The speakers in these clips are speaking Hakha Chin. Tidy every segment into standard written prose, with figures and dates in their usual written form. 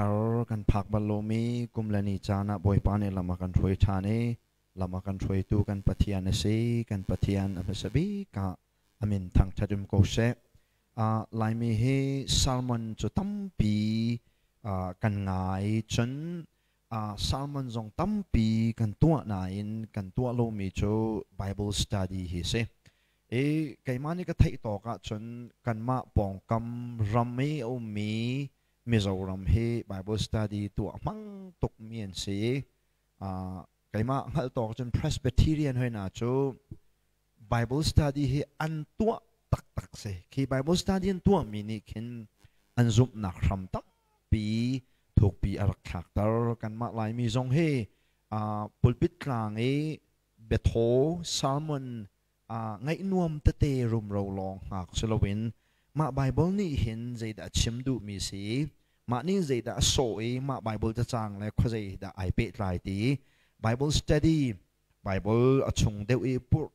thar kan phak bal lomi kum le ni caan ah Bawipa nih lam a kan hruai ṭhan i lam a kan hruaitu kan Pathian a si. Kan Pathian a hmasa bik ah a min thangṭhat um ko seh. Laimi hi sermon cu tampi kan ngai, cun sermon zong tampi kan tuah nain kan tuah lomi cu Bible study hi si. I keimah nih ka theih tawk ahcun kanmah pawngkam ram i a ummi Mizoram hi Bible study tuah hmang tukmi an si. Keimah hngalh tawk cun Presbyterian hoi hna cu Bible study hi an tuah taktak si. Khi Bible study an tuahmi nih khin an zumhnak hram tampi thukpi a rak thlakter. Kanmah Laimi zong hi pulpit tlang i biathaw sermon ngaih nuam tete rumro lawng hngak si loin mah Baibal nih hin zeidah a chim duhmi si, mah nih zeidah a sawh i mah Baibal cacang le khuazei dah ai pehtlai ti Bible study, Bible a chung deuh i purh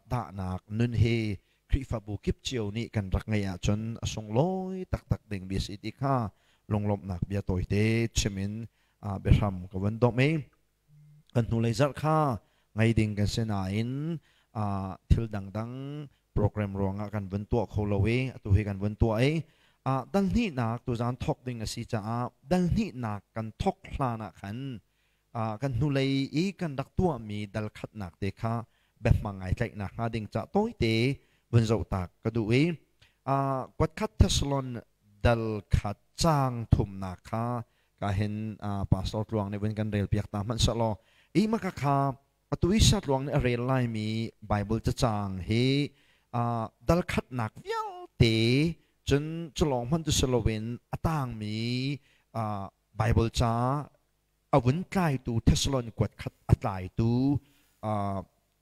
dahnak nun hi Khrihfabu kip cio nih kan rak ngeih ahcun a sunglawi taktak ding bia si ti kha lunglawmhnak bia tawite chim in biahram ka vun domh i kan hnulei zarh kha ngei ding kan si nain thil dangdang program ruangah kan vun tuah kho lo i atu hi kan vun tuah i dal hnihnak tuzaan thawk ding a si caah dal hnihnak kan thawk hlan ah khan kan hnulei i kan rak tuahmi dal khatnak te kha biahmang ngai tlaihnak hnga ding ca tawite vun zoh tak ka duh i kuatkhat Thessalon dal khat caang thumnak kha ka hin pastor tluang nih vun kan rel piak ta hmanh seh law i maka kha atu i sa tluang nih a rel laimi Bible cacang hi dal khatnak vialte cun culawng hmanh tu si loin a tangmi Bible ca a vun tlaitu Thessalon kuat khat a tlaitu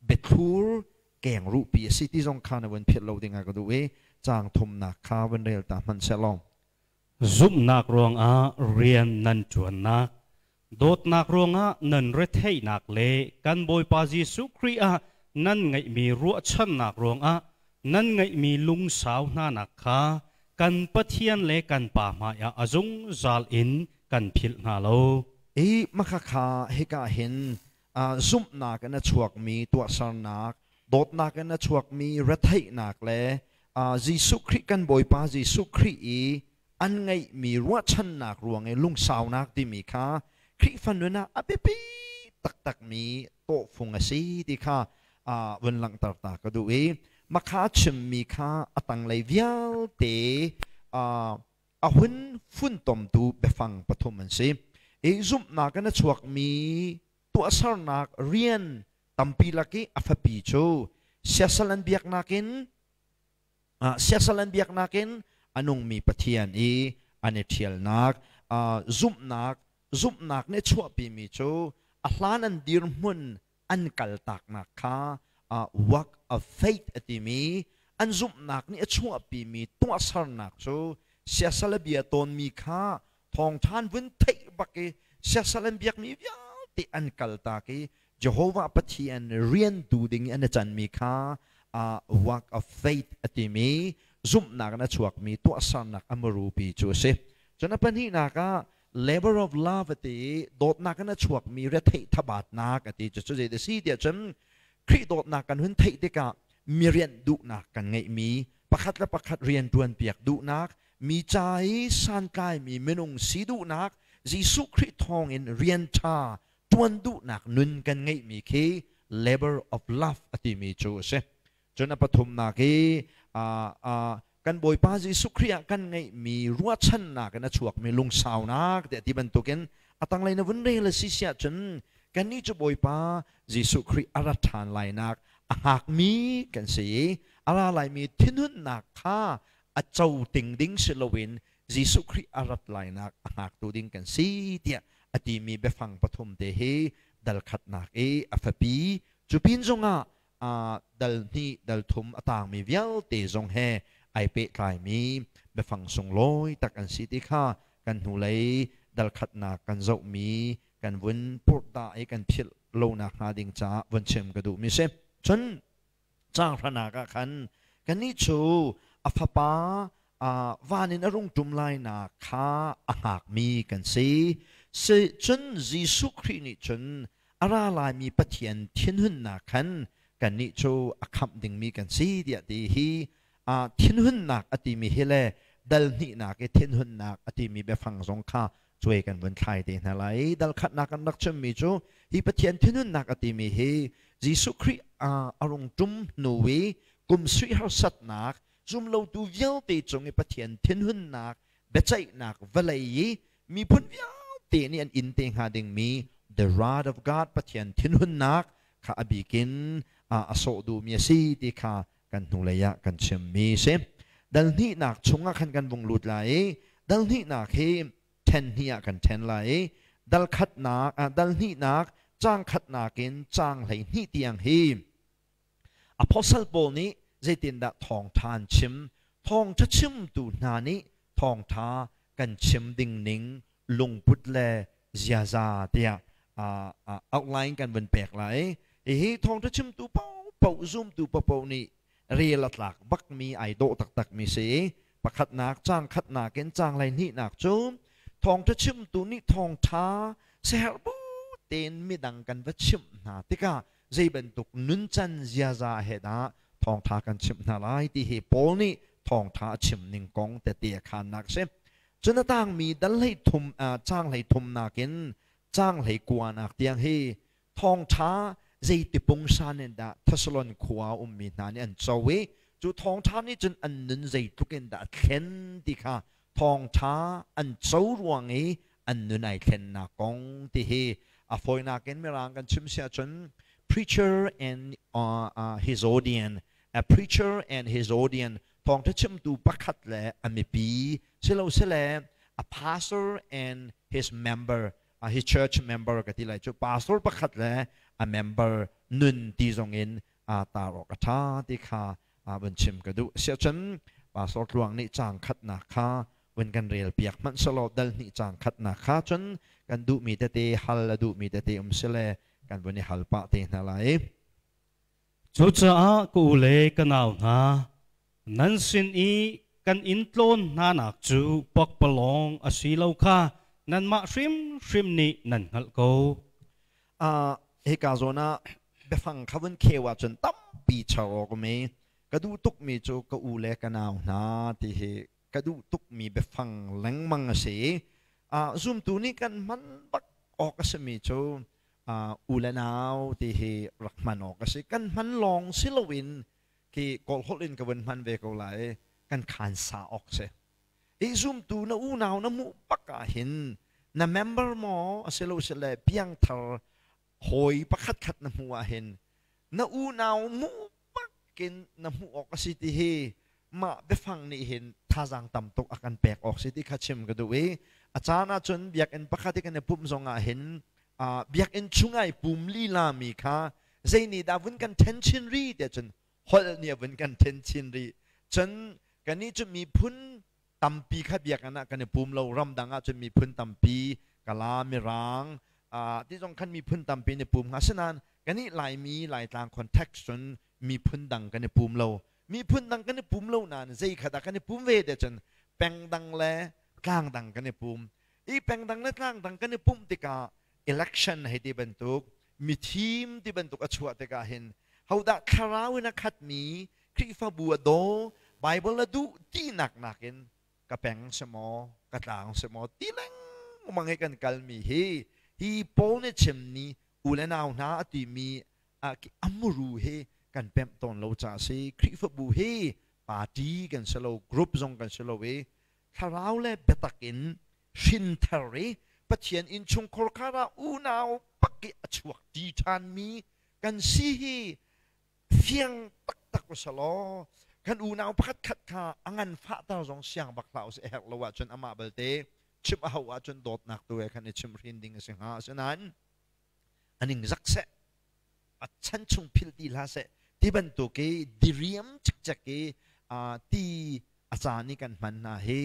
biathlur keng ruhpi a si ti zong kha na vun philh lo ding ah ka duh i caang thumnak kha vun rel ta hmanh seh law. Zumhnak ruangah rian nan ṭuannak, dawtnak ruangah nan retheihnak le kan Bawipa Jesuh Khrih ah nan ngeihmi ruahchannak ruangah nan ngeihmi lungsau hnanak kha kan Pathian le kan Pa hmaiah a zungzal in kan philh hna lo. I makhakha hika hin zumhnak in a chuakmi tuahsernak, dawtnak in a chuakmi retheihnak le Jesuh Khrih kan Bawipa Jesuh Khrih i an ngeihmi ruahchannak ruang i lungsaunak timi kha Khrihfa nun ah a biapi taktakmi tawhfung a si ti kha vun langhter ta ka duh i makha chimmi kha a tanglei vialte a hun funtomtu biafang pathum an si. I zumhnak in a chuakmi tuahsernak rian tampi lak i a fapi cu siasal an biaknak in siasal an biaknak in a nungmi Pathian i an i ṭhialnak zumhnak zumhnak nih chuahpimi cu a hlan an dirhmun an kaltaknak kha work of faith a timi an zumhnak nih a chuahpimi tuahsernak cu siasal a bia tawnmi kha thawngṭhan vun theih bak i siasal an biakmi vialte an kaltak i Jehovah Pathian rian tu ding i an i canmi kha work of faith a timi zumhnak in a chuakmi tuahsernak a murupi cu a si. Cun a pahnihnak ah labor of love a ti i dawtnak in a chuakmi retheih thabatnak a ti. Cucu zei a si tiah cun Khrih dawtnak kan hun theih tikah mi rianh duhnak kan ngeihmi pakhat le pakhat rian ṭuanpiak duhnak mi ca i santlaimi minung si duhnak Jesuh Khrih thawngin rian ṭha ṭuan duhnak nun kan ngeihmi khi labor of love a timi cu a si. Cun a pathumnak hi kan Bawipa Jesuh Khrih ah kan ngeihmi ruahchannak in a chuakmi lungsaunak tiah ti bantukin a tanglei na vun rel a si siah cun kannih cu Bawipa Jesuh Khrih a rat ṭhan lainak a hngakmi kan si i a ra laimi thinhunnak kha a co ting ding si loin Jesuh Khrih a rat lainak a hngaktu ding kan si tiah a timi biafang pathum te hi dal khatnak i a fapi cu pin zongah dal hnih dal thum a tangmi vialte zong he ai pehtlaimi biafang sunglawi tak an si ti kha kan hnulei dal khatnak kan zohmi kan vun purhdah i kan philh lonak hnga ding caah vun chim ka duhmi si. Cun caang hranak ah khan kannih cu a fapa Van in a rung ṭum lainak kha a hngakmi kan si. Cun Jesuh Khrih nih cun a ra laimi Pathian thinhunnak khan kannih cu a khamh dingmi kan si tiah ti hi thinhunnak a timi hi le dal hnihnak i thinhunnak a timi biafang zong kha cuai kan vun thlai te hna lai. Dal khatnak kan rak chimmi cu hi Pathian thinhunnak a timi hi Jesuh Khrih a rung ṭum hnu i kum sui harsatnak zumlotu vialte cung i Pathian thinhunnak biaceihnak vawlei i miphun vialte nih an in te hnga dingmi the wrath of God, Pathian thinhunnak kha a bikin a sawh duhmi a si ti kha kan hnulei ah kan chimmi si. Dal hnihnak chungah khan kan vung lut lai i dal hnihnak hi ṭhen hnih ah kan ṭhen lai i dal khatnak, dal hnihnak caang khatnak in caang 12 tiang hi Apostle Paul nih zeitindah thawngṭha an chim? Thawngṭha chimtu hna nih thawngṭha kan chim ding ning lungput le ziaza tiah outline kan vun pek lai. Hihi thawngṭha chimtu paohpaoh, zumtu paohpaoh nih rel a tlak bakmi, ai dawh taktakmi si. Pakhatnak, caang khatnak in caang hleihnihnak cu thawngṭha chimtu nih thawngṭha siaherh bu tein midang kan va chimh hna tikah zei bantuk nuncan ziaza he dah thawngṭha kan chimh hna lai ti hi Paul nih thawngṭha a chim ning kong tete a khannak a si. Cun a tangmi dal hlei thum, caang hlei thumnak in caang hlei kuanak tiang hi thawngṭha zeiti pungsan in dah Thessalon khua a ummi hna nih an co i cu thawngṭha nih cun an nun zeitluk in dah a thlen ti kha, thawngṭha an co ruang i an nun ai thlennak kong ti hi a fawinak in Mirang kan chim si ahcun preacher and his audience, a preacher and his audience, thawngṭha chimtu pakhat le a mipi silosile a pastor and his member, his church member ka ti lai cu, pastor pakhat le a member nun ti zong in tar awk a ṭha ti kha vun chim ka duh. Siahcun Pastor Tluang nih caang khatnak kha vun kan rel piak hmanh selaw, dal hnih caang khatnak kha, cun kan duhmi tete, hal a duhmi tete um sile kan vun i hal pah te hna lai. Cucaah ka u le ka nau hna, nan sin i kan in tlawn hnanak cu pakpalawng a si lo kha nanmah hrimhrim nih nan hngalh ko. Hika zawn ah biafang kha vun kheu ahcun tampi char awk um i ka duh tukmi cu ka u le ka nau hna ti hi ka duh tukmi biafang lengmang a si. Zumtu nih kan hman bak awk a simi cu u le nau ti hi rak hman awk a si. Kan hman lawng si loin khi Kawl holh in ka vun hman ve ko lai, kan khan sa awk si. I zumtu na unau na hmuh bak ah hin, na member maw asilo sile piangthar hawi pakhat khat na hmuh ah hin, na unau hmuh bakin na hmuh awk a si ti hi mah biafang nih hin thazaang tam tuk a kan pek awk si ti kha chim ka duh i a caan ahcun biakinn pakhat i kan i pumh zong ah hin biakinn chung ai pum lila mi kha zei nih dah vun kan then chin ri tiah cun holh nih a vun kan then chin rih. Cun kannih cu miphun tampi kha biakinn ah kan i pum lo. Ramdang ah cun miphun tampi, Kala, Mirang ti zong khan miphun tampi in i pum hnga. Asinain kannih Laimi, Laitlang context cun miphun dang kan i pum lo. Miphun dang kan i pum lo nain zei kha dah kan i pum ve te cun peng dang le tlang dang kan i pum i peng dang le tlang dang kan i pumh tikah election hei ti bantuk, mithim ti bantuk a chuah tikah hin hodah thlarau in a khatmi, Khrihfabu a daw, Bible a duh tinak nakin ka peng si maw, ka tlang si maw ti lengmang i kan kalmi hi, hi Paul nih chimmi u le nau hna a timi a muru hi kan pemh tawn lo caah si. Khrihfabu hi party kan si lo, group zong kan si lo i thlarau le biatak in hrinthar i Pathian innchungkhar khar ah unau pak i a chuak ṭi ṭhanmi kan si hi fiang taktak usalaw, kan unau pakhat khat kha a ngan fahter zong siang bak hlah usih. A herh lo ahcun amah balte chimh a hauh ahcun dawtnak tu he khan i chimh hrin ding a si hnga. Asinain a ning zak seh, a chan chung philh ti hlah seh ti bantuk i diriam cikcek i ti a caan i kan hman hna hi,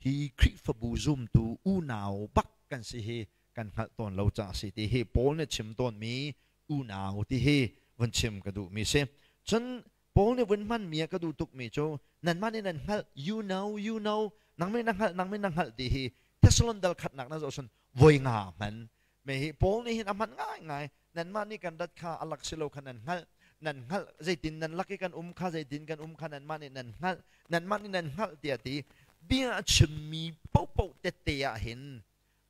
hi Khrihfabu zumtu unau bak kan si hi kan hngalh tawn lo caah si ti hi Paul nih chim tawnmi unau ti hi vun chim ka duhmi si. Cun Paul nih vun hmanmi a ka duh tukmi cu Nan mah nih nan hngalh, you know, you know, nang min na hngalh, nang min na hngalh ti hi Thessalon dal khatnak na zoh sun voi nga hman. Me hi Paul nih hin a hman ngai ngai. Nan mah nih kan rat kha alak si lo kha nan hngalh. Nan hngalh zeitin nan lak i kan um kha zeitin kan um kha nan mah nih nan hngalh. Nan mah nih nan hngalh tiah ti bia a chimmi paohpaoh tette ah hin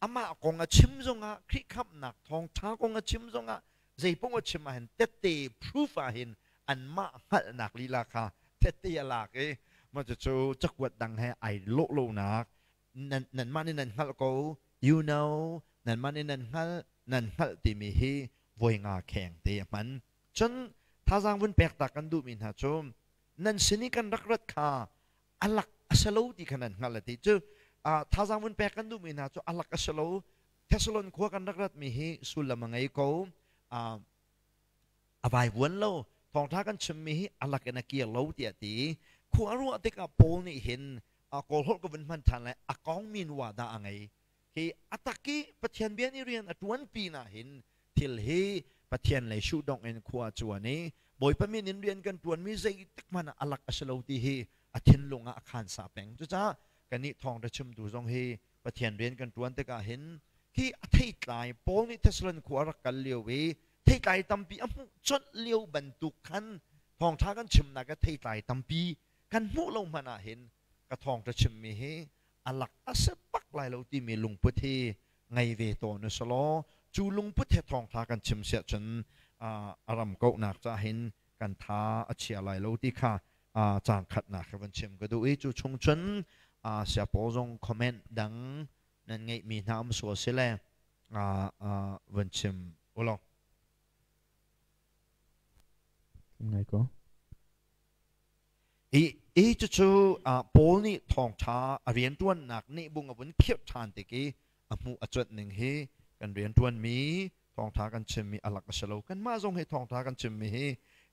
amah kong a chim zongah Khrih khamhnak thawngṭha kong a chim zongah zeipaoh a chim ah hin tette proof ah hin anmah hngalhnak lila kha tette a lak i mah cucu cakuat dang he ai lawh lonak nanmah nih nan hngalh ko you know nanmah nih nan hngalh nan hngalh timi hi voi nga kheng te a hman cun thazaang vun pek ta kan duhmi hna cu nan sin i kan rak rat kha alak a si lo ti kha nan hngalh a ti cu thazaang vun pek kan duhmi hna cu alak a si lo Thessalon khua kan rak ratmi hi sullam a ngei ko a vaivuan lo thawngṭha kan chimmi hi alak in a kir lo tiah ti khua ruah tikah Paul nih hin kawl holh ka vun hman ṭhan lai a kong min wa dah a ngei hi a tak i Pathian bia nih rian a ṭuan pi na hin thil hi Pathian lei shuh dong in khua cuan i Bawipa min in rian kan ṭuanmi zeitik hmanh ah alak a si lo ti hi a thinlung ah a khan sa peng cucaah kannih thawngṭha chimtu zong hi Pathian rian kan ṭuan tikah hin khi a theitlai Paul nih Thessalon khua a rak kal lio i theitlai tampi a hmuh colh lio bantuk khan thawngṭha kan chimnak ah theitlai tampi kan hmuh lo hmanh ah hin ka thawngṭha chimmi hi a lak a si bak lai lo timi lungput hi ngei ve tawn u selaw cu lungput he thawngṭha kan chim siah cun a ram kauhnak ca hin kan tha a chia lai lo ti kha caang khatnak hi van chim ka duh i cu chung cun sia pawl zong comment dang nan ngeihmi hna um sual si le van chim ulaw. Ngai ko. I i cucu Paul nih thawngṭha a rianṭuannak nih bung a vun khirh ṭhan tik i a hmuh a cuanh ning hi kan rianṭuanmi thawngṭha kan chimmi a lak a si lo. Kanmah zong hi thawngṭha kan chimmi hi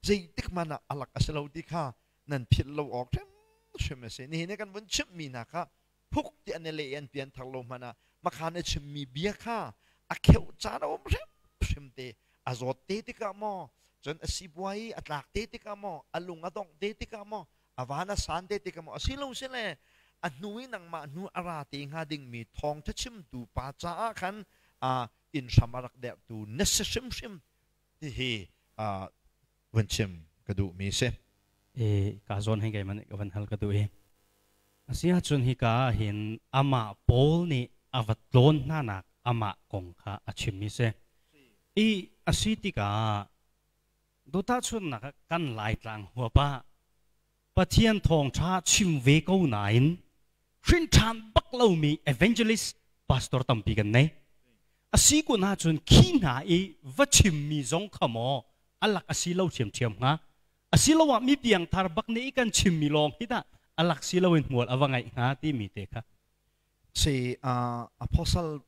zeitik hmanh ah a lak a si lo ti kha nan philh lo awk hrimhrim a si. Nihin i kan vun chimhmi hna kha phuk ti an i leh i an pian thar lo hmanh ah makhan a chimmi bia kha a kheuh caan a um hrimhrim te a zawt te tikah maw cun a sibuai a tlak te tikah maw a lung a dongh te tikah maw a van a san te tikah maw a si lo si le a hnu i nangmah hnu a ra te hnga dingmi thawngtha chimtu pa caah khan inn hram a rak derhtu na si hrimhrim ti hi vun chim ka duhmi si. E ka zawn hei man ka van hal ka duh i Asiahcun hika ah hin amah Paul nih a va tlawn hnanak amah kong kha a chimmi si. I a si tikah dotahchunnak ah kan Laitlang huap ah Pathian thawngṭha chim ve ko nain hrinṭhan bak lomi evangelist pastor tampi kan nei. A si kun ahcun khi hna i va chimmi zong kha maw a lak a si lo ṭhiamṭhiam hnga? Asiloah mi piangthar bak nih kan chimmi lawng hi dah a lak si loin hmual a va ngeih hnga timi te kha. Si apostle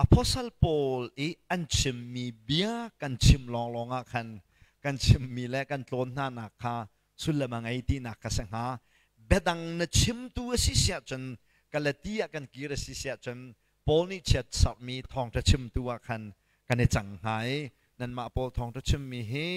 apostle Paul i an chimmi bia kan chim lawnglawng ah khan kan chimmi le kan tlawn hna nak kha sullam a ngei tinak ka si hnga. Biadang na chimtu a si siah cun Galati ah kan kir a si siah cun Paul nih chiat sermi thawngṭha chimtu ah khan kan i cang hnga i nanmah pawl thawngṭha chimmi hi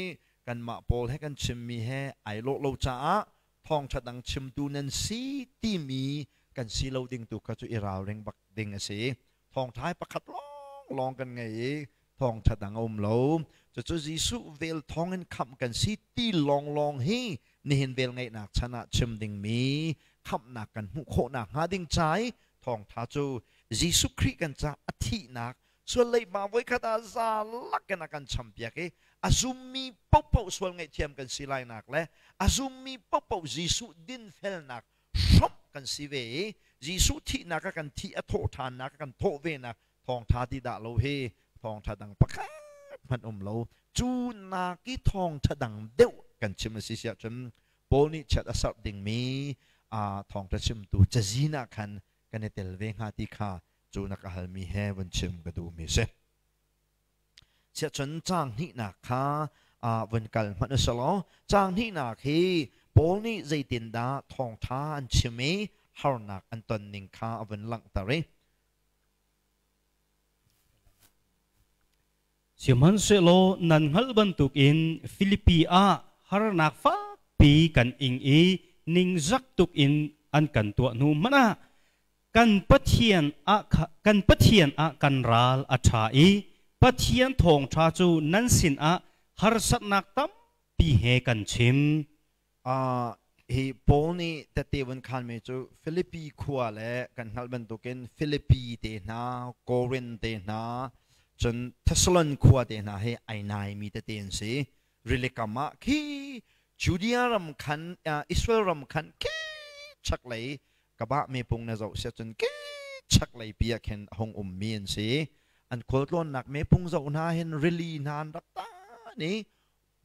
kanmah pawl he kan chimmi he ai lawh lo caah thawngṭha dang chimtu nan si timi kan si lo ding tu kha cu i ralring bak ding a si. Thawngṭha hi pakhat lawnglawng kan ngei i thawngṭha dang a um lo. Cucu Jesuh vel thawngin khamh kan si ti lawnglawng hi nihin vel ngeihnak chan ah chim dingmi khamhnak kan hmuh khawhnak hnga ding ca i thawngṭha cu Jesuh Khrih kan ca a thihnak sual leiba voikhat ah za lakin a kan champiak i a zummi paohpaoh sual ngaihthiam kan si lainak le a zummi paohpaoh Jesuh dinfelnak hrawmh kan si ve i Jesuh thihnak a kan thih a thawh ṭhannak a kan thawh venak thawngṭha ti dah lo hi thawngṭha dang pakhat hmanh um lo cu nak i thawngṭha dang deuh kan chim a si siah cun Paul nih chiat a serh dingmi thawngṭha chimtu cazin ah khan kan i tel ve hnga ti kha cu na ka halmi he vun chim ka duhmi si. Siahcun caang hnihnak kha vun kal hmanh u selaw caang hnihnak hi Paul nih zeitindah thawngṭha an chim i harnak an ton ning kha a vun langhter i Sihmanhsehlaw nan hngalh bantukin Filipi ah harnak fakpi kan ing i Ningzak tuk in an kan tuah hnu hmanh ah kan Pathian ah kan Pathian ah kan ral a ṭha i Pathian thawngṭha cu nan sinah harsatnak tampi he kan chim. Hi Paul nih tette vun khanmi cu Filipi khua le kan hngalh bantukin Filipi te hna, Korin te hna, cun Thessalon khua te hna hi ai naimi tete an si. Rili kam ah khi Judea ram khan, Israel ram khan khi chaklei kabah mepung na zoh sia cun khi chaklei pi ah khin a hung ummi an si. An khualtlawnnak mepung zoh hna hin rili hna an rak tan i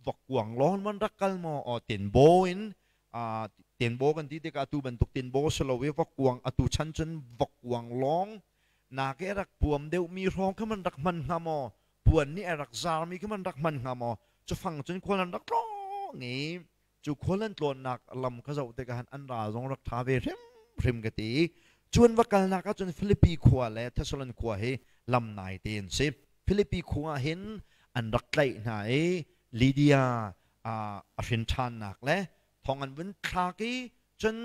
vokkuang lawn man rak kal maw aw tinbo in tinbo kan ti tikah atu bantuk tinbo si lo i vokkuang atu chan cun vokkuang lawng na ke rak puam deuh mi hrawng kha man rak hman hnga maw puan nih a rak zar mi kha man rak hman hnga maw cu fang cun khual an rak tlawng i cu khual an tlawnnak lam kha zoh tikah an ral zong rak tha ve hrim hrim ka ti. Cuan va kalnak ahcun Filipi khua le Thessalon khua hi lam nai te an si. Filipi khua ah hin an rak tlaih hna i Lydia a hrin ṭhannak le thong an vun thlak i cun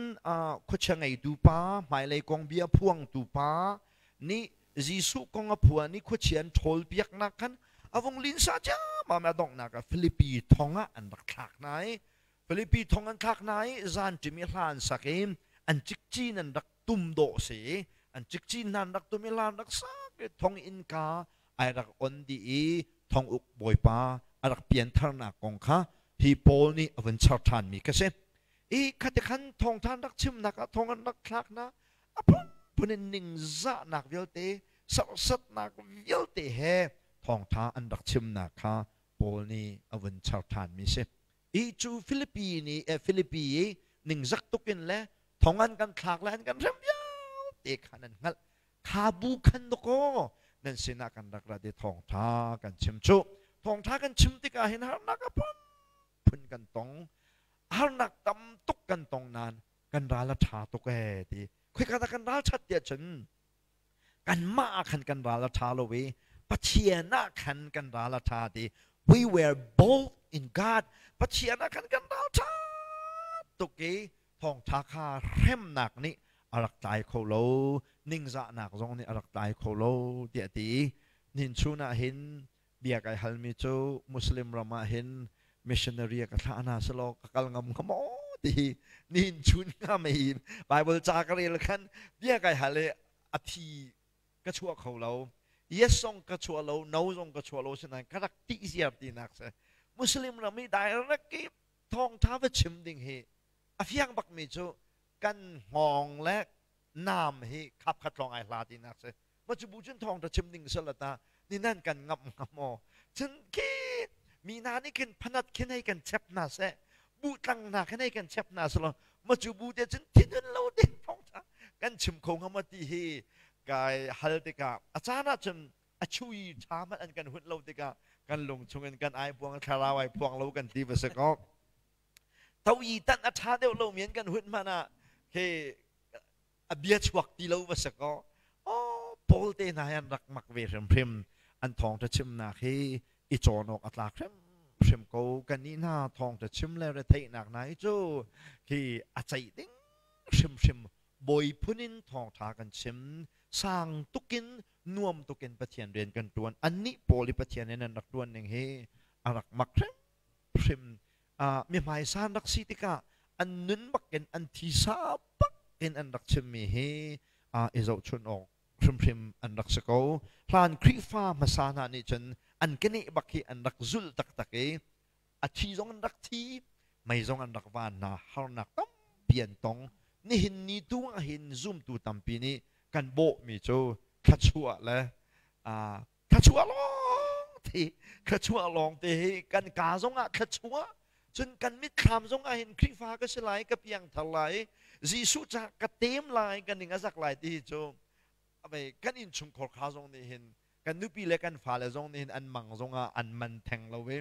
khuachia ngeitu pa hmailei kong bia phuangtu pa nih Jesuh kong a phuan i khuachia an ṭhawlpiaknak khan a vung linsa ciammam a donghnak ah Filipi thong ah an rak thlak hna i Filipi thong an thlak hna i zanṭim i hla an sak i an cikcin an rak tum dawh si i an cikcin hna an rak tum i hla an rak sak i thong innka ai rak on dih i thong uk bawipa a rak piantharnak kong kha hi Paul nih a vun char ṭhanmi kha si. I khati khan thawngṭha an rak chimnak ah thong an rak thlak hna a phunphun in ningzahnak vialte serhsatnak vialte he thawngṭha an rak chimnak kha Paul nih a vun char ṭhanmi si. Hi cu Filipi nih Filipi i ningzak tuk in le thong an kan thlak le an kan hrem vialte kha nan hngalh. Kha bu khan dakaw nan sinah kan rak rat i thawngṭha kan chim cu. Thawngṭha kan chim tikah hin harnak a phunphun kan tong. Harnak tam tuk kan tong nain kan ral a ṭha tuk ee ti. Khoika dah kan ral ṭhat tiah cun kanmah ah khan kan ral a ṭha lo i Pathian ah khan kan ral a ṭha ti. We were bold in God. Pathian ah khan kan ral ṭha tuk i thawngṭha kha hremnak nih a rak tlai kho lo, ningzahnak zong nih a rak tlai kho lo tiah a ti. Nihin chun ah hin bia kai halmi cu Muslim ram ah hin missionary ka thlah hna selaw ka kal ngam hnga maw ti hi nihin chun nga mei Bible ca ka rel khan bia kai hal i a thi ka chuah kho lo. Yes zong ka chuah lo, no zong ka chuah lo, sinain ka rak tih ziar tinak si. Muslim ram i direct i thawngtha va chim ding hi a fiang bakmi cu kan hngawng le naam hi khap khat lawng ai hla tinak si. Ma cu bu cun thawngtha chim ding salata ni nan kan ngamh hnga maw? Cun khi mi hna nih khin phanat khin hei kan chep hna seh, buhtlang hna khin hei kan chep hna selaw ma cu bu te cun thinhun lo ding thawngtha kan chim kho hnga maw ti hi kai hal tikah a caan ah cun a chui ṭha hmanh an kan hunh lo tikah kan lung chungin kan ai puang, thlarau ai phuang lo kan ti va si ko. To i tan a ṭha deuh lomi an kan hunh hmanh ah khi a bia chuak ti lo va si kaw aw Paul te hna hi an rak mak ve hrimhrim. An thawngṭha chimnak hi i cawn awk a tlak hrimhrim ko. Kannih hna thawngṭha chim le retheihnak hna hi cu khi a ceih ding hrimhrim. Bawi phun in thawngṭha kan chim, sang tukin nuam tukin Pathian rian kan ṭuan. Annih pawl i Pathian in an rak ṭuan ning hi a rak mak hrimhrim. Mi hmaisan rak si tikah an nun bakin an thisa bakin an rak chimmi hi i zohchun awk hrimhrim an rak si ko. Hlan Khrihfa hmasa hna nih cun an keneh bak hi an rak zulh taktak i a thi zong an rak thi, mei zong an rak van hna, harnak tampi an tong. Nihin ni tu ah hin zumtu tampi nih kan bawhmi cu thluachuah le thluachuah lawng te, thluachuah lawng te hi kan ka zong ah thluachuah, cun kan mitthlam zong ah hin Khrihfa ka si lai, ka piangthar lai, Jesuh ca ka tem lai, ka ning a zak lai ti hi cu abei kan innchungkhar kha zong nih hin kan nupi le kan fale zong nih hin an mang zong ah an man theng lo i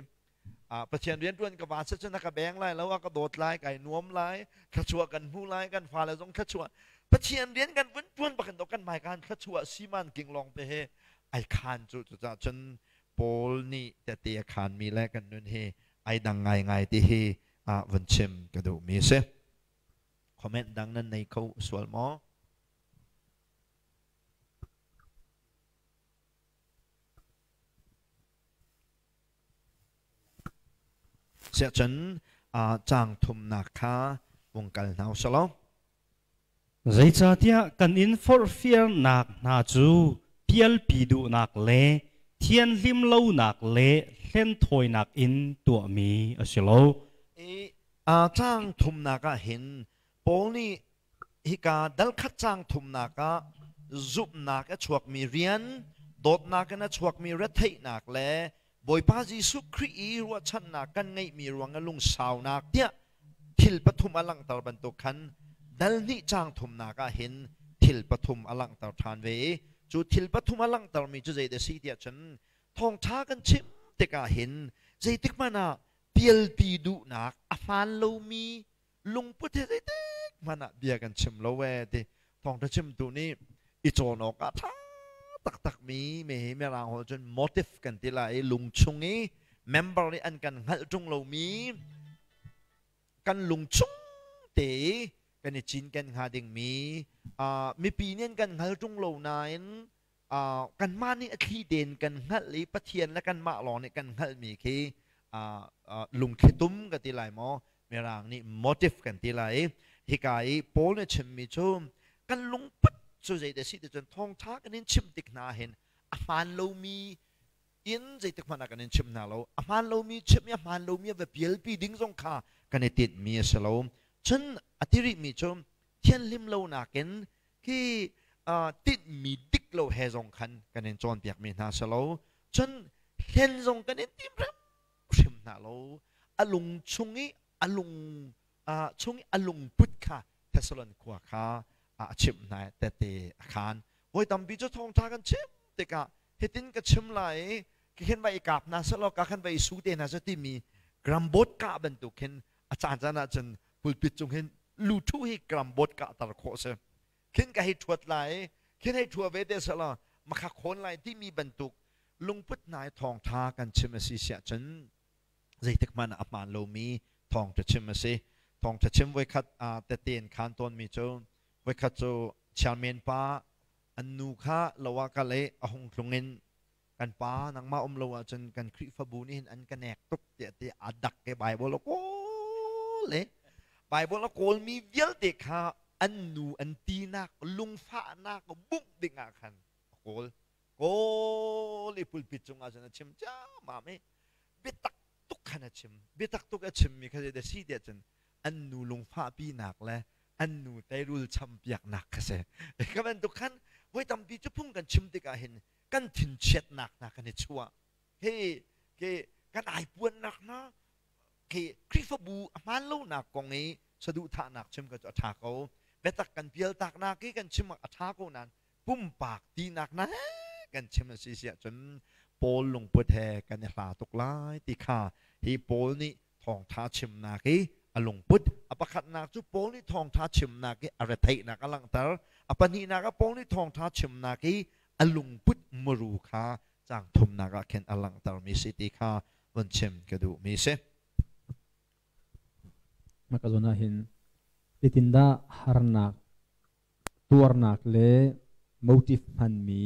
Pathian rianṭuan ka va cun a ka beng lai lo, a ka dawt lai, kai nuam lai, thluachuah kan hmu lai, kan fale zong thluachuah. Pathian rian kan vun ṭuan bakin to kan hmai kan thluachuah siman king lawng te he ai khan cu. Cucaah cun Paul nih tete a khanmi le kan nun hi ai dang ngaingai ti hi vun chim ka duhmi a si. Comment dang nan nei kho sual maw? Siahcun caang thumnak kha vung kal hna usih law. Zeicahtiah kan in forhfialnak hna cu pialpi duhnak le thianhlim lonak le hlenthawinak in tuahmi a si lo. I caang thumnak ah hin Paul nih hika dalkhat caang thumnak ah zumhnak a chuakmi rian, dawtnak in a chuakmi retheihnak le Bawipa Jesuh Khrih i ruahchannak kan ngeihmi ruang ah lungsaunak tiah thil pathum a langhter bantuk khan dal hnih caang thumnak ah hin thil pathum a langhter ṭhan ve i cu thil pathum a langhtermi cu zeidah a si tiah cun thawngṭha kan chim tikah hin zeitik hmanh ah pialpi duhnak a hmaan lomi lungput he zeitik hmanh ah bia kan chim lo ee ti thawngṭha chimtu nih i cawn awk ah ṭha taktak mi me hi mirang holh cun motive kan ti lai i lungchung i member nih an kan hngalh ṭung lomi kan lungchung te i kan i cinken hnga dingmi mipi nih an kan hngal ṭung lo nain kanmah nih a thli tein kan hngalh i Pathian le kanmah lawng nih kan hngalhmi khi lungthlitum ka ti lai maw, mirang nih motive kan ti lai i hika i Paul nih chimmi cu kan lungput cu zeidah si ti cun thawngṭha kan in chim tik hna hin a hmaan lomi in zeitik hmanh ah kan in chim hna lo. A hmaan lomi chim i a hmaan lomi a va pialpi ding zong kha kan i tinhmi a si lo. Cun a ti rihmi cu thianhlim lonak in khi tinhmi dik lo he zong khan kan in cawnpiakmi hna si lo, cun hlen zong kan in tim hrimhrim hna lo. A lung chung i a lung chung i a lungput kha Thessalon khua kha a chimh hna, tete a khan. Voi tampi cu thawngṭha kan chim tikah hitin ka chim lai i ka khin vai i kap hna selaw ka khan vai i su te hna seh timi grambot kah bantuk khin a caan caan ah cun pulpit cung hin luthu hi grambot kah tar khawh si khin ka hei ṭhuat lai khin hei ṭhua ve te selaw makha khawn lai timi bantuk lungput hna i thawngṭha kan chim a si siah cun zeitik hmanh ah a hmaan lomi thawngṭha chim a si. Thawngṭha chim voikhat tete in khan tawnmi cu voikhat cu chairman pa an nu kha lo ah kal i a hung tlung in kan pa, nangmah um lo ahcun kan Khrihfabu nih hin an ka nek tuk tiah ti a dak ke Bible a kawl i Bible a kawlmi vialte kha an nu an tinak lungfahnak bungh ding ah khan a kawl kawl i pulpit cungah cun a chim ciammam i biatak tuk khan a chim. Biatak tuk a chimmi kha zeidah si tiah cun an nu lungfahpinak le an nu teirul champiaknak kha si. Ka bantuk khan voi tampi cu phung kan chim tikah hin kan thinchiatnak hna kan i chuah he ke kan aipuannak hna ke Khrihfabu a hmaan lonak kong i saduhthahnak chim ka cu a ṭha ko, biatak kan pialtaknak i kan chim a ṭha ko nain pumpak tinak na kan chim a si siah cun Paul lungput he kan i hla tuk lai ti kha hi Paul nih thawngṭha chimnak i a lungput a pakhatnak cu Paul nih thawngṭha chimnak i a retheihnak a langhter, a pahnihnak ah Paul nih thawngṭha chimnak i a lungput muru kha caang thumnak ah khin a langhtermi si ti kha vun chim ka duhmi si. Maka zawn ah hin zeitindah harnak tuarnak le motive hmanmi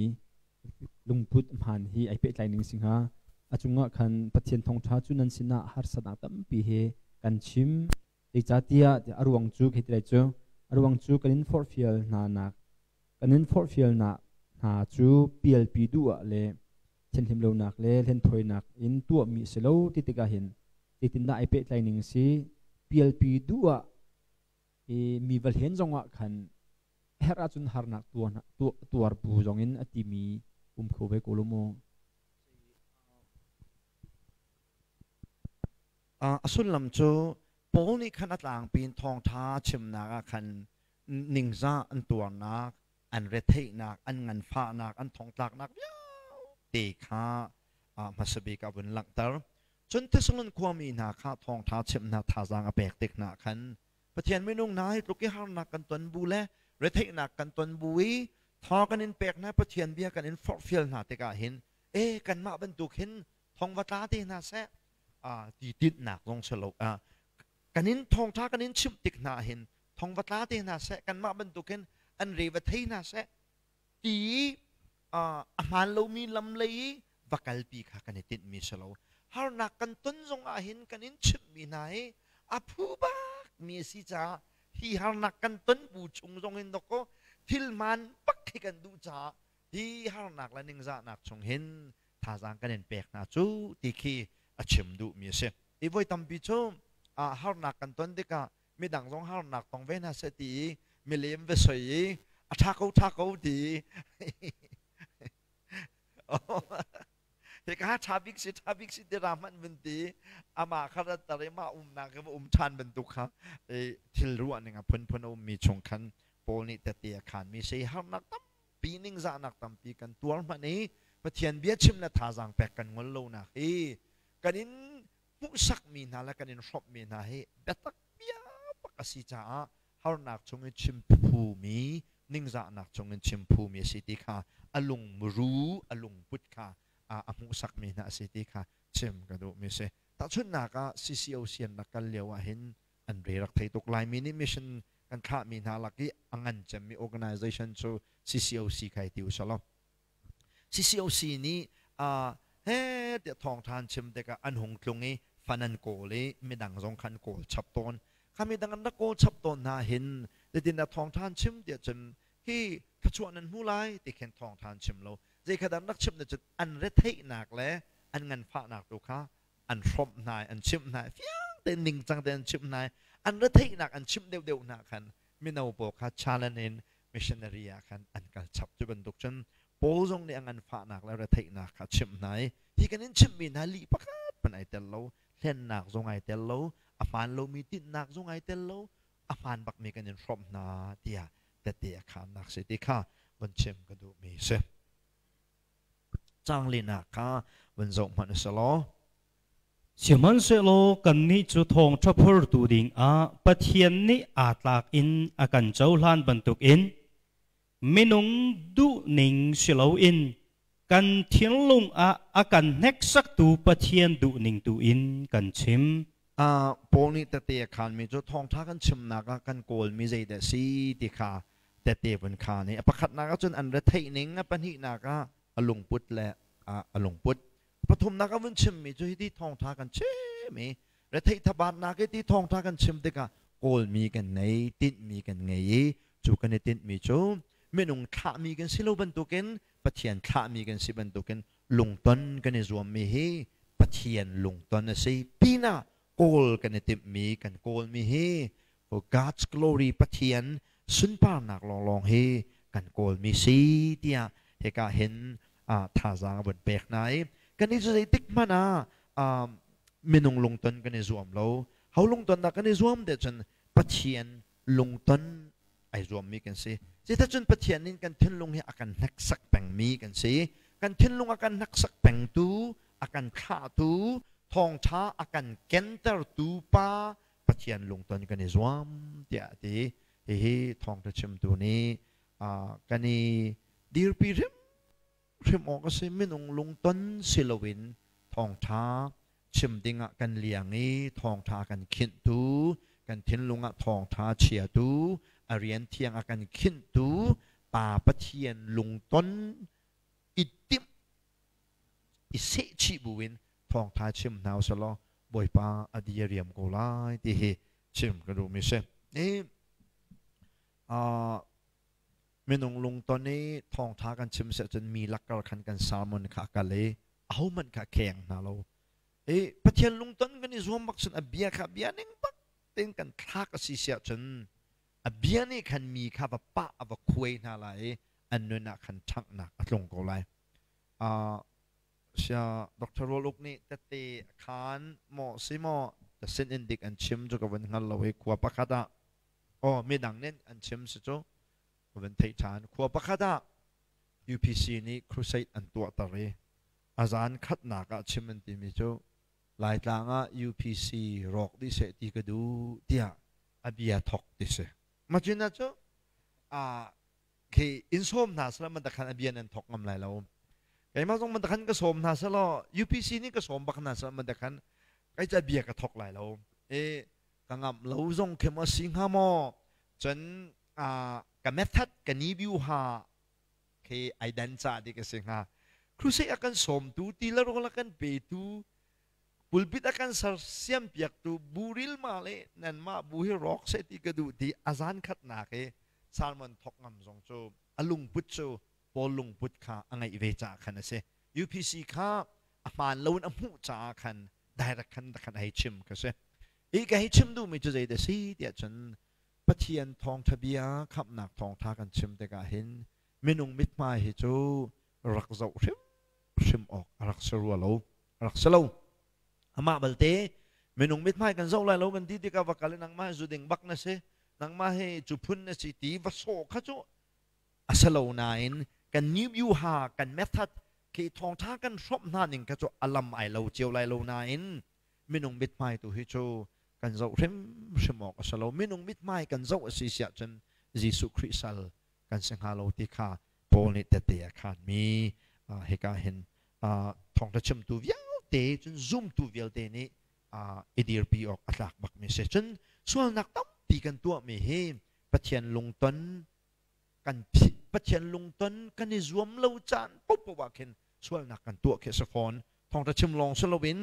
lungput hman hi ai pehtlai ning si hnga? A cungah khan Pathian thawngṭha cu nan sinah harsatnak tampi he kan chim, zeicahtiah a ruang cu khi ti cu a ruang cu kan in forhfial hna nak kan in forhfialnak hna cu pialpi duh ah le thianhlim lonak le hlenthawinak in tuahmi a si lo ti tikah hin zeitindah ai pehtlai ning si? Pialpi duh ah i mi va hlen zongah khan herh ahcun harnak tuar bu zongin a timi um kho ve ko lo maw? A sullam cu Paul nih khan a tlangpi in thawngṭha chimnak ah khan ningzah an tuarnak, an retheihnak, an nganfahnak, an thongtlaknak vialte kha hmasa bik ah vun langhter. Cun Thessalon khuami hna kha thawngṭha chimh hna thazaang a pek tik hna khan Pathian minung hna, hi tluk i harnak kan ton bu le retheihnak kan ton bu i thaw kan in pek hna, Pathian bia kan in forhfial hna tikah hin e kanmah bantuk hin thong va tla te hna seh ti tinhnak zong si lo, kan in thawngṭha kan in chimh tik hna hin. Thong va tla te hna seh, kanmah bantukin an re va thei hna seh ti a hmaan lomi lam lei i va kalpi kha kan i tinhmi si lo. Harnak kan ton zong ah hin kan in chimhmi hna hi a phu bakmi a si caah hi harnak kan ton bu chung zong hin dawkaw thil hmaan bak hi kan duh caah hi harnak le ningzahnak chung hin thazaang kan in pek hna cu ti khi a chim duhmi a si. I voi tampi cu harnak kan ton tikah midang zong harnak tong ve hna seh ti i milem va soi i a ṭha ko ṭha ko ti hika ṭha bik si ṭha bik si ti ra hmanh vun ti amah kha rat tar i mah umnak i va um ṭhan bantuk kha thil ruah ning a phunphun a ummi chung khan Paul nih tette a khanmi si. Harnak tampi, ningzahnak tampi kan tuar hmanh i Pathian bia chim le thazaang pek kan ngol lonak hi kan in hmuhsakmi hna le kan in hrawmhmi hna hi biatak bia bak a si caah harnak chungin chim phumi, ningzahnak chungin chim phumi a si ti kha a lungmuru, a lungput kha a hmuhsakmi hna a si ti kha chim ka duhmi a si. Tahchunhnak ah, CCOC an rak kal lio ahhin an re rak thei tuk. Laimi nih mission kan thlahmi hna lak i a ngan cemmi organization cu CCOC kha i ti usalaw. CCOC nih he tiah thawngṭha an chim tikah an hung tlung i fan an kawl i midang zong kha an kawl chap tawn. Kha midang an rak kawl chap tawn hna hin zeitindah thawngṭha an chim tiah cun hi thluachuah nan hmu lai ti khin thawngṭha an chim lo. Zei kha dah an rak chim cun an retheihnak le an nganfahnak tu kha an hrawmh hna i an chimh hna i fiang tein ningcang tein an chimh hna i an retheihnak an chimh deuhdeuh hna khan mino pawl kha challenge in missionary ah khan an kal chap. Cu bantuk cun Paul zong nih a nganfahnak le retheihnak kha a chimh hna i hi kan in chimhmi hna lih pakhat hmanh ai tel lo, hlennak zong ai tel lo, a hmaan lomi tinhnak zong ai tel lo, a hmaan bakmi kan in hrawmh hna tiah tehte a khaannak si ti kha vun chim ka duhmi a si. Caang linak kha vun zoh hmanh u sih law. Sihmanhsehlaw kannih cu thawngṭha phortu dingah Pathian nih aa tlak in a kan cohlan bantukin minung duhning si loin kan thinlung ah a kan hneksaktu Pathian duhning tu in kan chim. Paul nih tehte a khaanmi cu thawngṭha kan chimnak ah kan kawlmi zeidah a si ti kha tehte vun khaan i a pakhatnak ah cun an retheih ning, a pahnihnak ah a lungput le a lungput. Pathumnak a vun chimmi cu hiti thawngṭha kan chim i retheih thabatnak i ti thawngṭha kan chim tikah kawlmi kan ngei, tinhmi kan ngei i cu kan i tinhmi cu minung thlahmi kan si lo bantukin Pathian thlahmi kan si bantukin lungton kan i zuammi hi Pathian lungton a si pinah kawl kan i timhmi, kan kawlmi hi for God's glory, Pathian sunparnak lawnglawng hi kan kawlmi si tiah hika hin thazaang a vun pek hna i kan i zeitik hmanh ah minung lungton kan i zuam lo. Ho lungton dah kan i zuam te cun Pathian lungton ai zuammi kan si. Cun Pathian nih kan thinlung hi a kan hneksak pengmi kan si. Kan thinlung a kan hneksak pengtu, a kan thlahtu, thawngṭha a kan kentertu pa Pathian lungton kan i zuam tiah a ti. Hihi thawngṭha chimtu nih kan i dirpi hrimhrim awk a si. Minung lungton si loin thawngṭha chim dingah kan liang i thawngṭha kan khinhtu, kan thinlung ah thawngṭha chiatu, a rian thiang a kan khinhtu Pa Pathian lungton i timh i sehchih buin thawngṭha chim hna usih law Bawipa a di a riam ko lai ti hi chim ka duhmi si. Ni minung lungton i thawngṭha kan chim seh cun mi lakkar khan kan sermon kha a kal i ahohmanh kha kheng hna lo. I Pathian lungton kan i zuam bak cun a bia kha bia ning bak tein kan thlak a si siah cun a bia nih khan mi kha va pah a va khuai hna lai i an nun ah khan ṭhanghnak a tlung ko lai. Sia Dr. Rual Uk nih tette a khaan maw si maw ta sin in dik an chim cu ka vun hngal lo i khua pakhat ah aw midang nih an chim si cu ka vun theih ṭhan. Khua pakhat ah UPC nih crusade an tuahter i a zan khatnak ah chim an timi cu Laitlang ah UPC rawk dih seh ti ka duh tiah a bia thok ti si. Macun cu khi in sawm hna sala man khan a bia nan thok ngam lai lo. Keimah zong man khan ka sawm hna selaw UPC nih ka sawm bak hna sela man khan kai ca bia ka thok lai lo. E ka ngam lo zong khi ma si hnga maw? Cun ka method ka ni biu ha khi ai dan ca dik a si hnga. Crusade a kan sawmtu, ti le rawl a kan petu, pulpit a kan sersiam piaktu buril ma le nanmah bu hi rawk seh ti ka duh ti a zan khatnak i sermon thok ngam zong cu a lungput cu Paul lungput kha a ngeih ve caah khan a si. UPC kha a hmaan lo in a hmuh caah khan direct khan khan a hei chim ka si. Hi ka hei chim duhmi cu zei dah si tiah cun Pathian thawngṭha bia khamhnak thawngṭha kan chim tikah hin minung mithmai hi cu rak zoh hrimhrim awk a rak si rua lo, a rak si lo. Amah balte minung mithmai kan zoh lai lo kan ti tikah va kal i nangmah hi zu ding bak na si, nangmah hi cu phun na si ti va sawh kha cu a si lo nain kan new ha kan method khi thawngṭha kan hrawmh hna ning kha cu a lam ai lo cio lai lo nain minung mithmai tu hi cu kan zoh hrimhrim awk a si lo. Minung mithmai kan zoh a si siah cun Jesuh Khrih sal kan si hnga lo ti kha Paul nih tette a khaanmi hika hin thawngṭha chimtu vialte cun zumtu vialte nih i dirpi awk a tlak bakmi si. Cun sualnak tampi kan tuahmi hi Pathian lungton kan Pathian lungton kan i zuam lo caan paohpaoh ah khin sualnak kan tuah khi a si fawn. Thawngṭha chim lawng si loin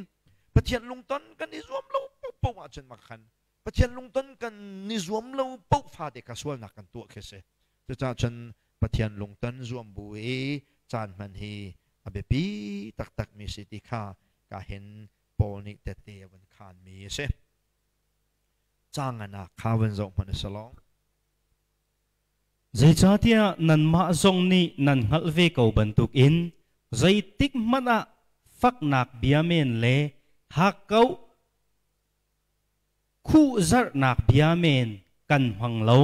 Pathian lungton kan i zuam lo paohpaoh ahcun mak khan Pathian lungton kan i zuam lo paoh fate kha sualnak kan tuah khi a si. Cucaah cun Pathian lungton zuam bu i caan hman hi a biapi taktakmi si ti kha ka hin Paul nih tette a vun khaanmi a si. Caangan ah kha vun zoh hmanh a si lo. Zeicahtiah nanmah zong nih nan hngalh ve ko bantukin zeitik hmanh ah faknak bia men le hakkauh khuhzarhnak bia men kan hmang lo,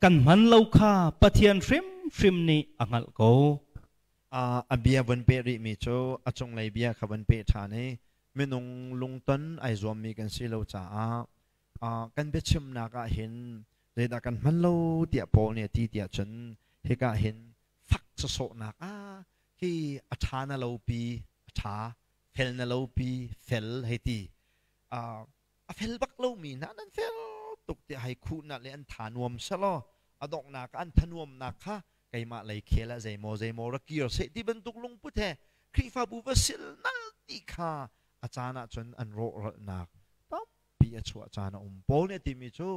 kan hman lo kha Pathian hrimhrim nih a hngalh ko. A bia vun peh rihmi cu a cunglei bia kha vun peh ṭhan i minung lungton ai zuammi kan si lo caah kan biachimnak ah hin zeidah kan hman lo tiah Paul nih a ti tiah cun hika hin fak sawsawhnak ah hi a ṭha na lo pi a ṭha fel na lo pi fel hei ti a fel bak lomi hna nan fel tuk tiah hei khuhnak le an tha nuam selaw a donghnak an thanuamnak kha keimah lei khel ah zeimaw zeimaw rak kir seh ti bantuk lungput he Khrihfabu va sil nal ti kha a caan ah cun an rawhralhnak tampi a chuah caan a um. Paul nih a timi cu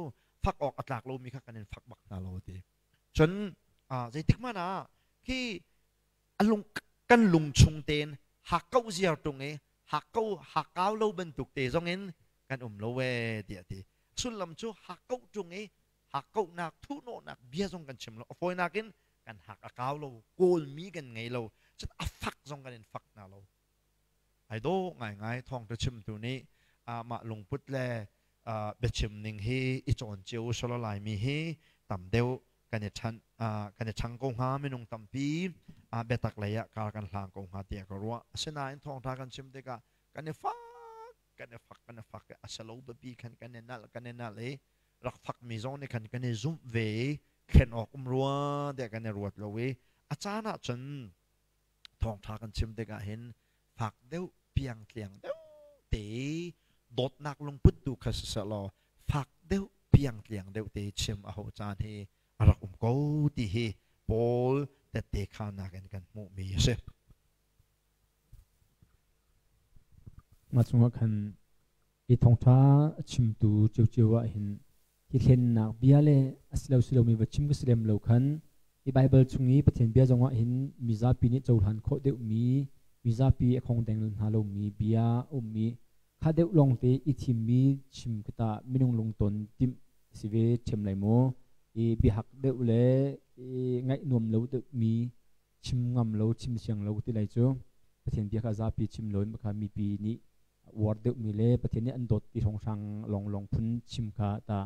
fak awk a tlak lomi kha kan in fak bak hna lo a ti. Cun zeitik hmanh ah khi a lung kan lung chung tein hakkauh ziar tung i hakkau hakkau lo bantuk te zong in kan um lo ee tiah a ti. Sullam cu hakkauh tung i hakkauhnak thuhnawhnak bia zong kan chim lo. A fawinak in kan hak a kau lo, kawlmi kan ngei lo, cun a fak zong kan in fak hna lo. Ai dawh ngaingai thawngṭha chimtu nih mah lungput le biachim ning hi i cawn cio usulaw Laimi hi tam deuh kan i ṭhan kan i ṭhang ko hnga minung tampi biatak lei ah kar kan hlang ko hnga tiah ka ruah. Asinain thawngṭha kan chim tikah kan i fak kan i fak kan i fak i a si lo biapi khan kan i nalh kan i nalh i rak fakmi zong nih khan kan i zumh ve i thlen awk um rua tiah kan i ruat lo i a caan ah cun thawngṭha kan chim tikah hin fak deuh piangtliang deuh te dawtnak lungput tu kha siseh law fak deuh piangtliang deuh te chim a ho caan hi a rak um ko ti hi Paul tette khanak in kan hmuhmi a si. Mah chungah khan hi thawngṭha a chimtu ciocio ah hin hi thlennak bia le a si lo si lomi va chim ka si lem lo khan hi Baibal chung i Pathian bia zongah hin mizapi nih cohlan khawh deuhmi mizapi a khongdeng hna lomi bia a um i kha deuh lawngte i thimmi chim khi tah minung lungton timh si ve ṭhiam lai maw i biahak deuh le i ngaih nuam lo deuhmi chim ngam lo chim siang lo ti lai cu Pathian bia kha zapi chim lo in kha mipi nih uar deuhmi le Pathian nih an dawt ti hrawnghrang lawnglawng phun chim kha ta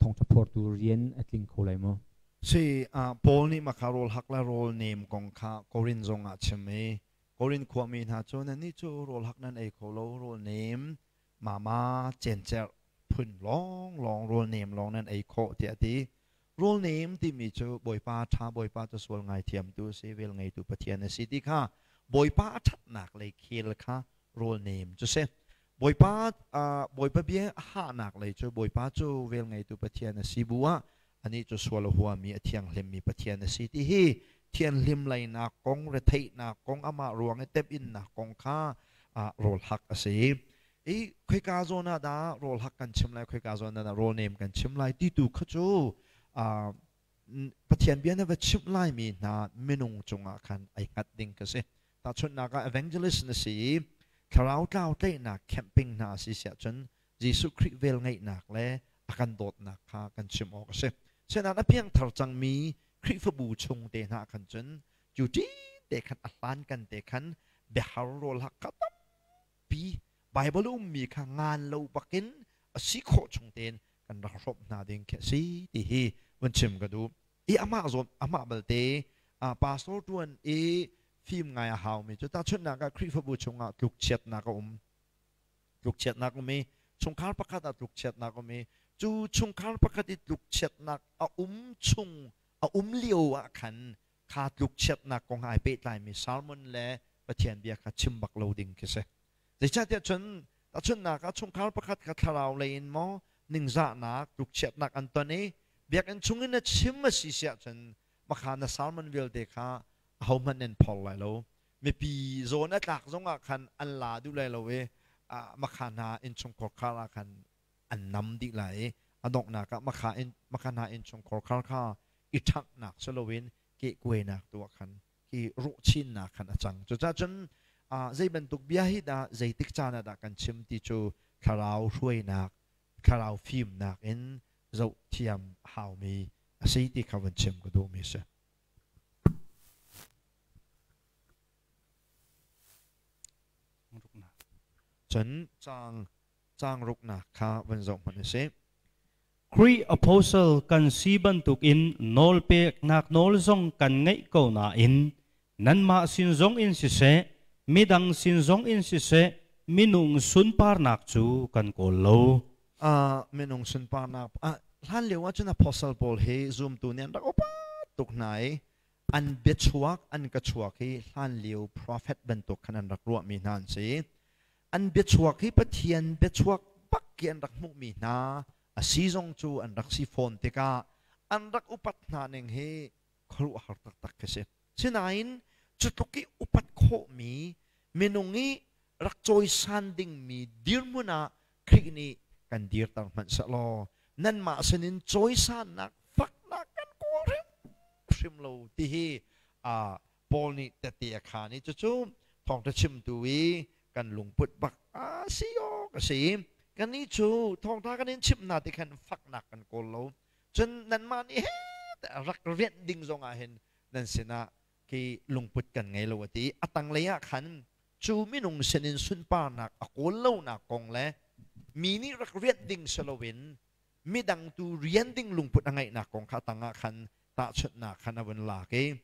thawngṭha phortu rian a tling kho lai maw? Si Paul nih makha rawl hak le rawl nem kong kha Korin zong ah chim i Korin khuami hna cu nannih cu rawl hak nan ei kho lo rawl nem mama cencerh phun lawnglawng rawl nem lawng nan ei khawh tiah a ti. Rawl nem timi cu Bawipa ṭha Bawipa cu sual ngaithiamtu a si vel ngeitu Pathian a si ti kha Bawipa a ṭhatnak lei khel kha rawl nem cu si. Bawipa Bawipa bia a hahnak lei cu Bawipa cu velngeitu Pathian a si bu ah anih cu sual a huami a thianghlimmi Pathian a si ti hi thianhlim leinak kong retheihnak kong amah ruang i temhinnak kong kha rawl hak a si. I khoika zawn ah dah rawl hak kan chim lai, khoika zawn ah dah rawl nem kan chim lai ti tu kha cu Pathian bia na va chimh laimi hna minung cungah khan ai hngat ding ka si. Tahchunhnak ah evangelist na si i thlarau tlau tlaihnak camping hna a si siah cun Jesuh Khrih vel ngeihnak le a kan dawtnak kha kan chim awk a si. Senain a piangthar cangmi Khrihfabu chung te hna khan cun cu te khan a hlan kan te khan biahar rawl hak kha tampi Bible ummi kha ngan lo bakin a si khawh chung tein kan rak hrawmh hna ding khi a si ti hi vun chim ka duh. I amah zawn amah balte pastor tuan i fim ngai a haumi cu tahchunhnak ah Khrihfabu chungah tlukchiatnak a um. Tlukchiatnak um i chungkhar pakhat ah tlukchiatnak um i cu chungkhar pakhat i tlukchiatnak a um chung a um lio ah khan kha tlukchiatnak kong ai pehtlaimi sermon le Pathian bia kha chim bak lo ding khi si. Zeicahtiah cun tahchunhnak ah chungkhar pakhat kha thlarau lei in maw ningzahnak tlukchiatnak an ton i biakinn chungin na chim a si siah cun makha na sermon vialte kha ahohmanh nan phor lai lo. Mipi zawn a tlak zongah khan an la duh lai lo i makha hna innchungkhar khar ah khan an nam dih lai i a donghnak ah makha in makha hna innchungkhar khar kha i ṭhanghnak si loin kehkuainak tu ah khan hi rawhchinnak khan a cang. Cucaah cun zei bantuk bia hi dah zeitik caan ah dah kan chim ti cu thlarau hruainak, thlarau fimnak in zoh thiam a haumi a si ti kha vun chim ka duhmi a si. Cun caang caang ruknak kha vun zoh hmanh u sih. Khrih apostle kan si bantukin nawlpeknak nawl zong kan ngeih ko nain nanmah sin zong in siseh, midang sin zong in siseh, minung sunparnak cu kan kawl lo. Minung sunparnak hlan lio ah cun apostle pawl hi zumtu nih an rak upat tuk hna i an biachuak an ka chuak hi hlan lio prophet bantuk khan an rak ruahmi hna an si. An biachuak hi Pathian biachuak bak i an rak hmuhmi hna a si zong cu an rak si fawn tikah an rak upat hna ning hi khuaruahhar taktak khi si. Sinain cu tluk i upat khawhmi minung i rak cawisan dingmi dirhmun ah Khrih nih kan dirter hmanh sehlaw nanmah sinin cawisannak faknak kan kawl hrimhrim lo ti hi Paul nih tette a khaan i cucu thawngṭha chimtu i kan lungput bak a si awk a si. Kannih cu thawngṭha kan in chimh hna ti khan faknak kan kawl lo. Cun nanmah nih he rak rianh ding zongah hin nan sinah khi lungput kan ngei lo a ti. A tanglei ah khan cu minung sinin sunparnak a kawl lonak kong le mi nih rak rianh ding si loin midang tu rian ding lungput a ngeihnak kong kha tangah khan tahchunhnak khan a vun lak i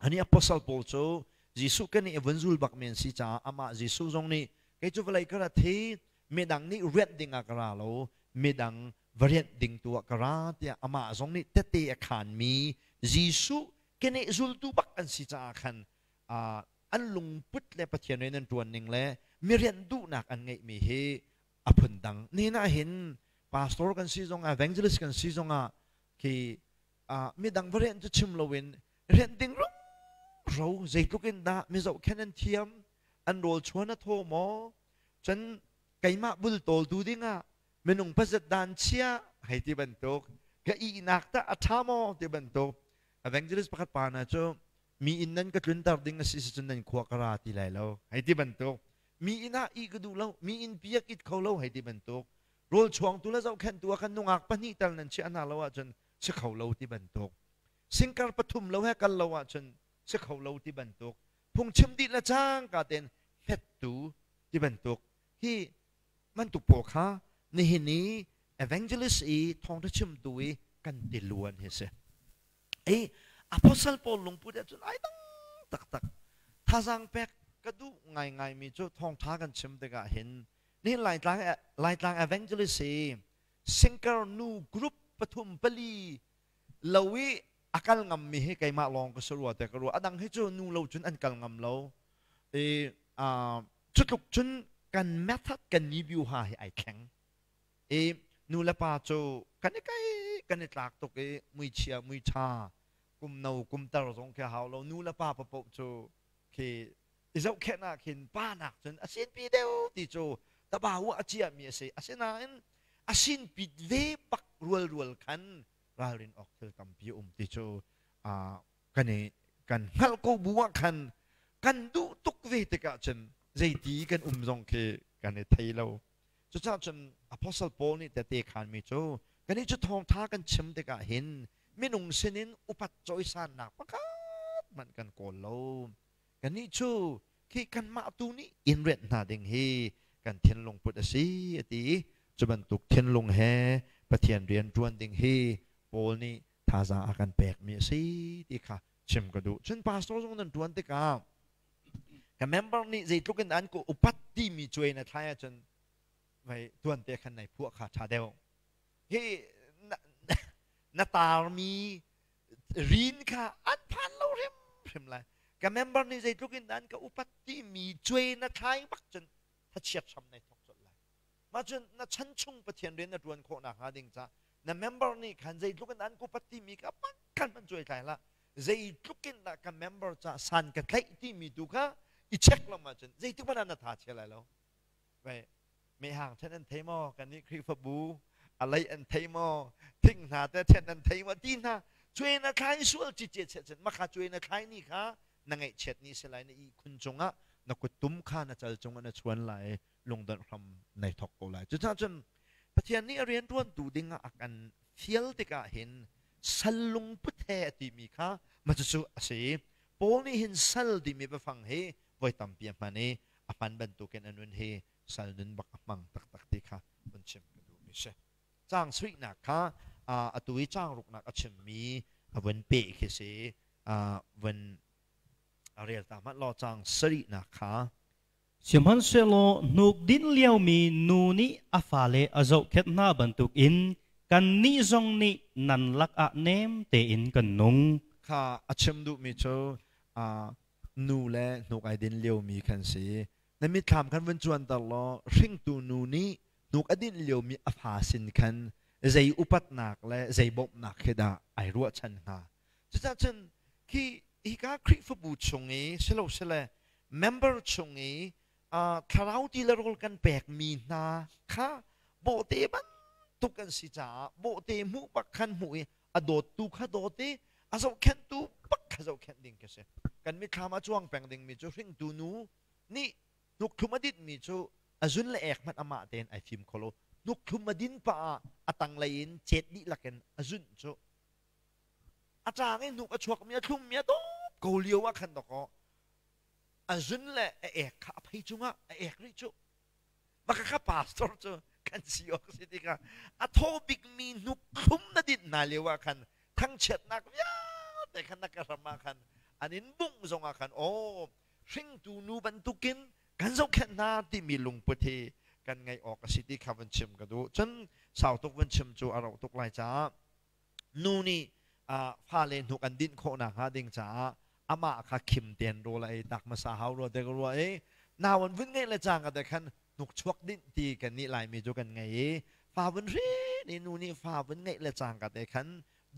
ani apostle Paul cu Jesuh kan i vun zul bak men si caah amah Jesuh zong nih kei cu vawlei ka rat hi midang nih rianh ding ah ka ra lo, midang va rianh ding tu ah ka ra tiah amah zong nih tete a khaanmi Jesuh keneh zultu bak an si caah khan an lungput le Pathian rian an ṭuan ning le mi rianh duhnak an ngeihmi hi a phundang. Nihin ah hin pastor kan si zongah, evangelist kan si zongah khi midang va rianh cu chim loin rianh ding ro zeitluk in dah mi zohkhenh an thiam, an rawl chuan a thaw maw, cun keimah bultawltu dingah minung pazat dan chia hei ti bantuk, ka ihnak tah a ṭha maw ti bantuk. Evangelist pakhat pa hna cu mi inn nan ka tlunter ding a si si cun nan khua ka ra ti lai lo hei ti bantuk, mi inn ah ih ka duh lo, mi inn pi ah it kho lo hei ti bantuk, rawl chuangtu le zohkhenhtu ah khan nungak pahnih tal nan chiah hna lo ahcun si kho lo ti bantuk, singkar pathum lo he kal lo ahcun si kho lo ti bantuk, phungchim dih le cangka tein hmettu ti bantuk hi bantuk pawl kha nihin i evangelist i thawngṭha chimtu i kan ti luan hi si. I apostle Paul lungput ahcun ai dang taktak. Thazaang pek ka duh ngaingaimi cu thawngṭha kan chim tikah hin nihin Laitlang Laitlang evangelist hi singkar nu group pathum pali lo i a kal ngammi hi keimah lawng ka si rua te ka ruah. A dang hi cu nu lo cun an kal ngam lo. I cutluk cun Kan method kan ni biu ha hi ai thleng. I nu le pa cu kan i kai kan i tlak tuk i muichia muiṭha kum no kum tar zong khi hau lo, nu le pa paoh cu khi i zohkhenh ah khin pa nak cun a sinpi deuh ti cu tabawu a ciami a si. Asinain a sinpit ve bak rualrual khan ralrin awk thil tampi um ti cu kan i kan hngalh ko bu ah khan kan duh tuk ve tikah cun zeiti kan um zong khi kan i thei lo. Cucaah cun Apostle Paul nih tehte khanmi cu kannih cu thawngṭha kan chim tikah hin minung sinin upat cawisannak pakhat hmanh kan kawl lo. Kannih cu khi kanmah tu nih in rianh hna ding hi kan thinlung put a si a ti i cu bantuk thinlung he Pathian rian ṭuan ding hi Paul nih thazaang a kan pekmi a si ti kha chim ka duh. Cun pastor zong nan ṭuan tikah ka member nih zeitluk in an ka upat timi cuai na thlai ahcun vai tuan te khan nai phuah kha ṭha deuh. Hi na tarmi rin kha an phan lo hrimhrim lai. Ka member nih zeitluk in an ka upat timi cuai na thlai bak cun thachiat hram nai thok colh lai. Mah cun na chan chung Pathian rian na ṭuan khawh nakhnga ding ca na member nih khan zeitluk in an ka upat timi kha khan man cuai thlai hlah. Zeitluk in dah ka member ca san ka tlaih timi tu kha i check lam ahcun zeitik hmanh ah na tha chia lai lo. Vai mehhang then an thei maw, kan nih Khrihfabu a lei an thei maw, thing hna te then an thei maw ti hna cuai na thlai sual ci ce che cun makha cuai na thlai ni kha na ngaihchiat ni si lai, na ihkhun cungah na kuttum kha na cal cungah na chuan lai, lungdonh hram nei thok ko lai. Cucaah cun Pathian nih a rianṭuantu dingah a kan fial tikah hin sal lungput he a timi kha ma cucu a si. Paul nih hin sal timi biafang hi voi tampi a hman i a hman bantukin a nun hi sal nun bak a hmang taktak ti kha vun chim ka duhmi si. Caang suihnak kha atu i caang ruknak a chimmi a vun peh khi si. Vun a rel ta hmanh law caang sarihnak kha. Sihmanhsehlaw hnuk dinh liomi nu nih a fale a zohkhenh hna bantukin kannih zong nih nan lakah nem tein kan nung. Kha a chim duhmi cu nu le hnuk ai din liomi khan si. Na mitthlam khan vun cuanter law hringtu nu nih hnuk a dinh liomi a fa sin khan zei upatnak le zei bawmhnak khi dah ai ruahchan hnga. Cucaah cun khi hika Khrihfabu chung i silosile member chung i thlarau ti le rawl kan pekmi hna kha bawhte bantuk kan si caah bawhte hmuh bak khan hmuh i a dawttu kha dawt i a zohkhenhtu bak kha zohkhenh ding khi si. Kan mitthlam a cuang peng dingmi cu hringtu nu nih hnukthum a dinhmi cu a zun le ek hmanh amah tein ai fim kho lo. Hnukthum a din pah ah a tanglei in cet dihlak in a zunh cu a ṭaang i hnuk a chuakmi a thlummi a dawp ko lio ah khan dawkaw a zun le a ek kha a phei cungah a ek rih cu. Maka kha pastor cu kan si awk si tikah a thaw bikmi hnuk thlum na dinh hna lio ah khan thangchiatnak vialte khan na ka hram ah khan an in bungh zongah khan aw hringtu nu bantukin kan zohkhenh hna timi lungput hi kan ngeih awk a si ti kha van chim ka duh. Cun sau tuk van chim cu a rauh tuk lai caah nu nih fale hnuk an dinh khawh nakhnga ding caah amah kha khim tein rawl a ei tak hmasa hau rua te ka ruah i nau an vun ngeih le cang ka te khan hnuk chuak dinh ti kan nih Laimi cu kan ngei i fa vun hrin i nu nih fa vun ngeih le cang ka te khan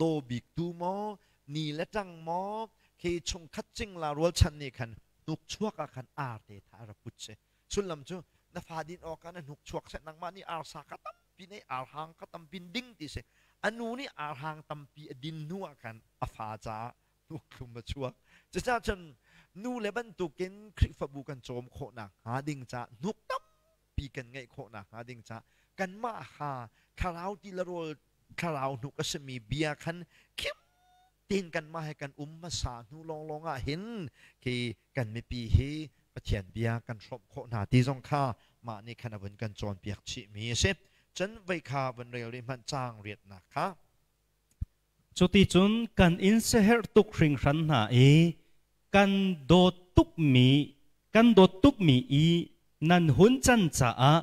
daw bik tu maw ni le ṭang maw khi chungkhat cingla rualchan nih khan hnuk chuak ah khan ar te tha ra put si. Sullam cu na fa din awk ah na hnuk chuak seh, nangmah nih arsa kha tampi nei, arhang kha tampi ding ti si. A nu nih arhang tampi a din hnu ah khan a fa caah hnuk thlum a chuak. Cucaah cun nu le bantukin Khrihfabu kan cawm khawh nakhnga ding caah, hnuk tampi kan ngeih khawh nakhnga ding caah kanmah kha thlarau ti le rawl, thlarau hnuk a simi bia khan khim tein kanmah he kan um hmasa hnu lawnglawng ah hin khi kan mipi hi Pathian bia kan hrawmh khawh hna ti zong kha mah nih khan a vun kan cawnpiak chihmi a si. Cun vei kha vun rel rih hmanh caang riatnak kha. Cuticun kan in siaherh tuk hringhran hna i kan dawt tukmi kan dawt tukmi i nan hun can caah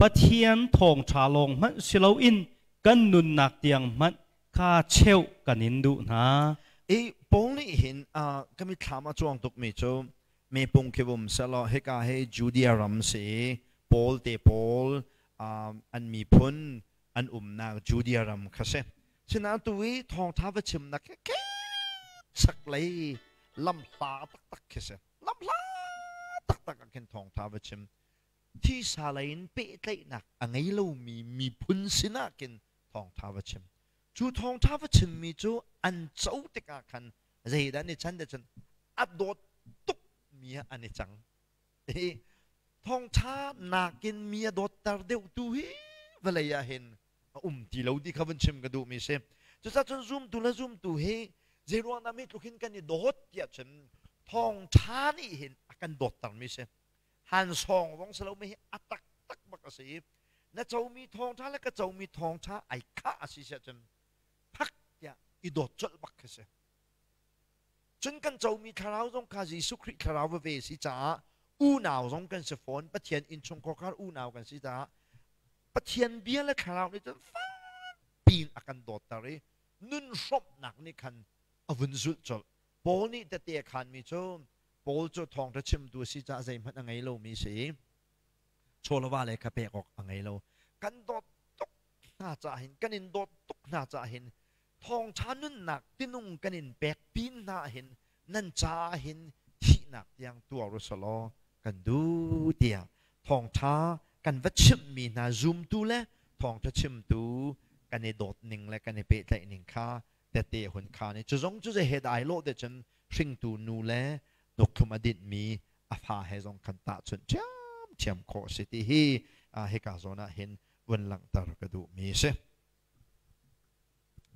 Pathian thawngṭha lawng hmanh si loin kan nunnak tiang hmanh kha cheuh kan in duh hna. I Paul nih hin ka mitthlam a cuang tukmi cu mepung khi um sehlaw hika hi Judea ram si i Paul te pawl an miphun an umnak Judea ram kha si. Sinain tu i thawngtha va chimnak khi chaklei lamhla taktak khi si. Lamhla taktak ah khin thawngtha va chim. Thisa lei in pehtlaihnak a ngei lomi miphun sinah khin thawngtha va chim. Cu thawngtha va chimmi cu an co tikah khan zeidah an i chan te cun a dawt tuk mi ah an i cang. Hi thawngtha nakin mi a dawtter deuhtu hi vawlei ah hin a um ti lo ti kha vun chim ka duhmi si. Cucaah cun zumtu le zumtu hi zeiruang dah mi tluk hin kan i dawt tiah cun thawngtha nih hin a kan dawttermi si. Han sawng zong si lo mi hi a taktak bak a si. Na comi thawngtha le ka comi thawngtha ai khah a si siah cun phak tiah i dawt colh bak khi si. Cun kan comi thlarau zong kha Jesuh Khrih thlarau veve si caah unau zong kan si fawn. Pathian innchungkhar unau kan si caah Pathian bia le thlarau nih cun fakpi in a kan dawtter i nun hrawmhnak nih khan a vun zulh colh. Paul nih tete a khaanmi cu Paul cu thawngṭha chimtu a si caah zeihmanh a ngei lomi a si i chawlava le kha pek awk a ngei lo. Kan dawt tuk hna caah hin kan in dawt tuk hna caah hin thawngṭha nunnak tinung kan in pek pin hna hin nan caah hin thihnak tiang tuar u selaw kan duh tiah thawngṭha kan va chimhmi hna zumtu le thawngṭha chimtu kan i dawt ning le kan i pehtlaih ning kha tete hun kha ni cu zong cu zei he dai lawh te cun hringtu nu le dukthum a dinhmi a fa he zong khan tahchunh ṭhiamṭhiam khawh si ti hi hika zawn ah hin vun langhter ka duhmi si.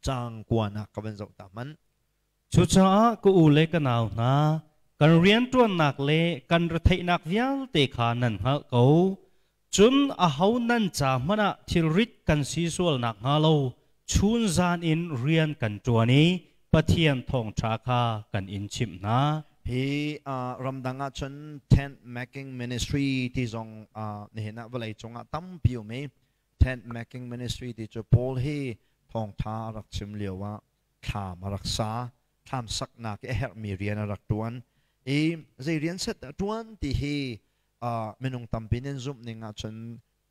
Caang kuanak ka van zoh ta hmanh. Cucaah ka u le ka nau hna, kan rianṭuannak le kan retheihnak vialte kha nan hngalh ko. Cun aho nan ca hmanh ah thilrit kan si sual nakhnga lo chunzan in rian kan ṭuan i Pathian thawngṭha kha kan in chimh hna. Hi ramdang ah cun tent making ministry ti zong nihin ah vawlei cungah tampi um i tent making ministry ti cu Paul hi thawngṭha a rak chim lio ah thlam a rak sa thlam saknak i a herhmi rian a rak ṭuan i zei rian set dah ṭuan ti hi minung tampi nih an zumh ning ahcun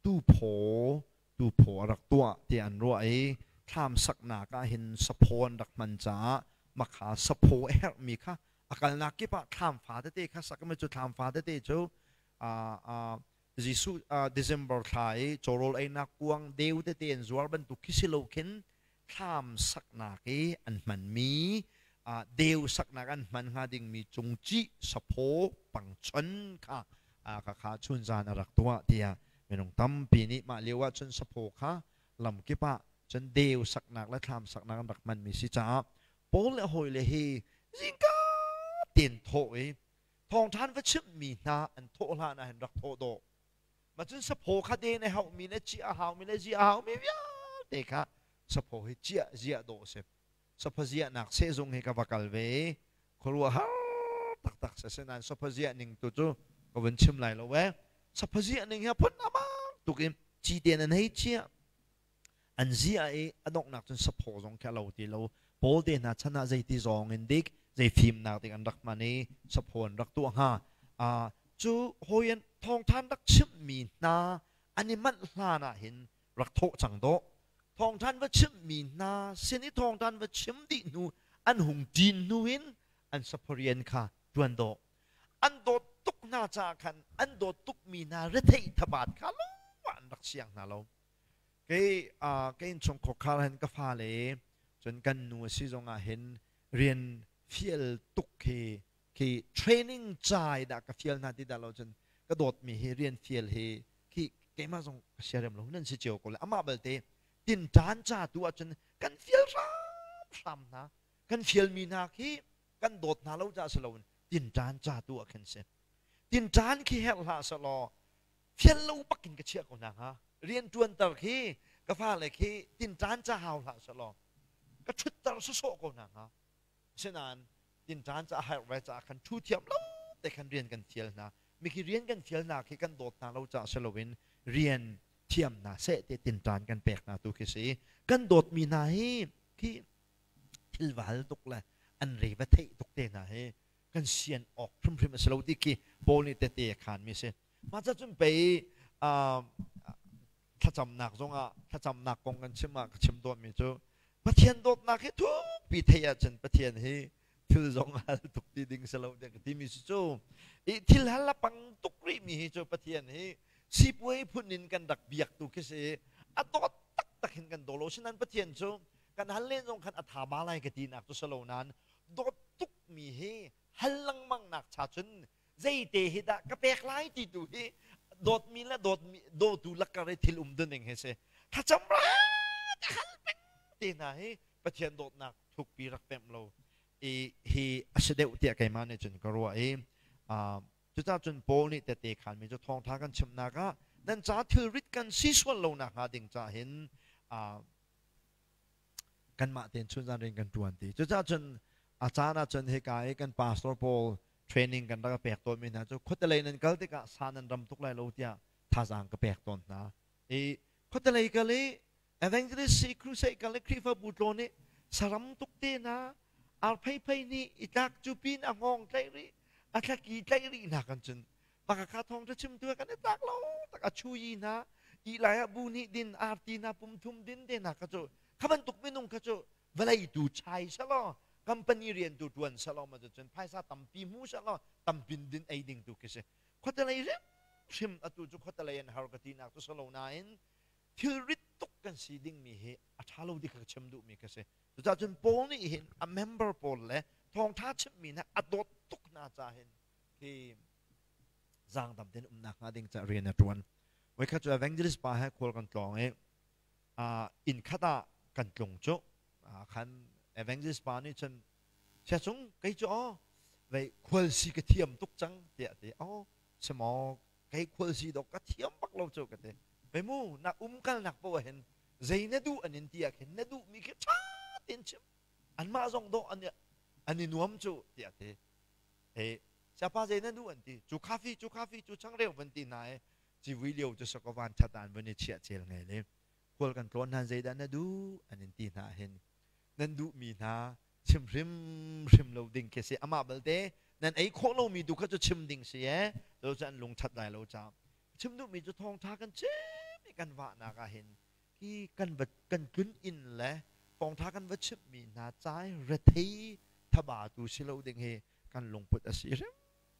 tuphaw tuphaw a rak tuah ti an ruah i thlam saknak ah hin saphaw an rak hman caah makha saphaw a herhmi kha a kalnak kip ah thlam fa tete kha sak mi cu thlam fa tete cu Jesuh December thla i cawrawl einak kuang deu tete an zuar bantuk khi si lo khin thlam saknak i an hmanmi deu saknak an hman hnga dingmi cungcih saphaw pangchon kha kha chunzan a rak tuah tiah minung tampi nih mah lio ah cun saphaw kha lamkip ah cun deu saknak le thlam saknak an rak hmanmi si caah Paul le hawile hi zingka tein thawh i thawngṭhan va chimhmi hna an thawh hlan ah hin rak thawh dawh ma cun saphaw kha den a hauhmi le ciah a haumi le ziah a haumi vialte kha saphaw hi ciah ziah dawh a si saphaw ziahnak sehzung hi ka va kal ve i khuaruahhar taktak si asinain saphaw ziah ning tu cu ka vun chim lai lo ee saphaw ziah ning hi a phun amang tuk in cite an hei chiah an ziah i a donghnak cun saphaw zong khi a lo ti lo Paul te hna chan ah zeiti zawng in dik zei fimnak dik an rak hman i saphaw an rak tuah hnga cu hawi an thawngthan rak chimhmi hna an i manh hlan ah hin rak thawh cang dawh thawngthan va chimhmi hna sin i thawngthan va chim dih hnu an hung ṭin hnu in an sapharian kha ṭuan dawh an dawt tuk hna caah khan an dawt tukmi hna retheih thabat kha lo an rak siang hna lo Kei ka innchungkhar khar hin ka fale cun kan nu a si zongah hin rian fial tuk khi khi training cai dah ka fial hna ti dah lo cun ka dawtmi hi rian fial hi khi keimah zong ka siarem lo nan si cio ko le amah balte tinṭan ca tu ahcun kan fial hramhram hna kan fialmi hna khi kan dawt hna lo ca si loin tinṭan ca tu ah khin si tinṭan khi herh hlah selaw fial lo bak in ka chiah ko hna hnga rian ṭuanter khi ka fale khi tinṭan ca hau hlah selaw ka ṭhutter sawsawh ko hna hnga asinain tinṭan ca a herh ve caah khan ṭhu thiam lo te khan rian kan fial hna mikhi rian kan fial hna khi kan dawt hna lo caah si loin rian thiam hna seh te tinṭan kan pek hna tu khi si kan dawtmi hna hi khi thil val tuk le an re va theih tuk te hna hi kan sian awk hrimhrim a si lo ti khi Paul nih tete a khaan mi si. Mah ca cun pei Thlacamnak zongah thlacamnak kong kan chim ah ka chim tawnmi cu Pathian dawtnak hi thukpi theih ahcun Pathian hi thil zong hal tuk ti ding si lo tiah ka timi si cu i thil hal a pang tuk rihmi hi cu Pathian hi sipuai phun in kan rak biak tu khi si a dawt taktak hin kan daw lo. Sinain Pathian cu kan hal len zong khan a tha ba lai ka ti nak cu si lo nain dawt tuk mi hi hal lengmang nak cha cun zeite hi dah ka pek lai ti tu hi dawtmi le dawtmi dawtu lakar i thil um duning hi si. Thlacam ra hal peng te hna hi Pathian dawtnak thukpi rak pemh lo i hi a si deuh tiah keimah nih cun ka ruah. I cucaah cun Paul nih tete khanmi cu thawngtha kan chimnak ah nan ca thilrit kan si sual lo nak hnga ding ca hin kanmah tein chunzan rian kan ṭuan ti. Cucaah cun a caan ah cun hika i kan pastor pawl training kan rak pek tawnmi hna cu khuatelei nan kal tikah sa nan ram tuk lai lo tiah thazaang ka pek tawn hna. I khuatelei kal i evangelist si, crusade kal i Khrihfabu tlawn i saram tuk te na arpheiphei nih i tlak cu pin a hngawng tlaih rih, a thlaki tlaih rih hna kan cun pakakha thawng ṭha chimtu kan i tlak lo tak a chuyi hna i lai ah bu nih din arti hna pum thum din te hna kha cu kha bantuk minung kha cu vawlei tu chai selaw, company rian tu ṭuan selaw, ma cun phaisa tampi hmu selaw, tampin din ei ding tu khi si. Khuatelei hrimhrim atu cu khuatelei an har ka ti nak cu selo nain thilrit tuk kan si dingmi hi a ṭha lo ti kha ka chim duhmi ka si. Cucaah cun Paul nih hin a member pawl le thawngṭha chimmi hna a dawt tuk hna ca hin khi zaangdam tein umnak hnga ding ca rian a ṭuan. Voikhat cu evangelist pa he khual kan tlawng i inn khat ah kan tlung cu khan evangelist pa nih cun, "Sia Cung, kei cu aw vei khual si ka thiam tuk cang," tiah ti. "Aw semaw, kei khual si dawk ka thiam bak lo cu," ka ti. "Vei mu, na umkal nak poah hin zei na duh an in ti ah khin na duh mi khi ṭha tein chim, anmah zong dawh an i nuam cu," tiah ti. E siapa zei na duh an ti cu, coffee cu, coffee cu, changreu van ti hna i civui lio cu sako van that an van i chiah cel ngai le khual kan tlawn hna, zeidah na duh an in ti hna hin nan duh mi hna chim hrim hrim lo ding khi si. Amah balte nan ei khawh lomi tu kha cu chim ding si e cu cu an lung that lai lo ca. Chim duh mi cu thawngtha kan chim i kan vahnak ah hin hi kan va kan tlun inn le thawngtha kan va chimh mi hna cai rethei thaba tu si lo ding hi kan lungput a si hrim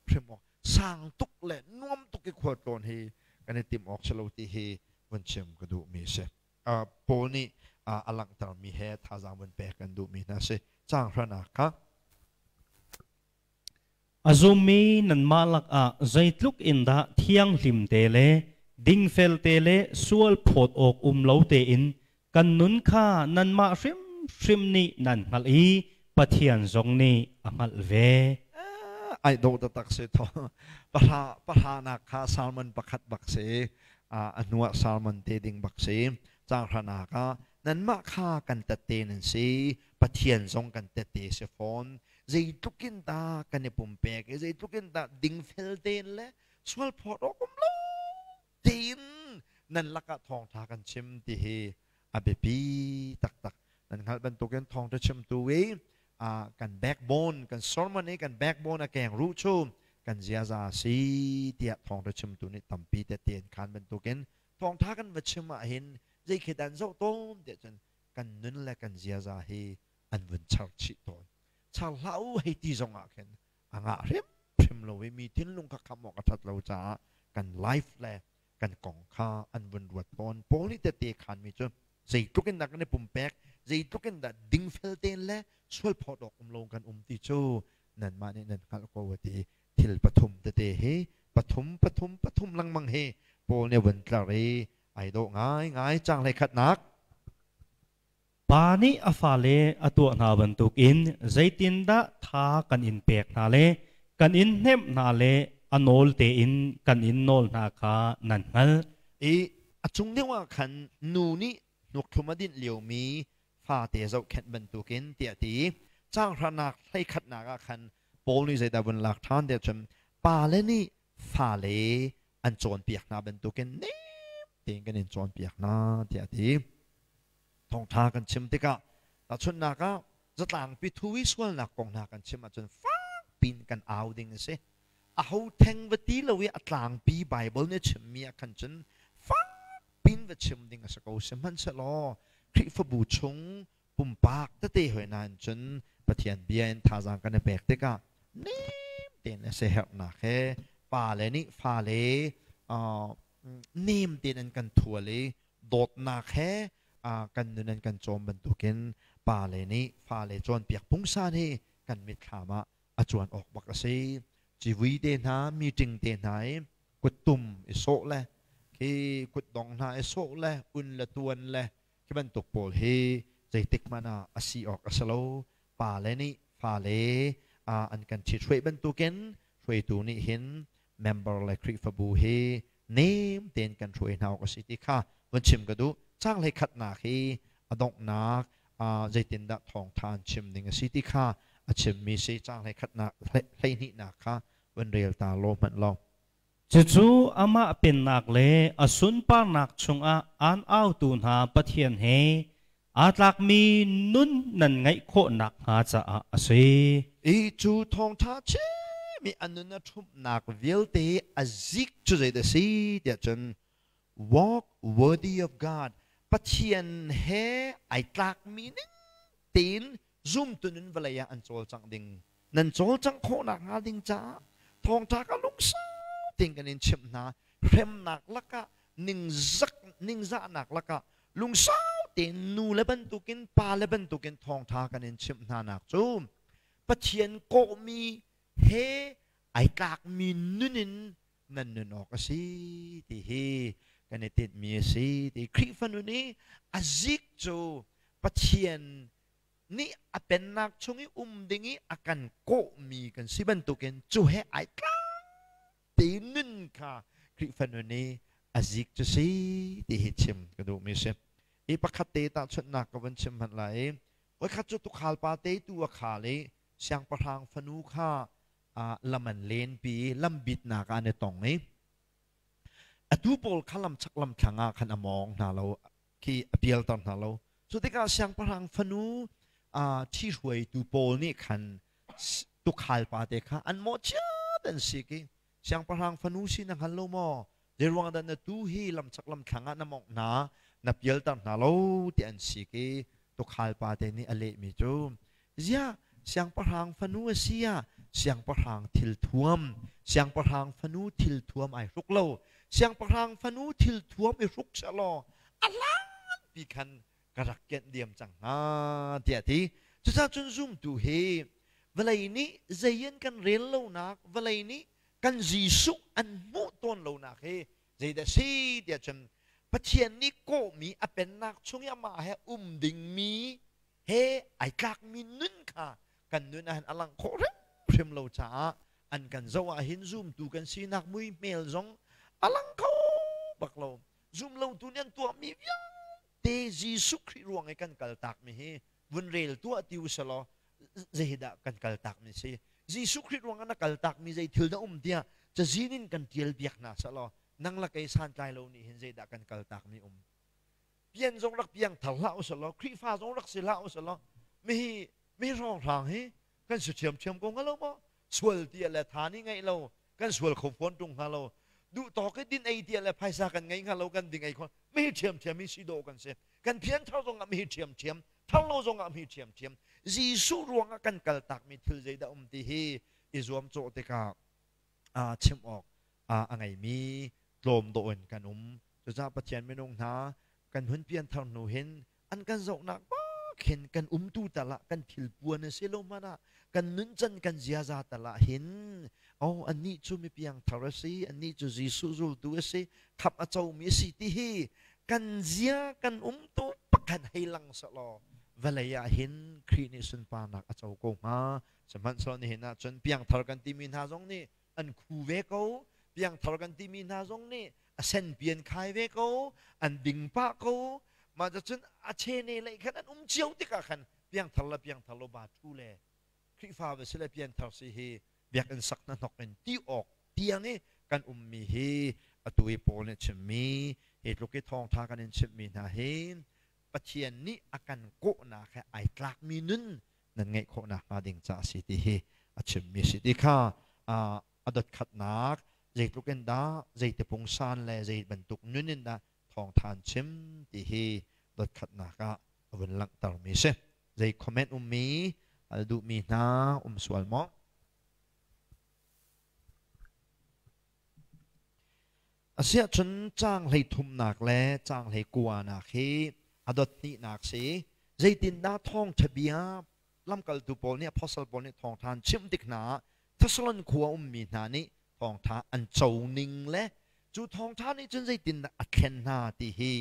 hrim awk. Sang tuk le nuam tuk i khual tlawn hi kan i tim awk si lo ti hi vun chim ka duh mi si. Paul nih a langhter mi he thazaang vun pek kan duh mi hna si. Caang hranak kha. A zummi nanmah lakah zeitluk in dah thianghlim te le dingfel te le sual phawt awk um lo tein kan nun kha nanmah hrimhrim nih nan hngalh i Pathian zong nih a hngalh ve. Ai dawh taktak si tho. Pahra pahranak kha salmon pakhat bak si. A hnuah salmon te ding bak si. Caang hranak ah nanmah kha kan tette nan si. Pathian zong kan tette si fawn. Zeitluk in dah kan i pumpek i zeitluk in dah dingfel tein le sual phawt awk um lo tein nan lakah thawngṭha kan chim ti hi a biapi taktak. Nan hngalh bantukin thawngṭha chimtu i kan backbone, kan sermon i kan backbone, a keng ruh cu kan ziaza a si tiah thawngṭha chimtu nih tampi tehte an khaan bantukin thawngṭha kan va chim ah hin zei khi dah an zoh tawn tiah cun kan nun le kan ziaza hi an vun char chih tawn. Char hlah u hei ti zong ah khin a ngah hrimhrim lo i mi thinlung kha kham awk a ṭhat lo caah kan life le kan kong kha an vun ruat tawn. Paul nih tette khanmi cu zeitluk in dah kan i pumpek, zeitluk in dah dingfel tein le sual phawt awk um lo kan um ti cu nanmah nih nan hngalh ko a ti. Thil pathum tete hi, pathum pathum pathum lengmang hi Paul nih a vun tlar i ai dawh ngaingai. Caang 11nak. Pa nih a fale a tuah hna bantukin zeitindah tha kan in pek hna le kan in hnemh hna le a nawl tein kan in nawl hna kha nan hngalh. I a cung deuh ah khan nu nih hnukthlum a dinh liomi fate zohkhenh bantukin tiah ti. Caang hranak 11nak ah khan Paul nih zeidah vun lak ṭhan tiah cun pale nih fale an cawnpiak hna bantukin nem tein kan in cawnpiak hna tiah a ti. Thawngṭha kan chim tikah, tahchunhnak ah, zatlangpi thu i sualnak kong hna kan chim ahcun fakpiin kan au ding a si. A ho theng va ti lo i a tlangpi Bible nih chimmi ah khan cun fak pin va chim ding a si ko. Sihmanhsehlaw Khrihfabu chung pumpak tete hoi nain cun Pathian bia in thazaang kan i pek tikah nem tein a siaherhnak he pale nih fale nem tein an kan thual i dawtnak he kan nun an kan cawm bantukin pale nih fale cawnpiak pungsan hi kan mitthlam ah a cuan awk bak a si. Civui te hna, meeting te hna i kuttum i sawh le khi kutdong hna i sawh le un le tuan le khi bantuk pawl hi zeitik hmanh ah a si awk a si lo. Pale nih fale an kan ṭhithruai bantukin hruaitu nih hin member le Khrihfabu hi nem tein kan hruai hna awk a si ti kha vun chim ka duh. Caang khatnak hi a donghnak zeitindah thawngṭha an chim ding a si ti kha a chimmi si. Caang 11nak 12nak kha vun rel ta law hmanh law. Cucu amah pennak le a sunparnak chungah aan autu hna Pathian he aa tlakmi nun nan ngeih khawh nakhnga caah a si. I cu thawngṭha chimmi a nun a ṭhumhnak vialte a zik cu zeidah a si tiah cun walk worthy of God, Pathian he ai tlakmi ning tein zumtu nun vawlei ah an cawlcangh ding, nan cawlcangh khawh nakhnga ding caah thawngṭha ka lungsau tein kan in chimh hna. Hremnak lakah, ningzak ningzahnak lakah lungsau tein nu le bantukin, pa le bantukin thawngṭha kan in chimh hna nak cu Pathian kawhmi he ai tlakmi nun in nan nun awk a si ti hi kan i tinhmi a si ti. Khrihfa nun i a zik cu Pathian nih a pennak chung i um ding i a kan kawhmi kan si bantukin cu he ai tlak te nun kha Khrihfa nun i a zik cu si ti hi chim ka duhmi si. I pakhat te tahchunhnak ka vun chim hmanh lai i voikhat cu tukhal pa te tu a khal i siangpahrang fanu kha lam an lenpi i lambitnak ah an i tong i atu pawl kha lam chak lam thlang ah khan a mawng hna lo khi a pialter hna lo. Cu tikah siangpahrang fanu ṭhihruaitu pawl nih khan tukhal pa te kha an mawhchiat an sik i, "Siangpahrang fanu si na hngal lo maw? Zeiruang dah na tu hi lamchak lamthlang ah na mawngh hna, na pialter hna lo?" ti an sik i tukhal pa te nih a lehmi cu, "Ziah, siangpahrang fanu a si ah siangpahrang thilthuam, siangpahrang fanu thilthuam ai hruk lo. Siangpahrang fanu thilthuam i hruk sehlaw a hlanpi khan ka rak kenh diam cang hnga," tiah a ti. Cucaah cun zumtu hi vawlei nih zei in kan rel lonak, vawlei nih kan Jesuh an hmuh tawn lonak hi zeidah si tiah cun Pathian nih kawhmi, a pennak chung i amah he um dingmi he ai tlakmi nun kha kan nun ahhin a langh khawh hrimhrim lo caah an kan zoh ahhin zumtu kan sinak muihmel zong a lang kho bak lo. Zumlotu nih an tuahmi vialte Jesuh Khrih ruang i kan kaltakmi hi vun rel tuah ti usalaw, zeidah kan kaltakmi si? Jesuh Khrih ruang ah na kaltakmi zei thil dah um tiah cazin in kan tial biak hna selaw, nang la kei santlai lo nih hin zeidah kan kaltakmi um? Pian zong rak piang thar hlah usalaw, Khrihfa zong rak si hlah usalaw, mihi mi hrawnghrang hi kan si ṭhiamṭhiam ko hnga lo maw? Sual ti le tha ni ngeih lo kan sual kho fawn ṭung hnga lo. Duh tawk i din ei ti le phaisa kan ngei hnga lo, kan ding ei kho mihi ṭhiamṭhiam hi si dawh kan si. Kan phian thar zong ah mihi ṭhiamṭhiam, thar lo zong ah mihi ṭhiamṭhiam. Jesuh ruangah kan kaltakmi thil zeidah um ti hi i zuam cawh tikah chim awk a ngeimi tlawm dawh in kan um. Cucaah Pathian minung hna, kan hun pianthar hnu hin an kan zohnak bak hin kan umtu tal ah, kan thilpuan a si lo hmanh ah, kan nuncan kan ziaza tal ah hin, oh, annih cu mi piangthar a si, annih cu Jesuh zultu a si, khamh a comi a si ti hi kan zia kan umtu pakhat hei lang selaw vawlei ah hin Khrih nih sunparnak a co ko hnga. Sihmanhsehlaw nihin ah cun piangthar kan timi hna zong nih an khu ve ko, piangthar kan timi hna zong nih a senpi an khai ve ko, an ding pah ko. Mah cun a chene lei khan an um cio tikah khan piangthar le piangthar lo ba thu le Khrihfa va si le pianthar si hi biakinn sak hna hnok in ti awk tiang i kan ummi hi atu i Paul nih chimmi hi tluk i thawngtha kan in chimhmi hna hi Pathian nih a kan kawhnak he ai tlakmi nun nan ngeih khawh nakhnga ding ca a si ti hi a chimmi si ti kha. A dot khatnak zeitluk in dah, zeiti pungsan le zei bantuk nun in dah thawngtha an chim ti hi dot khatnak ah a vun langhtermi si. Zei comment ummi al duhmi hna um sual maw? Asiahcun caang 33nak le caang 29nak hi a dot hnihnak si. Zeitindah thawngṭha bia lamkaltu pawl nih, apostle pawl nih thawngṭha an chimh tik hna ah Thessalon khua ummi hna nih thawngṭha an co ning le cu thawngṭha nih cun zeitindah a thlen hna ti hi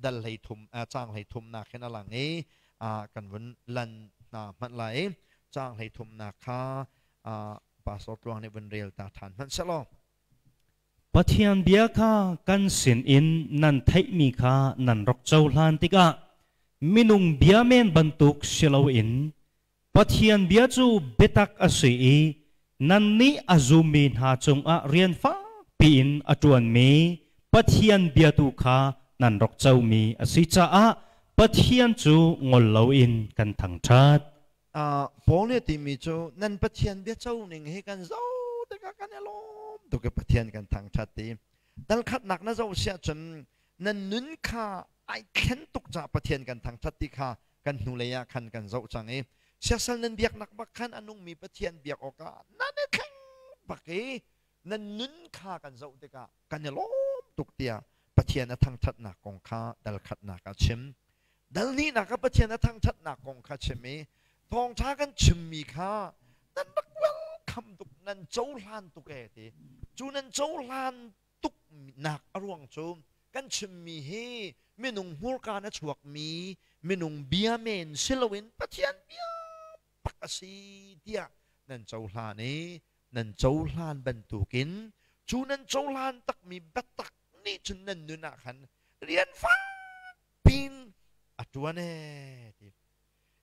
dal 33, caang 33nak hin a lang i kan vun lan hna hmanh lai i caang 33nak kha Pastor Tluang nih vun rel ta ṭhan hmanh sehlaw. Pathian bia kha kan sinin nan theihmi kha nan rak cohlan tikah minung bia men bantuk si loin Pathian bia cu biatak a si i nannih a zummi hna cungah rian fakpi in a ṭuanmi Pathian bia tu kha nan rak comi a si caah Pathian cu ngol loin kan thangṭhat. Paul nih a timi cu nan Pathian bia co ning hi kan zoh tikah kan i lawm tuk i Pathian kan thangṭhat ti. Dal khatnak na zoh siah cun nan nun kha ai thlen tuk caah Pathian kan thangṭhat ti kha kan hnulei ah khan kan zoh cang i siasal nan biaknak bak khan a nungmi Pathian biak awkah nan i thleng bak i nan nun kha kan zoh tikah kan i lawm tuk tiah Pathian a thangṭhatnak kong kha dal khatnak ah chim. Dal hnihnak ah Pathian a thangṭhatnak kong kha chim i thawngṭha kan chimmi kha nan rak welcome tuk, nan cohlan tuk ee ti. Cu nan cohlan tuknak a ruang cu kan chimmi hi minung hmurka in a chuakmi minung bia men si loin Pathian bia bak a si tiah nan cohlan i nan cohlan bantukin cu nan cohlan takmi biatak nih cun nan nun ah khan rian pin a ṭuan ee ti.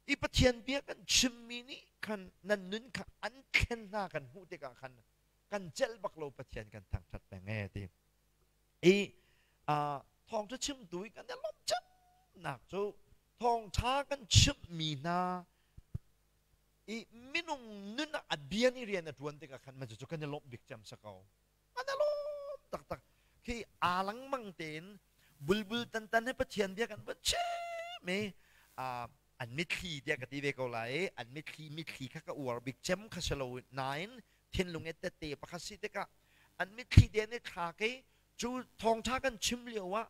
I Pathian bia kan chimmi nih khan nan nun kha an thlen hna kan hmuh tikah khan kan celh bak lo, Pathian kan thangṭhat peng ee ti. I thawngṭha chimtu i kan i lawmh cemnak cu thawngṭha kan chimhmi hna i minung nun ah a bia nih rian a ṭuan tikah khan mah cucu kan i lawmh bik cem si ko. An i lawm taktak. Khi aa lengmang tein bulbul tantan he Pathian bia kan van chim i an mitthli tiah ka ti ve ko lai i an mitthli mitthli kha ka uar bik cem kha si lo nain thinlung i tette pakhat si tikah an mitthli te an i thlak i cu thawngṭha kan chim lio ah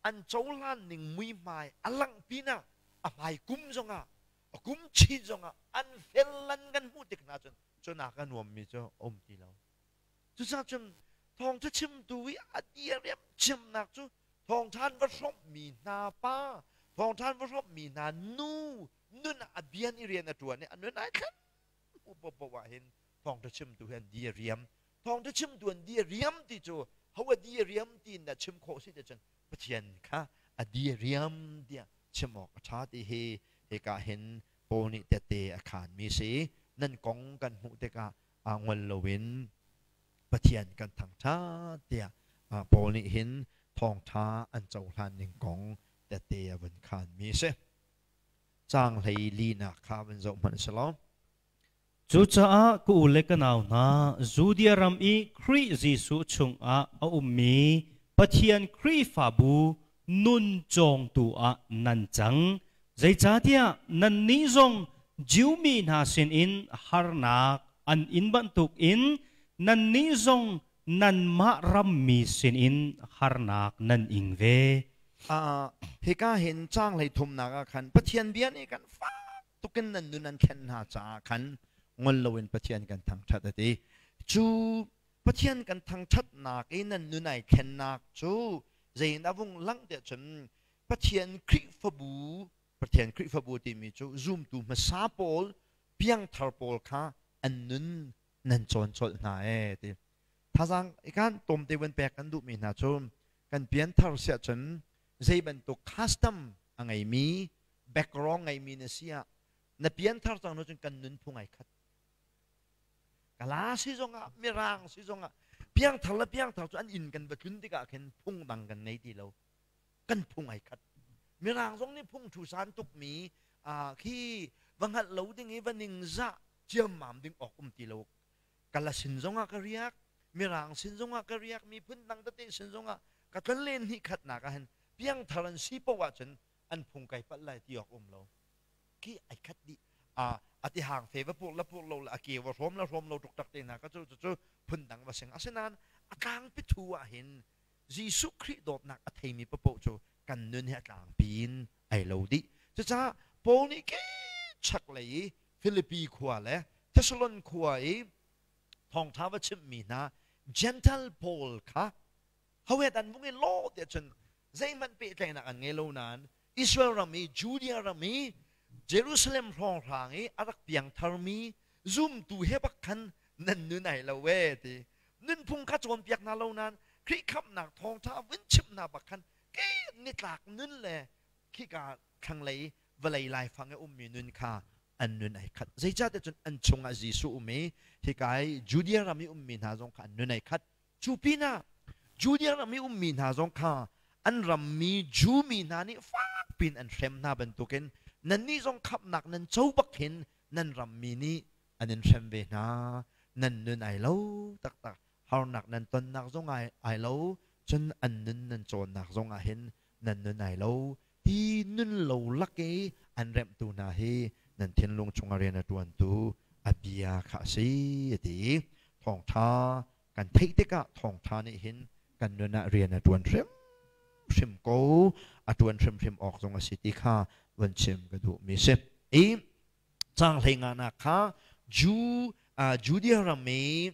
an cohlan ning muihmai a langh pinah a hmai kum zongah a kum chin zongah an fel lan kan hmuh tik hna cun cunak a nuammi cu a um ti lo. Cucaah cun thawngṭha chimtu i a diriam chimnak cu thawngṭha an va hrawmhmi hna pa, thawngṭha an va hrawmhmi hna nu nun ah a bian i rian a ṭuan i a nun ai thlen paohpaoh ah hin thawngṭha chimtu hi an di a riam. Thawngṭha chimtu an di a riam ti cu ho a di a riam ti in dah chim khawh si ti cun Pathian kha a di a riam tiah chim awk a ṭha ti hi hika hin Paul nih tehte a khaanmi si. Nan kong kan hmuh tikah ngol loin Pathian kan thangṭhat tiah Paul nih hin thawngṭha an cohlan ning kong tehte a vun khaanmi a si. Caang 24nak kha vun zoh hmanh sih law. Cucaah ka u le ka nau hna, Judea ram i Khrih Jesuh chungah a ummi Pathian Khrihfabu nun cawngtu ah nan cang. Zeicahtiah nannih zong Jew mi hna sinin harnak an in bantukin nannih zong nanmah rammi sinin harnak nan ing ve. Hika hin caang 33nak ah khan Pathian bia nih kan fak tukin nan nun an thlen hna caah khan ngol loin Pathian kan thangṭhat a ti. Cu Pathian kan thangṭhatnak i nan nun ai thlennak cu zeiin a vung langh tiah cun Pathian Khrihfabu, Pathian Khrihfabu timi cu zumtu hmasa pawl, piangthar pawl kha an nun nan cawn colh hna ee ti. Thazaang ikan tlawmte van pek kan duhmi hna cu kan pianthar siah cun zei bantuk custom a ngeimi, background ngeimi na si ah na pianthar cang cun kan nunphung ai khat. Kala si zongah, Mirang si zongah piangthar le piangthar cu an inn kan va tlun tikah khin phung dang kan ngei ti lo. Kan phung ai khat. Mirang zong nih phung thu san tukmi khi va hngalh lo ding i va ningzah ciammam ding awk um ti lo. Kala sin zongah ka riak. Mirang sin zongah ka riak, miphun dang tete sin zongah ka tlonlen hnih khatnak ah hin piangthar an si paoh ahcun an phung kai palh lai ti awk um lo. Khi ai khat dih. A a ti hang fe va pur la pur lo le a ke va hrawm la hrawm lo tuk tak te hna ka cu cu phun dang va sing. Asinain a tlangpi thu ah hin Jesuh Khrih dawtnak a theimi paoh cu kan nun hi a tlangpi in ai lo dih. Cucaah Paul nih ke chaklei i Filipi khua le Thessalon khua i thawngṭha va chimhmi hna Gentile pawl kha hohet an vung i lawh tiah cun zeihmanh pehtlaihnak an ngei lo nain Israel ram i Judea ram i Jerusalem hrawnghrang i a rak piangtharmi zumtu he bak khan nan nun ai lo ee ti nunphung kha cawnpiak hna lo nain Khrih khamhnak thawngṭha vun chimh hna bak khan ke nitlak nun le khika thlanglei vawlei laifang i ummi nun kha an nun ai khat. Zeicahtiah cun an chungah Jesuh um i hika i Judea ram i ummi hna zong kha an nun ai khat. Cu pinah Judea ram i ummi hna zong kha an rammi Jew mi hna nih fak piin an hrem hna bantukin nannih zong khamhnak nan co bak hin nan rammi nih an in hrem ve hna. Nan nun ai lo taktak. Harnak nan tonnak zong ai lo, cun an nun nan cawnnak zong ah hin nan nun ai lo. Hi nun lo lak i an remhtu hna hi nan thinlung chungah rian a ṭuantu a bia kha a si, a ti. Thawngṭha kan theih tikah thawngṭha nih hin kan nun ah rian a ṭuan hrimhrim ko, a ṭuan hrimhrim awk zong a si ti kha vun chim ka duhmi si. I caang hleinganak kha Jew Judea ram i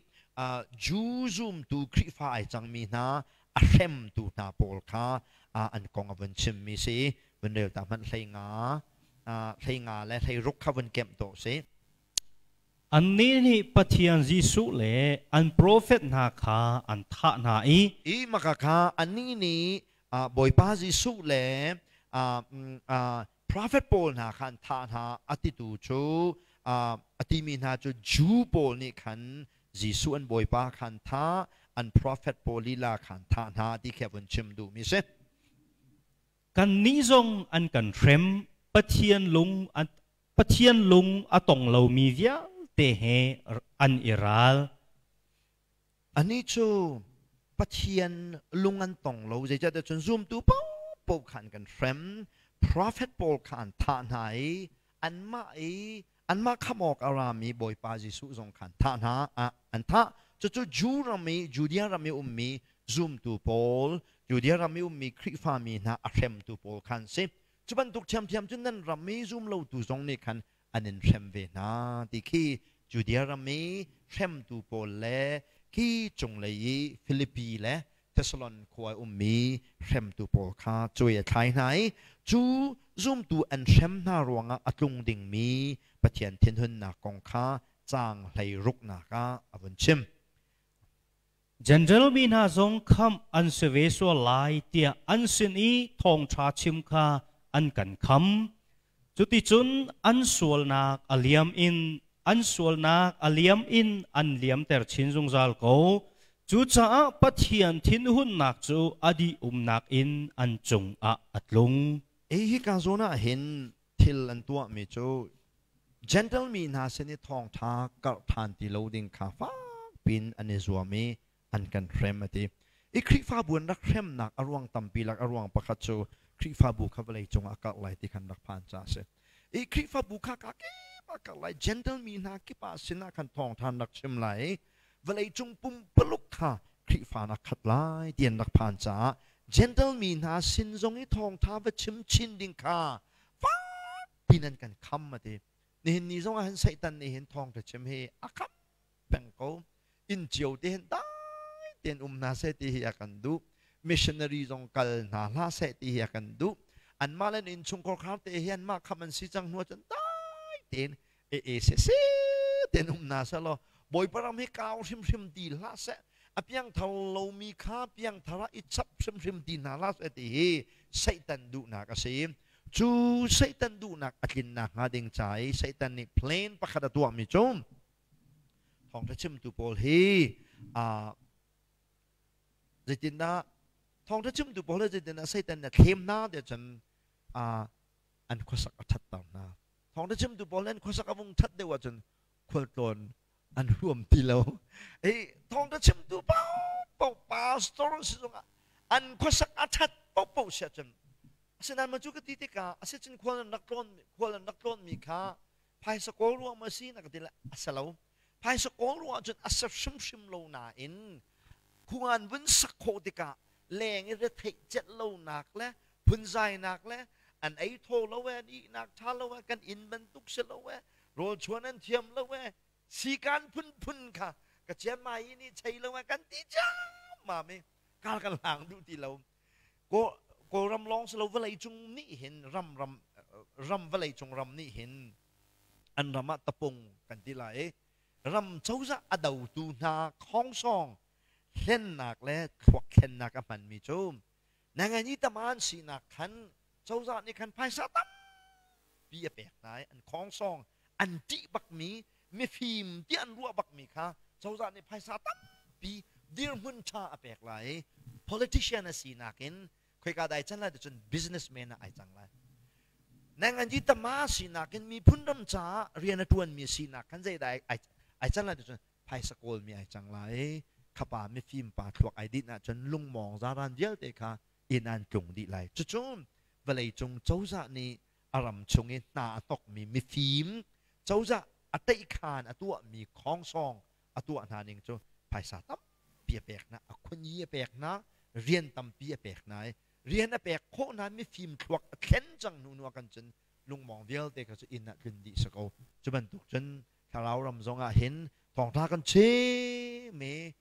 Jew zumtu Khrihfa ai cangmi hna a hremtu hna pawl kha an kong a vun chimmi si. Vun rel ta hmanh 15 hleinga le 16 kha vun kemh to si. Annih nih Pathian Jesuh le an profet hna kha an thah hna i I maka kha annih nih Bawipa Jesuh le Prophet pawl hna kha an thah hna a titu cu a timi hna cu Jew pawl nih khan Jesuh an Bawipa kha an thah, an prophet pawl lila kha an thah hna ti khi a vun chim duhmi si. Kannih zong an kan hrem, Pathian lung Pathian lung a tong lomi vialte he an i ral. Anih cu Pathian lung an tong lo, zeicahtiah cun zumtu paohpaoh kha an kan hrem, prophet pawl kha an thah hna i anmah i anmah khamh awk a rami Bawipa Jesuh zong kha an thah hna, an thah. Cucu Jew ram i Judea ram i ummi zumtu pawl, Judea ram i ummi Khrihfami hna a hremtu pawl kha an si. Cu bantuk ṭhiamṭhiam cun nan ram i zum lotu zong nih khan an in hrem ve hna ti khi Judea ram i hremtu pawl le khi cunglei i Filipi le Thessalon khua i ummi hremtu pawl kha cuai a thlai hna i cu zumtu an hrem hna ruangah a tlung dingmi Pathian thinhunnak kong kha caang 16nak ah a vun chim. Jentail mi hna zong khamh an si ve sual lai tiah an sin i thawngṭha chim kha an kan kham. Cuticun an sualnak a liam in an sualnak a liam in an liamter chin zungzal ko. Cucaah Pathian thinhunnak cu a dih umnak in an cungah a tlung. Hi hika zawn ah hin thil an tuahmi cu Gentle mi hna sin i thawngṭha karh ṭhan ti lo ding kha fakpiin an i zuam i an kan hrem a ti. I Khrihfabu an rak hremnak a ruang tampi lak a ruang pakhat cu Khrihfabu kha vawlei cungah a karh lai ti khan rak phan caah a si. I Khrihfabu kha ka kip ah karh lai, Gentle mi hna kip ah sinah khan thawngṭha an rak chim lai i vawleicung pumpaluk kha Khrihfa in a khat lai ti an rak phan caah Gentle mi hna sin zong i thawngṭha va chim chin ding kha fakpi nan kan kham a ti. Nihin ni zong ah hin Satan nih hin thawngṭha chim hi a kham peng ko. Inn cio te hin dai tein um hna seh ti hi a kan duh. Missionary zong kal hna hlah seh ti hi a kan duh. Anmah le innchungkhar khar te hi anmah kham an si cang hnu ahcun dai tein e e se se tein um hna seh law Bawipa ram hi kau hrimhrim ti hlah seh a piangthar lomi kha piangthar ah i chap hrimhrim ti hna hlah seh ti hi Satan duhnak a si. Cu Satan duhnak a tlinnak hnga ding ca i Satan nih plan pakhat a tuahmi cu thawngṭha chimtu pawl hi zeitindah thawngṭha chimtu pawl hi zeitindah Satan nih a thlem hna tiah cun an khuasak a ṭhatter hna. Thawngṭha chimtu pawl an khuasak a vung ṭhat deuh ahcun khualtlawn An huam ti lo. Ei thawngtha chimtu paohpaoh pastor si zongah an khuasak a that paohpaoh si ahcun, asinain mah cu ka ti tikah asicun khual an rak tlawnmi kha phaisa kawl ruang ma si na ka ti le, a si lo. Phaisa kawl ruang ahcun a si hrimhrim lo nain khua an vun sak khawh tikah leng i retheih celh lonak le phunzainak le an ei thaw lo e, an ihnak ṭha lo e, kan inn bantuk si lo e, rawl chuan an thiam lo e, sikan phunphun kha ka chian mai nih chei lo e kan ti ciammam i kal kan hlang duh ti lo. Kawlram lawng si lo, vawlei cung nih hin ram ram ram vawlei cung ram nih hin an ram ah tapung kan ti lai i ram cozah a dotu hna khongsong hlennak le thluak thlennak a hmanmi cu nangan i taman sinak khan cozah nih khan phaisa tampi a pek hna i an khongsong an ṭih bakmi mifim ti an ruah bakmi kha cozah nih phaisa tampi, dirhmun ṭha a pek lai i politician a sinak in khoika dai can lai cun businessman ah ai cang lai. Nangan i tama sinak in miphun ram caah rian a ṭuanmi sinak khan zei dah ai can lai cun phaisa kawlmi ai cang lai. Khapa mifim pa thluak ai dinh ahcun lungmawng zaran vialte kha inn an tlung dih lai. Cucu vawlei cung cozah nih a ram chung i hna a hnokmi mifim, cozah a teihkhan a tuahmi khongsong a tuah hna ning cu phaisa tampi a pek hna, a khunyi a pek hna, rian tampi a pek hna i rian a pek khawh hna, mifim thluak a thlen cang hnu hnu ah kan cun lungmawng vialte kha cu inn ah tlun dih si ko. Cu bantuk cun thlarau ram zong ah hin thawngtha kan chim i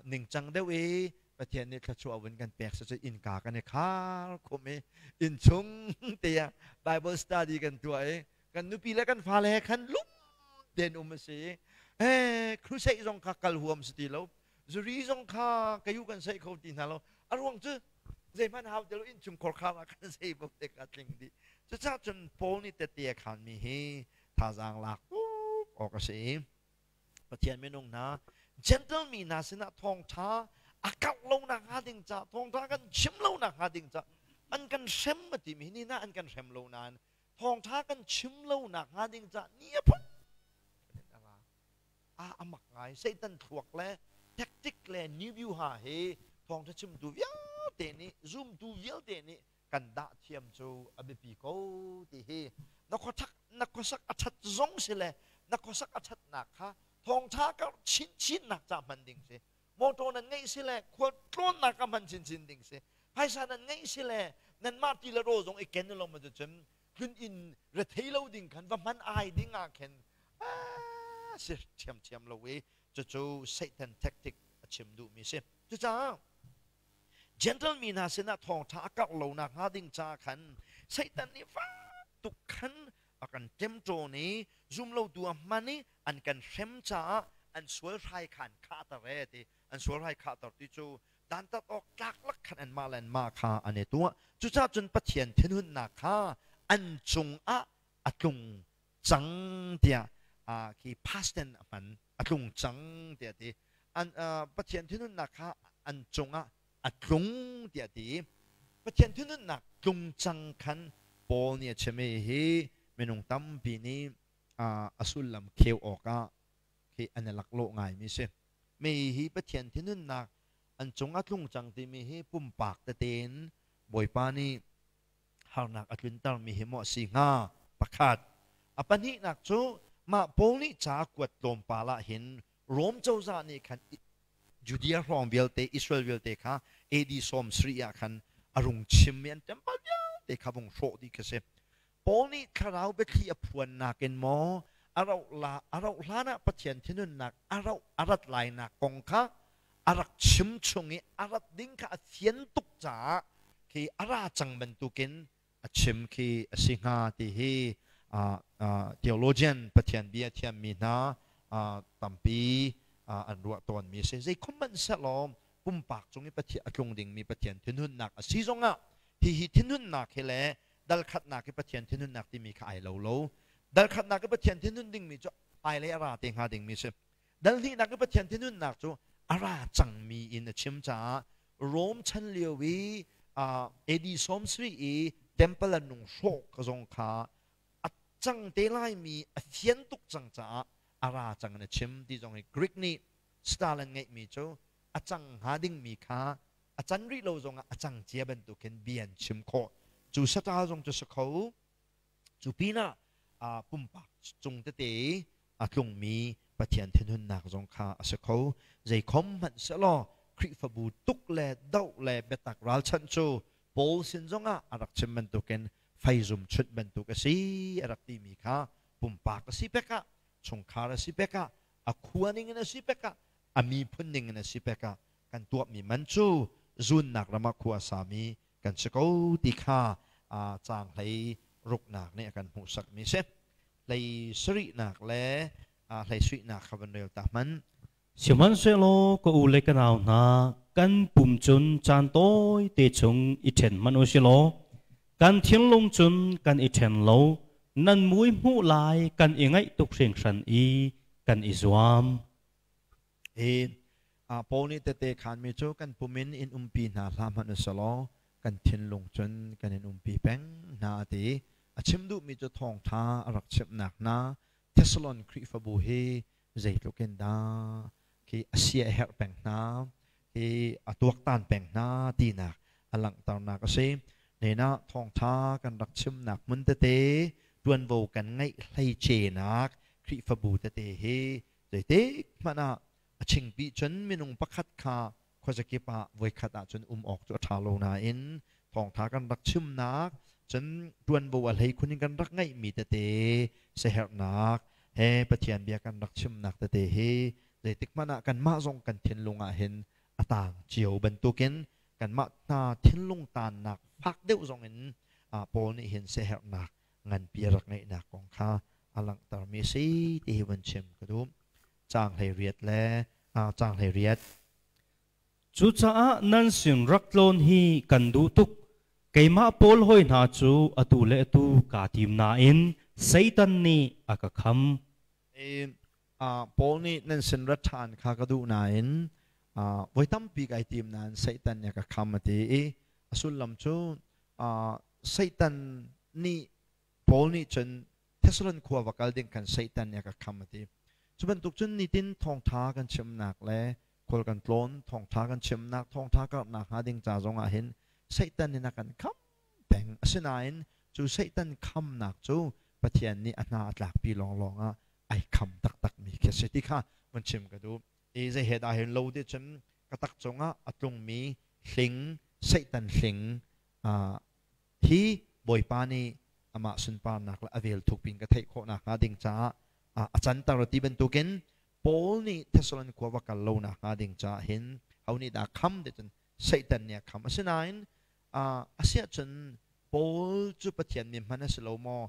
ningcang deuh i Pathian nih thluachuah vun kan pek cu innka kan i khar khum i innchung te ah Bible study kan tuah i kan nupi le kan fale he khan lum ten um a si. Crusade zong kha kal huam si ti lo, zuri zong kha kayu kan sei kho ti hna lo. A ruang cu zeihmanh hau ti lo, innchung khorkhar ah kan sei bo te ka tling dih. Cucaah cun Paul nih tette a khan mi hi thazaang lak tuk awk a si. Pathian minung hna, gentle mi hna sinah thawngtha a karh lo nak hnga ding ca, thawngtha kan chim lo nak hnga ding ca an kan hrem a timi hi, ni na an kan hrem lo nain thawngtha kan chim lo nak hnga ding ca ni a phun a amak ngai. Satan thluak le tactic le new view ha hi thawngtha chimtu vialte nih, zumtu vialte nih kan dah thiam cu a biapi ko ti hi. Na khuasak na khuasak a ṭhat zong si le na khuasak a ṭhatnak kha thawngṭha ka chinchin nak ca hman ding si, motor nan ngeih si le khual tlawnnak ka hman chinchin ding si, phaisa nan ngeih si le nanmah ti le rawl zong i ken lo ma cun tlun in rethei lo ding khan va hman ai ding ah khin si ṭhiamṭhiam lo i cucu Satan tactic a chim duhmi si. Cucaah Gentle mi hna sinah thawngṭha a karh lo nakhnga ding caah khan Satan nih fak tuk khan a kan ṭemṭawn i zumlotu a hman i an kan hrem caah an sual hrai kha an khahter e ti. An sual hrai khahter ti cu dantat awk tlak lak khan anmah le anmah kha an i tuah. Cucaah cun Pathian thinhunnak kha an cungah a tlung cang tiah khi past tense a hman, a tlung cang tiah ti. An Pathian thinhunnak kha an cungah a tlung tiah ti. Pathian thinhunnak tlung cang khan Paul nih a chim i hi minung tampi nih a sullam kheu awkah khi an i laklawh ngaimi si. Mi hi Pathian thinhunnak an cung a tlung cang timi hi pumpak tete in Bawipa nih harnak a tluntermi hi maw a si hnga pakhat. A pahnihnak cu mah Paul nih ca a kuat tlawmpal ah hin Rom cozah nih khan Judea hrawng vialte, Israel vialte kha AD 70 ah khan a rung chim i an temple vialte kha vung hrawh dih khi si. Paul nih thlarau biathli a phuannak in maw a rauh la a rauh hlan ah Pathian thinhunnak a rauh a rat lainak kong kha a rak chim chung i a rat ding kha a fian tuk caah khi a ra cang bantukin a chim khi a si hnga ti hi theologian, Pathian bia thiammi hna tampi an ruah tawnmi a si. Zei khum hmanh sehlaw pumpak cung i Pathian a tlung dingmi Pathian thinhunnak a si zongah hihi thinhunnak hi le dal khatnak i Pathian thinhunnak timi kha ai lo lo. Dal khatnak i Pathian thinhun dingmi cu hmailei a ra te hnga dingmi si. Dal hnihnak i Pathian thinhunnak cu a ra cangmi in a chim caah Rom chan lio i AD 70 i temple an nung hrawh ka zong kha a cang te laimi a fian tuk cang caah a Ara cang in a chim ti zong hi Greek nih Stalin ngeihmi cu a cang hnga dingmi kha a can rih lo zongah a cang cia bantukin bia an chim khawh. Cu saṭal zong cu si kho. Cu pinah pumpak cung tete a tlungmi Pathian thinhunnak zong kha a si kho. Zeikhom hmanh sehlaw Khrihfabu tuk le doh le biatak ralchanh cu Paul sin zongah a rak chim bantukin feizum chunh bantuk a si a rak timi kha pumpak a si pek ah chungkhar a si pek ah a khua ning in a si pek ah a miphun ning in a si pek ah kan tuahmi man cu zunnak ram ah khua sami kan si ko ti kha caang hlei ruknak nih a kan hmuhsakmi si. Hlei sarihnak le hlei suihnak kha van rel ta hmanh. Sihmanhsehlaw ka u le ka nau hna, kan pum cun caan tawite chung i ṭhen hmanh u si law, kan thinlung cun kan i ṭhen lo, nan mui hmuh lai kan i ngaih tuk hringhran i kan i zuam. Hi Paul nih tete khanmi cu kan pum in in umpi hna hlah hmanh u selaw kan thinlung cun kan in umpi peng hna a ti. A chim duhmi cu thawngṭha a rak chimhnak hna Thessalon Khrihfabu hi zeitluk in dah khi a sia a herh peng hna hi a tuaktan peng hna tinak a langhternak a si. Nena thawngṭha kan rak chimnak hmun tete ṭuanvo kan ngeih hleicenak Khrihfabu tete hi zeitik hmanh ah a chingpi cun minung pakhat kha khuazakip ah voikhat ah cun um awk cu a ṭha lo nain thawngṭha kan rak chimnak cun ṭuanvo a hlei khun in kan rak ngeihmi tete siaherhnak he Pathian bia kan rak chimnak tete hi zeitik hmanh ah kanmah zong kan thinlung ah hin a taang cio bantukin kanmah hna thinlung taannak fak deuh zong in Paul nih hin siaherhnak nganpi a rak ngeihnak kong kha a langhtermi a si ti hi van chim ka duh. Caang 18 le caang 18. Cucaah nan sin rak tlawn hi kan duh tuk. Keimah Paul hawi hna cu atu le atu kaa tim nain Satan nih a ka kham. Paul nih nan sin rat ṭhan kha ka duh nain voi tampi kai tim nain Satan nih a ka kham a ti i a sullam cu Satan nih Paul nih cun Thessalon khua va kal ding khan Satan nih a ka kham a ti. Cu bantuk cun nitin thawngṭha kan chimnak le khual kan tlawn thawngṭha kan chimnak thawngṭha karhnak hnga ding ca zong ah hin Satan nih a kan kham peng. Asinain cu Satan khamnak cu Pathian nih a hna a tlakpi lawnglawng ah ai kham taktakmi khi a si ti kha vun chim ka duh. I zei he dah hin lo ti cun ka tak cungah a tlungmi hling Satan hling hi Bawipa nih amah sunparnak le a vel thukpi in ka theih khawh nakhnga ding caah a canter ti bantukin Paul nih Thessalon khua va kal lo nakhnga ding caah hin ho nih dah kham ti cun Satan nih a kham. Asinain a siah cun Paul cu Pathian mi hman a si lo maw?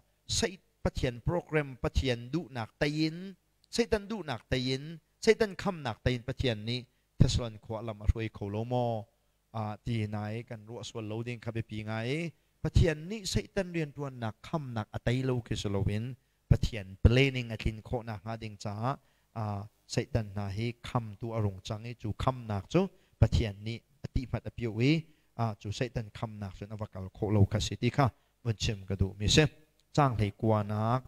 Pathian program, Pathian duhnak tei in, Satan duhnak tei in, Satan khamnak tei in Pathian nih Thessalon khua lam a hruai kho lo maw? Ti nai kan ruah sual lo ding kha biapi ngai. Pathian nih Satan rianṭuannak khamnak a tei lo khi si loin Pathian planning a tlin khawh nakhnga ding caah Satan hna hi khamtu a rung cang i cu khamnak cu Pathian nih a tihmat a pioh i cu Satan khamnak cun a va kal khawh lo kha si ti kha vun chim ka duhmi si. Caang 19nak.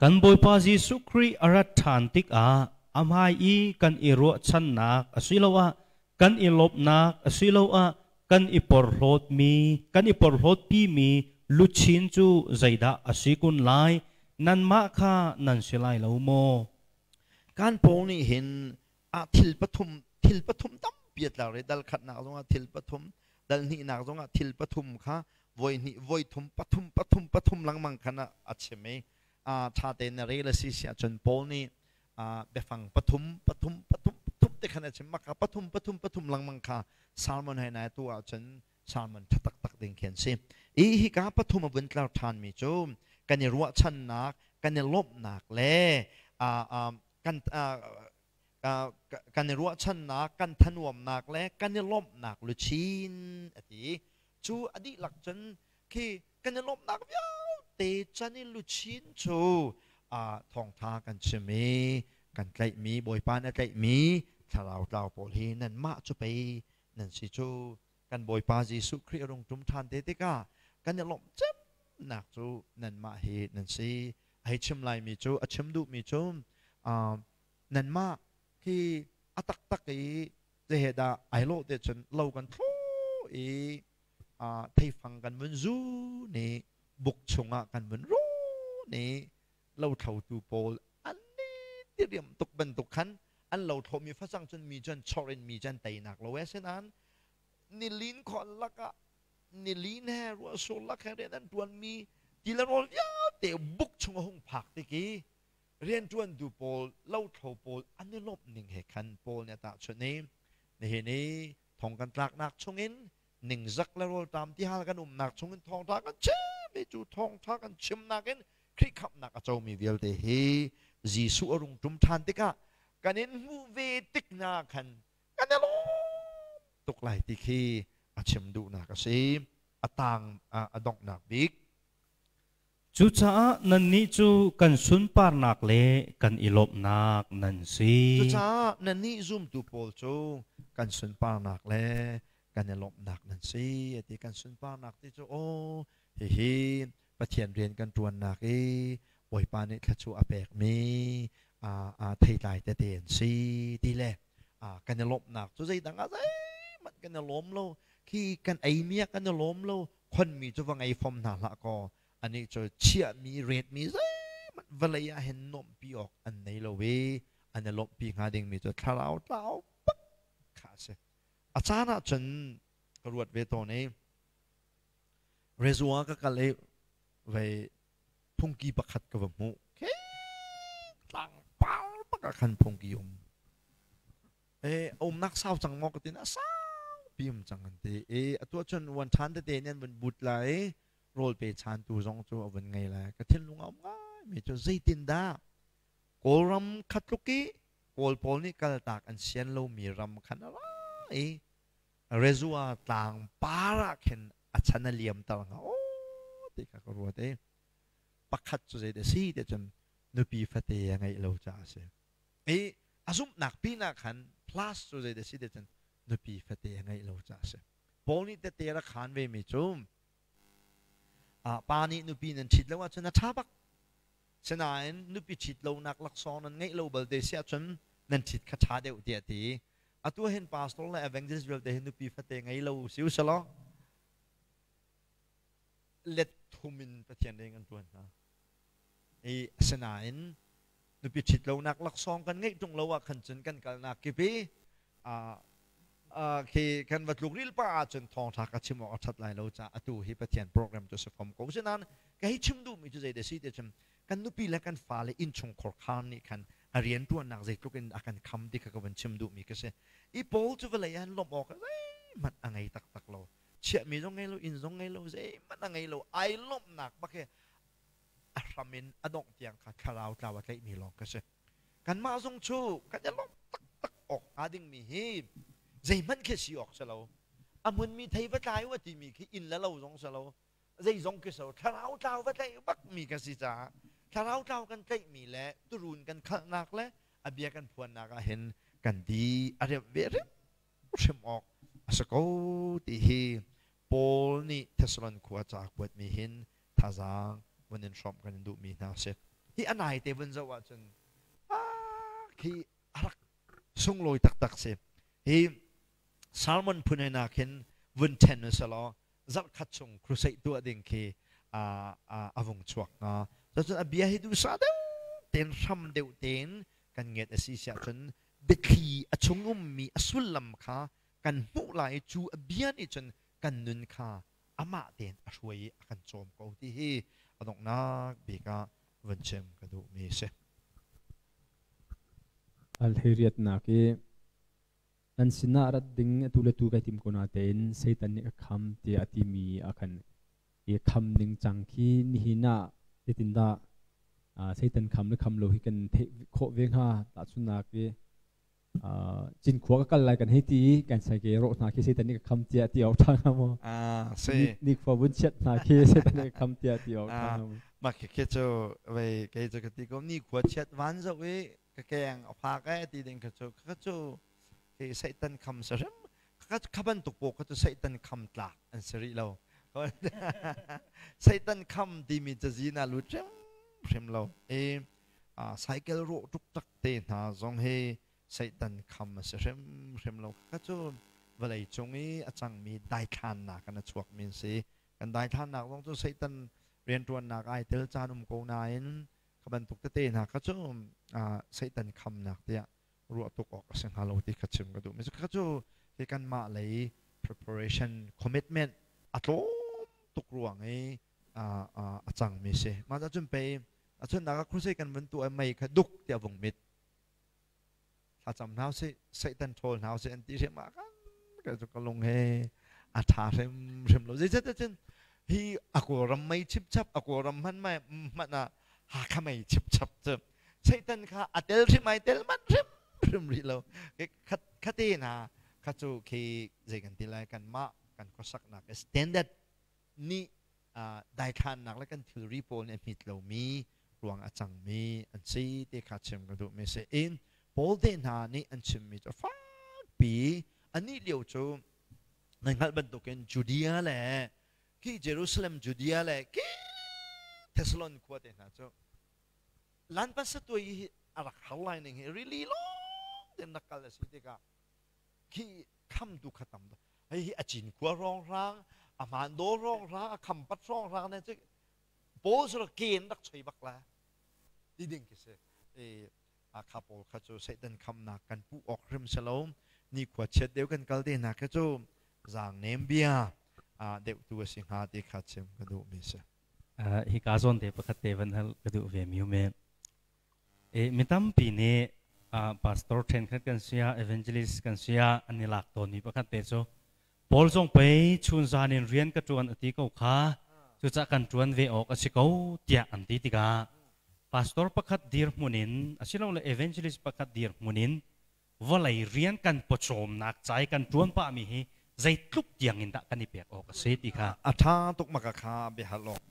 Kan Bawipa Jesuh Khrih a rat ṭhan tikah a hmai i kan i ruahchannak asiloah kan i lawmhnak asiloah kan i porhlawtmi kan i porhlawtpimi luchin cu zeidah a si kun lai? Nanmah kha nan si lai lo maw? Kan Paul nih hin ah thil pathum thil pathum tampi a tlar i dal khatnak zongah thil pathum dal hnihnak zongah thil pathum kha voi hnih voi thum pathum pathum pathum lengmang khan a chim i ṭha tein na rel a si si ahcun Paul nih biafang pathum pathum pathum pathum te khan a chim maka pathum pathum pathum lengmang kha salmon he nai tu ahcun salmon ṭha taktak ding khi an si i hika pathum a vun tlar ṭhanmi cu kan i ruahchannak kan i lawmhnak le kan kan i ruahchannak kan thanuamnak le kan i lawmhnak luchin a ti cu a dihlak cun khi kan i lawmhnak vialte can i luchin cu thawngtha kan chim i kan tlaihmi Bawipa na tlaihmi thlarau tlau pawl hi nanmah cu pei nan si cu kan Bawipa Jesuh Khrih a rung ṭum ṭhan te tikah kan i lawmh cemnak cu nanmah hi nan si. Hei chim laimi cu a chim duhmi cu nanmah khi a taktak i zehe dah ai lawh te cun lo kan thlo i theifang kan vun zu ni buk chungah kan vun ru ni lothlotu pawl an ni tiriam tuk bantuk khan an lo thlomi facang cun mi cun chor in mi cun teinak lo e sinan nilin khon lakah nilin he ruahsur lak he rian an ṭuanmi ti le rawl vialte buk chung a hung phak tik i rianṭuantu pawl lothlo pawl an i lawmh ning he khan Paul nih a tahchunh i nihin i thong kan tlaknak chungin ningzak le rawlṭam tihal kan umnak chungin thawngṭha kan chim i cu thawngṭha kan chimnak in Khrih khamhnak a comi vialte hi Jesuh a rung ṭum ṭhan tikah kan in hmuh ve tik hna khan kan i lawm tuk lai ti khi a chim duhnak a si. A tang a donghnak bik. Cucaah nannih cu kan sunparnak le kan i lawmhnak nan si. Cucaah nannih zumtu pawl cu kan sunparnak le kan i lawmhnak nan si. A ti kan sunparnak ti cu aw hihi Pathian rian kan ṭuannak i Bawipa nih thluachuah a pekmi theitlai tete an si ti le kan i lawmhnak cu zeidang ah zeihmanh kan i lawm lo khi kan eimi ah kan i lawm lo khonmi cu va ngei fom hna hlah kaw anih cu chiahmi retmi zeihmanh vawlei ah hin nuamhpi awk an nei lo i an i lawmhpi hnga dingmi cu thlarau tlau bak kha a si. A caan ah cun ka ruat ve tawn i rezua ka kal i vei phungki pakhat ka va hmuh. Khi tlangpar bak ah khan phungki um. E umnak sau cang maw ka tin a sau pi um cang an ti. E atu cun wan ṭhan tete nih an vun but lai rawl pe chantu zong cu a vun ngei lai. Ka thinlung a um ngai mi cu zeitin dah Kawlram khatluk i Kawl pawl nih kaltak an sian lomi ram khan a ra i Rezua tlang par ah khin a chan a liamter hnga aw ti kha ka ruat i pakhat cu zei a si ti cun nupi fate a ngeih lo caah a si. I a zumhnak pinah khan plus cu zei a si ti cun nupi fate a ngeih lo caah a si. Paul nih tete rak khaan ve mi cu pa nih nupi nan ṭhit lo ahcun a ṭha bak. Sinain nupi ṭhit lonak laksawng nan ngeih lo balte si ahcun nan ṭhit kha ṭha deuh tiah a ti. Atu hin pastor le evangelist vialte hi nupi fate ngei lo si usalaw let thum in Pathian rian kan ṭuan hna. I asinain nupi ṭhit lonak laksawng kan ngeih ṭung lo ah khan cun kan kalnak kip i khi kan va tluk ril pa ahcun thawngṭha ka chim awk a ṭhat lai lo caah atu hi Pathian program cu si fom ko. Asinain ka hei chim duhmi cu zei dah si ti cun kan nupi le kan fale innchungkhar khar nih khan a rianṭuannak zeitluk in a kan kham ti kha ka van chim duhmi ka si. I Paul cu vawlei ah lawmh awk zeihmanh a ngei taktak lo. Chiahmi zong ngei lo, inn zong ngei lo, zeihmanh a ngei lo. Ai lawmhnak bak hi a hram in a dongh tiang kha thlarau tlau a tlaihmi lawng ka si. Kanmah zong cu kan i lawmh taktak awk hnga dingmi hi zeihmanh khi si awk si lo. A hmunmi thei va tlai u a timi khi inn le lo zong si lo. Zeizong khi so thlarau tlau va tlaih bakmi ka si caah thlarau tlau kan tlaihmi le turun kan khalhnak le a bia kan phuannak ah hin kan di a remh ve hrim awk a si ko ti hi Paul nih Thessalon khua ca kuatmi hin thazaang vun in hrawmh kan in duhmi hna a si. Hi a nai te vun zoh ahcun khi a rak sunglawi taktak si. Hi sermon phun hna khin vun ṭhen u selaw zarhkhat chung crusade tuah ding khi a vung chuak hnga. Cucun a bia hi duhsah deuh tein hram deuh tein kan ngiat a si siah cun biathli a chung ummi a sullam kha kan hmuh lai i cu a bia nih cun kan nun kha amah tein a hruai i a kan cawm ko ti hi a donghnak bik ah vun chim ka duhmi a si. Alheriatnak i nan sinah rat ding atu le tu kai tim ko natein Satan nih a kham tiah a timi ah khan i kham ning cang khi nihin ah zeitindah Satan kham le kham lo hi kan theih khawh ve hnga? Tahchunhnak i Cinkhua ka kal lai kan hei ti i kan sai ke rawh hna khi Satan nih ka kham tiah ti awk ṭha hnga maw? Si. Ni khua vun chiat hna khi Satan nih ka kham tiah ti awk ṭha hnga maw? Mah khi cu vei kei cu ka ti ko ni khua chiat van zoh i ka keng a phak e ti ding kha cu kha cu hi Satan kham sa hrim kha bantuk paw kha cu Satan kham tlak an si rih lo. Satan kham timi cazin ah lut hrim hrim lo. E cycle rawh tuk tak te hna zong hi Satan kham a si hrimhrim lo. Kha cu vawlei cung i a cangmi daithlannak in a chuakmi an si. Kan daithlannak zong cu Satan rianṭuannak ai tel caan um ko nain kha bantuk tete hna kha cu Satan khamnak tiah ruah tuk awk a si hnga lo ti kha chim ka duh. Kha cu hi kanmah lei preparation commitment a tlawm tuk ruang i a cangmi si. Mah cun pei a chunnak ah crusade kan vun tuah i mei kha duk tiah vung mit. Thlacam hna usih, Satan ṭhawl hna usih an ti hrim ah kan ka cu ka lung he a ṭha hrimhrim lo. Zeicahtiah cun hi a Kawlram mei chipchap, a Kawlram hman mai hmanh ah Hakha mei chipchap cu Satan kha a tel hrim ai tel manh hrimhrim rih lo. Khat khate hna kha cu khi zei kan ti lai kanmah kan khuasaknak standard nih daithlannak le kan thilri pawl nih a hmit lomi ruang a cangmi an si ti kha chim ka duhmi si. In Paul te hna nih an chimmi cu fakpi anih lio cu nan hngalh bantukin Judea le khi Jerusalem Judea le khi Thessalon khua te hna cu lanpasatuai hi a rak har lai ning hi rili lawng ten rak kal a si tikah khi khamtu kha tam hei hi a cinkhua hrawnghrang a hmandaw hrawnghrang a khampat hrawnghrang ne cu pawl cu ken rak choi bak la ti ding khi si e a kha pawl kha cu Satan khamnak kan puh awk hrim si lo ni khua chiat deuh kan kal te hna kha cu zaang nem bia a deuh tu a si hnga ti kha chim ka duh mi si. Hi ka zawn te pakhat te van hal ka duh ve mi me. E mi tampi nih pastor ṭhenkhat kan si ah evangelist kan si ah an i lak tawnmi pakhat te cu Paul zong pei chun zan in rian ka ṭuan a ti ko kha cucah kan ṭuan ve awk a si ko tiah an ti tikah pastor pakhat dirhmun in asilole evangelist pakhat dirhmun in vawlei rian kan pawcawmnak ca i kan ṭuan pahmi hi zeitluk tiang in dah kan i pek awk a si ti kha a ṭha tuk maka kha biahal awk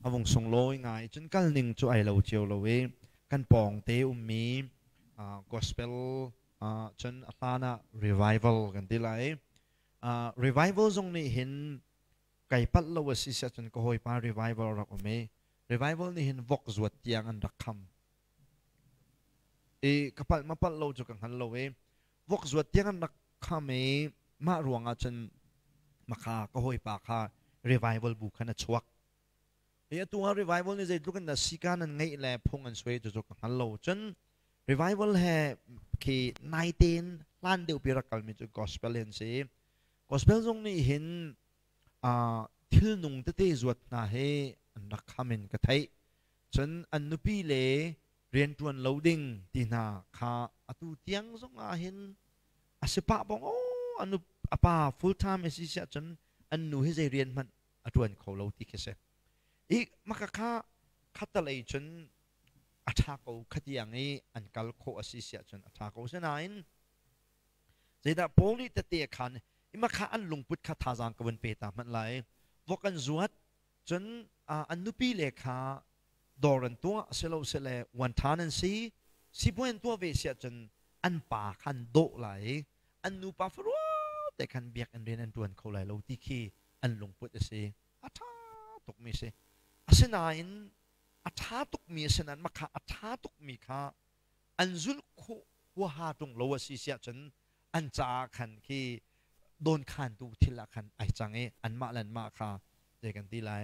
A vung sunglawi ngai. Cun kal ning cu ai lo cio lo i kan pawngte ummi gospel cun a hlan ah revival kan ti lai. Revival zong nih hin kai palh lo a si siah cun ka hawipa revival rak um i revival nih hin vok zuat tiang an rak kham. I ka palh ma palh lo cu ka hngal lo i vok zuat tiang an rak kham i mah ruangah cun makha ka hawipa kha revival bu khan a chuak. Hi atu ah revival nih zeitluk in dah sika nan ngeih le phung an suai cu ka hngal lo. Cun revival he khi naitein hlan deuh pi rak kalmi cu gospel hi an si. Gospel zong nih hin thil nung tete zuat hna hi an rak kham in ka theih. Cun an nupi le rianṭuan lo ding ti hna kha atu tiang zong ah hin a si pah bong aw anu a pa full time a si siah cun an nu hi zei rian hmanh a ṭuan kho lo ti khi si i maka kha khatalei cun a ṭha ko khatiang i an kal khawh a si siah cun a ṭha ko sinain zeidah Paul nih tete a khan i makha an lungput kha thazaang ka vun pe ta hmanh lai vok an zuat cun an nupi le kha dawr an tuah silosile uan ṭhan an si sipuai an tuah ve siah cun an pa kha an dawh lai i an nupa farua te khan biakinn rian an ṭuan kho lai lo ti khi an lungput a si. A ṭha tukmi a si. Asinain a ṭha tukmi a si nain makha a ṭha tukmi kha an zulh khawh huaha ṭung lo a si siah cun an caah khan khi dawnkhantu thil ah khan ai cang i anmah le anmah kha zei kan ti lai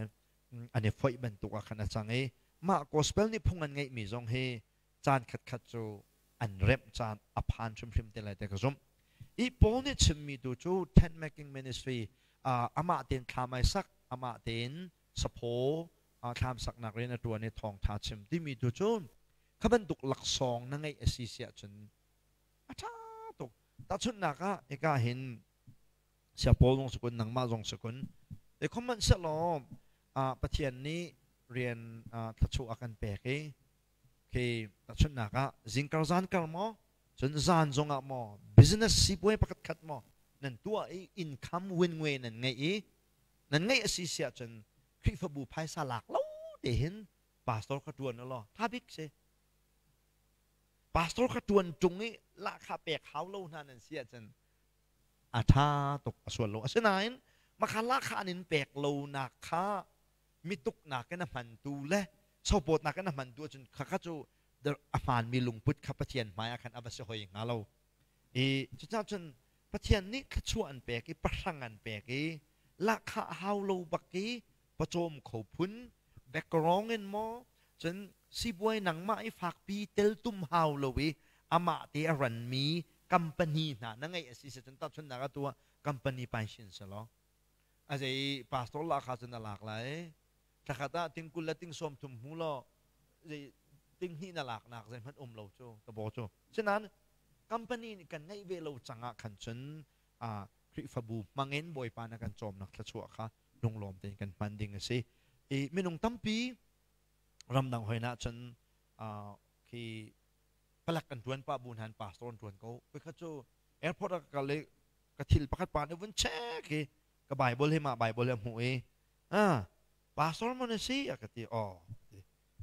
an i foih bantuk ah khan a cang i mah gospel nih phung an ngeihmi zong hi caan khatkhat cu an remh caan a phan hrimhrim te lai te ka zumh. I Paul nih chimmi tu cu tent making ministry amah tein thlam ai sak amah tein saphaw thlam saknak rian a ṭuan i thawngṭha chim timi tu cu kha bantuk laksawng na ngeih a si siah cun a ṭha tuk. Tahchunhnak ah hika hin sia Paul zong si kun nangmah zong si kun te khom hmanh sehlaw Pathian nih rian thluachuah a kan pek i khi tahchunhnak ah zingkar zan kar maw cun zan zong ah maw business sipuai pakhat khat maw nan tuah i income win ngwe nan ngeih i nan ngeih a si siah cun Khrihfabu phaisa lak lo te hin pastor kha ṭuan law tha bik si. Pastor kha ṭuan ṭung i lahkhah pek hau lo hna nan si ahcun a ṭha tuk a sual lo. Asinain makha lahkhah an in pek lonak kha Mituknak in a hmantu le sopawtnak in a hmantu ahcun khakha cu a hmaanmi lungput kha Pathian hmai ah khan a va si hoi hnga lo. I cucaah cun Pathian nih thluachuah an pek i pahrang an pek i lahkhah hau lo bak i pawcawm kho phun background in maw cun sibuai nangmah i fakpi teltum hau lo i amah te a ranmi company hna na ngeih a si cun tahchunhnak ah tu ah company pai sin selaw a zei pastor la kha cun a lak lai thlakhat ah ting 20 le ting 30 hmu law zei ting hnih na lak nak zeihmanh um lo cu tabo cu. Sinain company nih kan ngeih ve lo cang ah khan cun a Khrihfabu hmangin Bawipa na kan cawmnak thluachuah kha lunglawm tein kan hman ding a si. I minung tampi ramdang hoina cun khi palak kan tuan pa bu hnan pastor an tuan ko. Kha cu airport ah ka kal i ka thil pakhat pa nih vun check i ka Bible hi mah Bible hi a hmuh i, ah, pastor maw na si, a ka ti. Oh,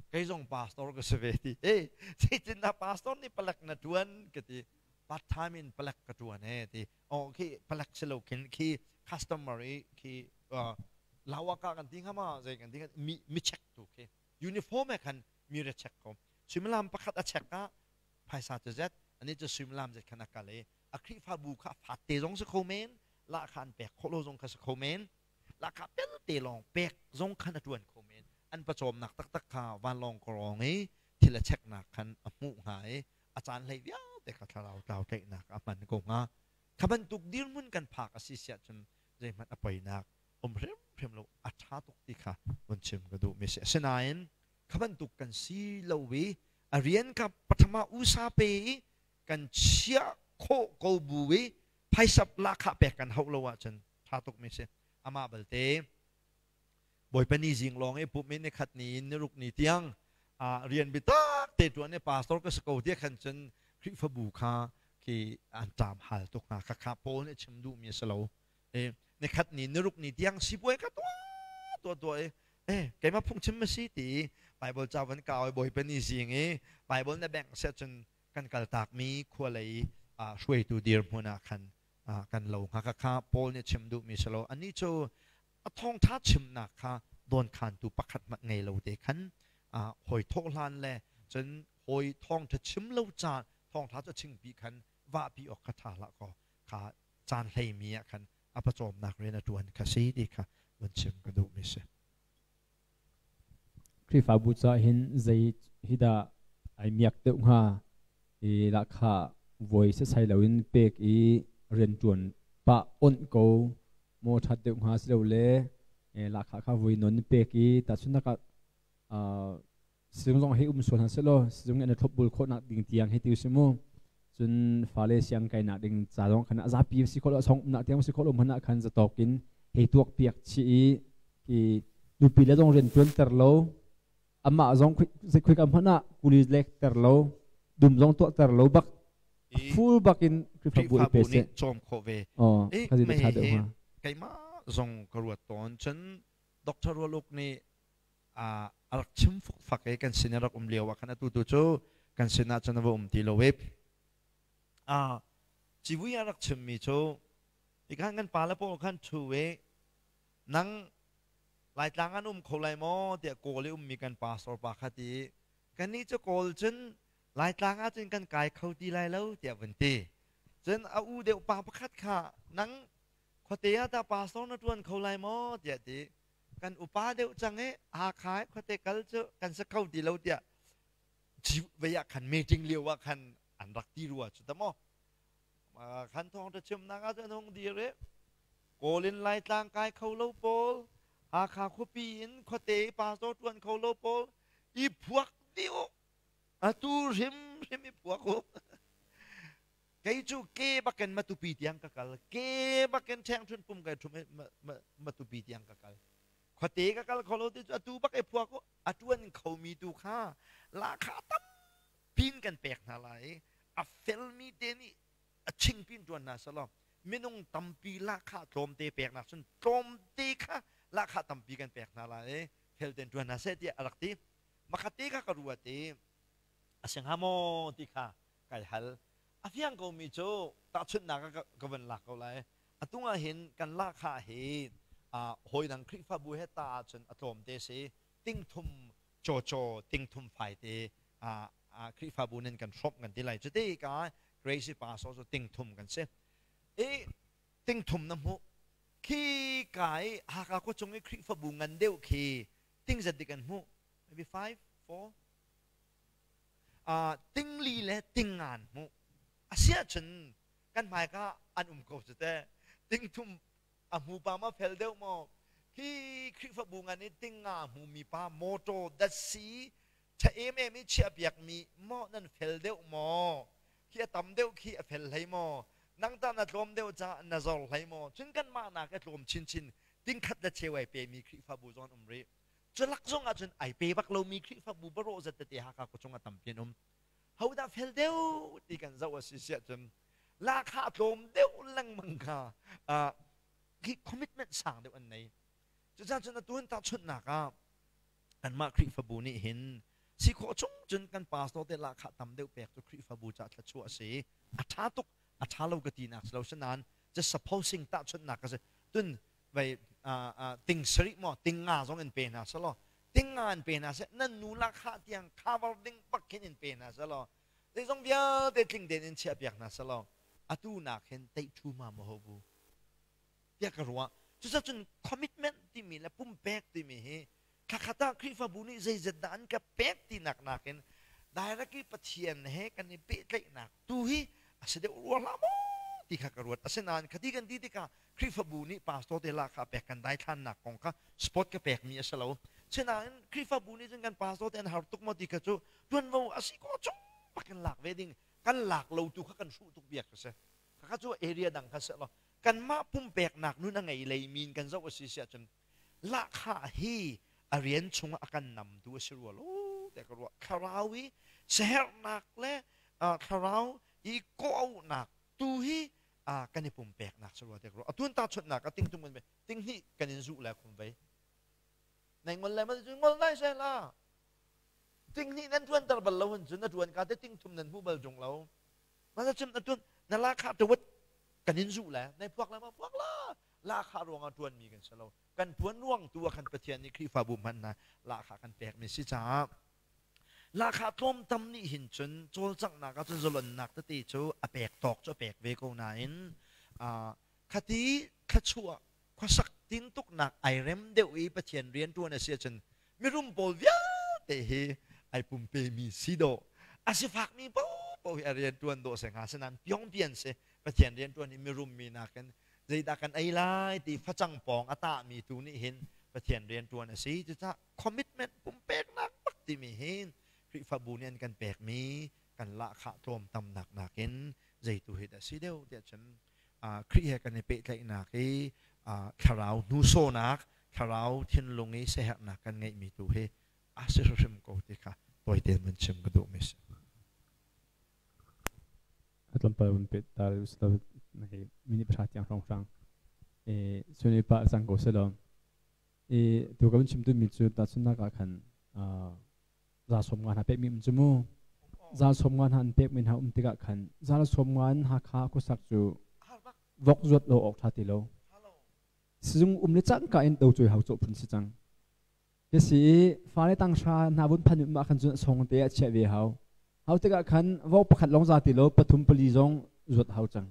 kei zong pastor ka si ve ti. E, zeitindah pastor nih palek na tuan, ka ti. Part time in palek ka tuan e ti. Oh, khi palek si lo khin khi customer i khi lawaka kan ti hnga ma, zei kan ti mi mi check tu khi uniform e khan mi re check ko. Suimilam pakhat a check ah phaisa cu zet, ani cu suimilam zet khan a kal i a Khrihfabu kha fat te zong si kho men, la kha an pek khawh lo zong kha si kho men, la kha pelte lawng pek zong khan a ṭuan kho men. An pawcawmnak taktak kha vanlawng kawrawng i thil a cheknak khan a hmuh hnga i a caan hlei vialte kha thlarau tlau tlaihnak a hman ko hnga. Kha bantuk dirhmun kan phak a si siah cun zeihmanh a poinak um hrimhrim lo, a ṭha tuk ti kha vun chim ka duhmi a si. Asinain kha bantuk kan si lo i a rian kha pathama usa pe i kan chiah khawh ko bu i phaisap lahkhah pek kan hauh lo ahcun ṭha tukmi si. Amah balte Bawipa ni zing lawng i pumh in nikhat ni in niruk ni tiang rian biatak te ṭuan i pastor ka si ko tiah khan cun Khrihfabu kha khi an ṭam hal tuk hna. Khakha Paul nih chim duhmi a si lo. Nikhat ni niruk ni tiang sipuai ka tuah tuah tuah i eh keimah phungchim ma si ti Bible ca van kau i Bawipa ni zing i Bible na bengh seh cun kan kaltakmi khua lei hruaitu dirhmun ah khan kan lo hnga. Kha Paul nih chim duhmi si lo. Anih cu a thawngṭha chimnak kha dawnkhantu pakhat hmanh ngei lo te khan hawi thawh hlan le cun hawi thawngṭha chim lo caan thawngṭha cu chingpi khan vahpi awk kha ṭha hlah kaw kha caan hleimi ah khan a pawcawmnak rian a ṭuan kha si ti kha vun chim ka duhmi si. Khrihfabu caah hin zei hi dah ai miak deuh hnga i lahkhah voi setsai loin pek i rianṭuan pah onh ko maw ṭhat deuh hnga silole lahkhah kha voi non pek i tahchunhnak ah sizung zong hi um sual hna sehlaw sizung nih an i thlopbul khawhnak ding tiang hei ti usih mu. Cun fale siang kainak ding ca zong khan a zapi si khawh lo, song umnak tiang si khawh lo hmanh ah khan zatawk in hei tuak piak chih i ki nupi le zong rian ṭuan ter lo, amah zong khoika hmanh ah kuli lek ter lo, dum zong tuah ter lo bak full bak in Khrihfabu i pe seh. Cawm khawh ve. Oh, kha zi ṭha deuh hnga. Keimah zong ka ruat tawn. Cun Dr. Rual Uk nih a rak chim fukfak i kan sin i rak um lio ah khan atu tu cu kan sin ah cun a va um ti lo i a civui a rak chimmi cu tikhan kan pale pawl khan ṭhu i nang Laitlang an um kho lai maw tiah Kawl i ummi kan pastor pa kha ti. Kannih cu Kawl cun Laitlang ah cun kan kai kho ti lai lo tiah vun ti. Cun a u deuh pa pakhat kha nang khuate ah tah pastor na ṭuan kho lai maw tiah ti. Kan upa deuh cang i Hakha i khuate kal cu kan si kho ti lo tiah vei ah khan meeting lio ah khan an rak ti rua cu ta maw. Khan thawngṭha chimnak ah cun hung dir i Kawl in Laitlang kai kho lo pawl, Hakha khuapi in khuate i pastor ṭuan kho lo pawl i phuak dih u. Atu hrimhrim i phuak u. Kei cu ke bakin Matupi tiang ka kal. Ke bakin ṭhengṭhun pum kai ṭhum i Matupi tiang ka kal. Khuate ka kal kho lo ti cu atu bak i phuak u. A ṭuan khomi tu kha lahkhah tampin kan pek hna lai i a felmi te nih a chingpin ṭuan hna selaw minung tampi lahkhah tlawmte peknak cun tlawmte kha lahkhah tampi kan pek hna lai i fel tein ṭuan hna seh tiah a rak ti. Makhatte kha ka ruat i a si hnga maw ti kha kai hal. A fiang komi cu tahchunhnak ah ka van lak ko lai. Atu ah hin kan lahkhah hi Hawi dang Khrihfabu he ta ahcun a tlawm te si. Ting thum cawcaw ting thum fai te Khrihfabu nan kan hrawmh kan ti lai. Cuti ka Gracie Pastor cu ting thum kan si. I ting thum na hmuh. Khi ka i Hakha khua chung i Khrihfabu ngan deuh khi ting zat dik an hmuh. Maybe 5, 4. Ting li le ting ngan hmuh. Asiahcun kan hmaika an um ko cu teh. Ting thum a hmu pa ma fel deuh maw? Hi Khrihfabu ngan i ting nga hmu mi pa motor datsi ṭha em em i chiah piak mi maw nan fel deuh maw? Khi a tam deuh khi a fel hlei maw? Nang ta na tlawm deuh ca na zor hlei maw? Cun kanmah nak a tlawm chinchin ting khat le cheu ai pe mi Khrihfabu zong an um rih. Culak zong ah cun ai pe bak lomi Khrihfabu barawh zat tete Hakha khuachung a tampi an um. Hodah fel deuh ti kan zoh a si siah cun lahkhah tlawm deuh lengmang kha khi commitment sang deuh an nei. Cucaah cun atu in tahchunhnak ah kanmah Khrihfabu nih hin si khawh chung cun kan pastor te lahkhah tam deuh pek cu Khrihfabu caah thluachuah a si. A ṭha tuk, a ṭha lo ka tinak si lo, sinain just supposing tahchunhnak ka si. Tun vai ting sarih maw ting nga zong in pe hna selaw ting nga in pe hna seh nan nu lahkhah tiang cover ding bak khin in pe hna selaw zeizong vialte tling tein in chiah piak hna selaw atu nak hin teih thu ma maw ho bu tiah ka ruah. Cucaah cun commitment timi le pumpek timi hi thlakhat ah Khrihfabu nih zeizat dah an ka pek tinak nakin direct i Pathian he kan i pehtlaihnak tu hi a si deuh rua hlah maw ti kha ka ruat. Asinain khati kan ti tikah Khrihfabu nih pastor te lah kha pek kan daithlannak kong kha spot ka pekmi a si lo. Sinain Khrihfabu nih cun kan pastor te an har tuk maw ti kha cu tuanvo a si ko chung bak in lak ve ding kan lak lo tu kha kan hruh tuk biak ka si. Kha cu area dang kha si lo. Kanmah pumpeknak nun a ngei lei min kan zoh a si si ahcun lahkhah hi a rian chungah a kan namtu a si rua lo tiah ka ruah. Thlarau i siaherhnak le thlarau i kawhauhnak tu hi kan i pumpeknak si rua tiah ka ruah. Atu tahchunhnak ah ting tung kan ting hnih kan in zuh le khum vei. Nei ngol le ma cu ngol dai se la. Ting hnih nan tuan ter bal lo hun cun na tuan ka te ting thum nan hmu bal jung lo. Ma cun atun na lahkhah te wat kan in zuh le nei phuak le ma phuak la. Lahkhah ruangah tuanmi kan si lo. Kan tuan ruang tu ah khan Pathian nih Khrihfabu hman hna lahkhah kan pekmi si caah lahkhah tlawmtam nih hin cun cawlcanghnak ah cun zalonnak tete cu a pek tawk cu a pek ve ko nain khati thluachuah khuasak tintuknak ai rem deuh i Pathian rian ṭuan a si ahcun mirum pawl vialte hi ai pumpemi si dawh a sifakmi paohpaoh hi a rian ṭuan dawh se hnga. Sinain piongpian si Pathian rian ṭuan hi mirum mi nakin zeidah kan ei lai ti facang pawng a tahmi tu nih hin Pathian rian ṭuan a si. Cucaah commitment pumpeknak bak timi hi Khrihfabu nih an kan pekmi kan lahkhah tlawmtamnak nakin zeitu hi dah si deuh tiah cun Khrih he kan i pehtlaihnak i thlarau hnusawnak, thlarau thinlung i siaherhnak kan ngeihmi tu hi a si hrimhrim ko ti kha tawite in chim ka duhmi si. Tlawmpal vun pet ta uslo hei minute pahra tiang hrawng hrang e suni pa cang ko selo e tu ka chim tu mi cu ta chunnak ah khan za som nga hna pek mi um cu mu za som nga hna an pek mi hna um tikah khan za som nga an Hakha khuasak cu vok zuat lo awk tha ti lo sizung um le cang ka in do choi hau cho phun si cang Hi si i fale tanghra hna vun phan ma khan cun song te a chiah ve hau. Hau tikah khan vok pakhat lawng za ti lo, pathum pali zong zuat hau cang.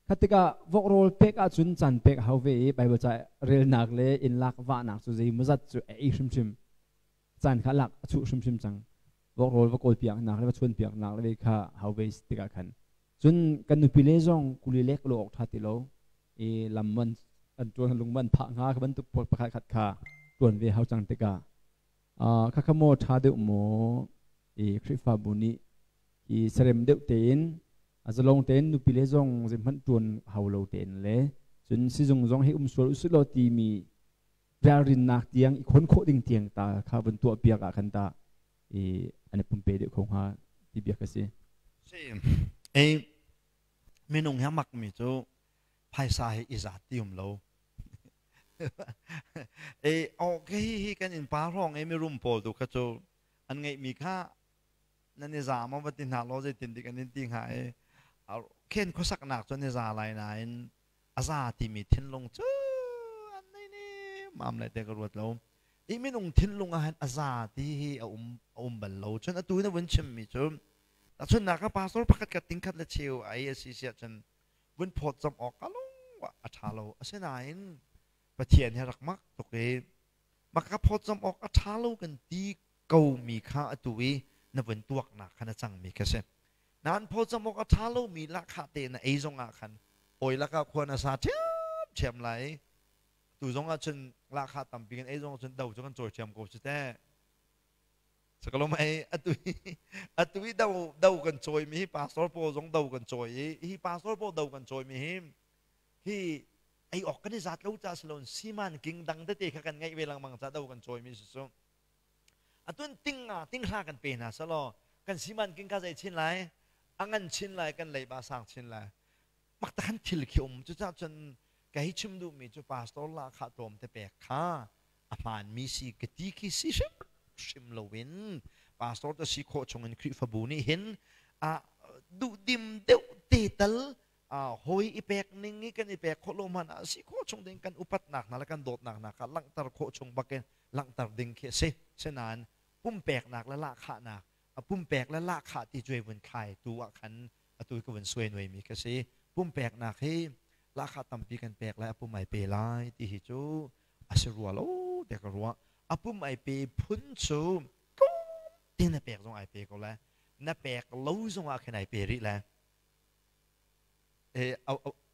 Khat tikah vok rawl pek ahcun caan pek hau ve i Bible ca relnak le inn lak vahnak cu zei mazat cu a ei hrimhrim. Caan kha lak a chuh hrimhrim cang. Vok rawl va kawl piaknak le va chuan piaknak le ve kha hau ve tikah khan. Cun kan nupi le zong kuli lek lo awk ṭha ti lo. I lam man an ṭuan lung man phah hnga kha bantuk pakhat khat kha ṭuan ve hau cang tikah khakha maw ṭha deuh maw i Khrihfabu nih hi serem deuh tein a zalong tein nupi le zong zeihmanh ṭuan hau lo tein le cun sizung zong hi um sual usih law timi ralrinnak tiang i khon khawh ding tiang ta kha vun tuah piak ah khan ta i an i pumpe deuh kho hnga ti bia ka si. Si. Ei minung hi a makmi cu phaisa hi i zat ti um lo. E okay, hi hi kan innpa hrawng i mirum pawl tu kha cu an ngeihmi kha nan i za maw va ti hna law zeitin dik an in ti hnga i khen khuasaknak cu an i za lai nain a za timi thinlung cu an nei ne. Mam le te ka ruat lo. I minung thinlung ah hin a za ti hi a um a um bal lo. Cun atu na vun chimmi cu tahchunhnak ah pastor pakhat ka tingkhat le cheu ai a si siah cun vun phawt zam awk ka lung a ṭha lo. Asinain Pathian he rak mak tuk i maka phawt zam awk a ṭha lo kan ti ko mi kha atu i na vun tuaknak kha na cangmi kha si. Nan phawt zam awk a ṭha lomi lahkhah te na ei zong ah khan hawi lakah khua na sa ṭhiamṭhiam lai. Tu zong ah cun lahkhah tampi kan ei zong ah cun do cu kan cawi ṭhiam ko cu teh. Sakalom ei atu atu i do do kan cawi mi hi pastor pawl zong do kan cawi i hi pastor pawl do kan cawi mi hi hi ei awk kan i zat lo ca si loin siman king dang tete kha kan ngeih ve lengmang ca do kan cawi mi si cu. Atun ting nga ting hla kan pe hna selaw kan siman king ka zei chin lai a ngan chin lai kan leiba sang chin lai mak takhan thil khi um cucah cun ka hi chim duhmi cu pastor la kha tlawm te pek kha a hmaanmi si ka ti khi si hrim hrim loin pastor te si khawh chungin Khrihfabu nih hin a duhdim deuh te tal hawi i pek ning i kan i pek khawh lo hmanh ah si khawh chung ding kan upatnak hna le kan dawtnak hna kha langhter khawh chung bakin langhter ding khi a si. Sinain pumpeknak le lahkhahnak a pumpek le lahkhah ti cuai vun thlai tu ah khan atu ka vun suai nuai mi ka si. Pumpeknak hi lahkhah tampi kan pek lai a pum ai pe lai ti hi cu a si rua lo te ka ruah. A pum ai pe phun cu tlawm te na pek zong ai pe ko lai, na pek lo zong ah khin ai pe rih lai.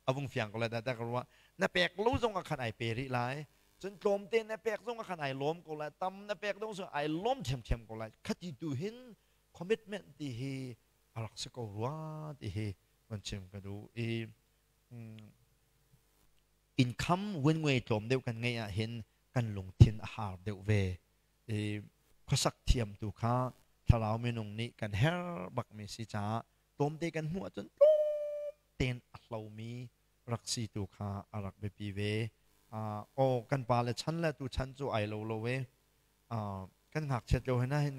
A vung fiang ko lai dah ka ruah. Na pek lo zong ah khan ai pe rih lai, cun tlawmte na pek zong ah khan ai lawm ko lai, tam na pek dong zong ai lawm thiamthiam ko lai. Khati tu hin commitment ti hi a rak si ko rua ti hi van chim ka duh i income win tlawm deuh kan ngeih ah hin kan lungthin a har deuh ve i khuasak thiam tu kha thlarau minung nih kan her bak mi si caah tlawmte kan hmuh ahcun tlawmtein a hlomi rak si tu kha a rak biapi ve. Aw kan pa le chan le tu chan cu ai lo lo e. Kan ngakchiat lio hin hin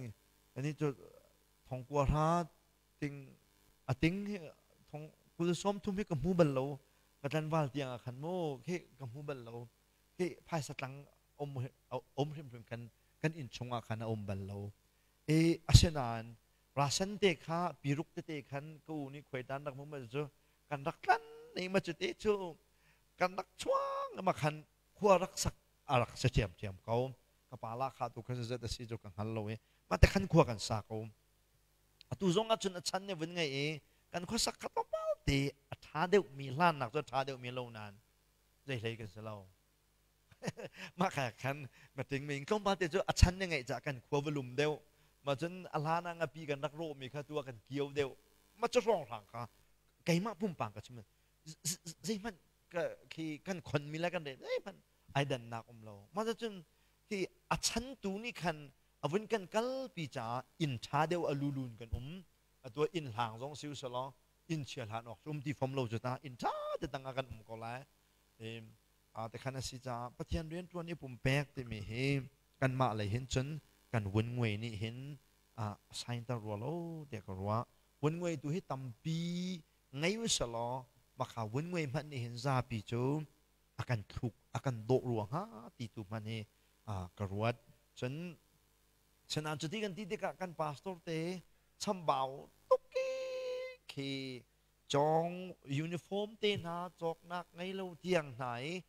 ani cu thongkua hra ting a ting thong kul sawm thum hi ka hmu bal lo, ka tlanval tiang ah khan mu khi ka hmu bal lo. Khi phaisa tlang um um hrimhrim kan kan inn chung ah khan a um bal lo. E asinain rasen te kha piruk tete khan ka u nih khuaitan rak mu ma cu kan rak tlan nei ma cu te cu kan rak chuang ma khan khua rak sak a rak se thiam thiam ko. Ka pa la kha tu khan zat a si cu ka hngal lo i ma te khan khua kan sa ko. Atu zong ah cun a chan ne vun ngei i kan khuasak kha tlawmpal te a ṭha deuh mi hlan nak cu a ṭha deuh mi lo nain zei hlei kan si lo. Mah kha khan mating ming tlawmpal te cu a chan ne ngeih cah kan khua va lum deuh ma cun a hlan ah ngapi kan rak rawh mi kha tu ah kan kio deuh ma cu hrawng hrang kha keimah pumpang ka chim zeihmanh khi kan khon mi le kan re zeihmanh ai dannak um lo. Ma cun khi a chan tu nih khan a vun kan kalpi caah inn ṭha deuh a lulun kan um. Atu inn hlang zong si usalaw inn chia hlan awk um ti fom lo cu ta inn ṭha te tang ah kan um ko lai. Te khan a si caah Pathian rian ṭuan i pumpek timi hi kanmah lei hin cun kan vun nguai nih hin a sainter rua lo tiah ka ruah. Vun nguai tu hi tampi ngei usalaw makha vun nguai hmanh nih hin zapi cu a kan thluk a kan dawh rua hnga ti tu hmanh hi ka ruat. Cun Sinain cuti kan ti tikah kan pastor te chambau tuk khi cawng uniform te hna cawknak ngei lo tiang hna i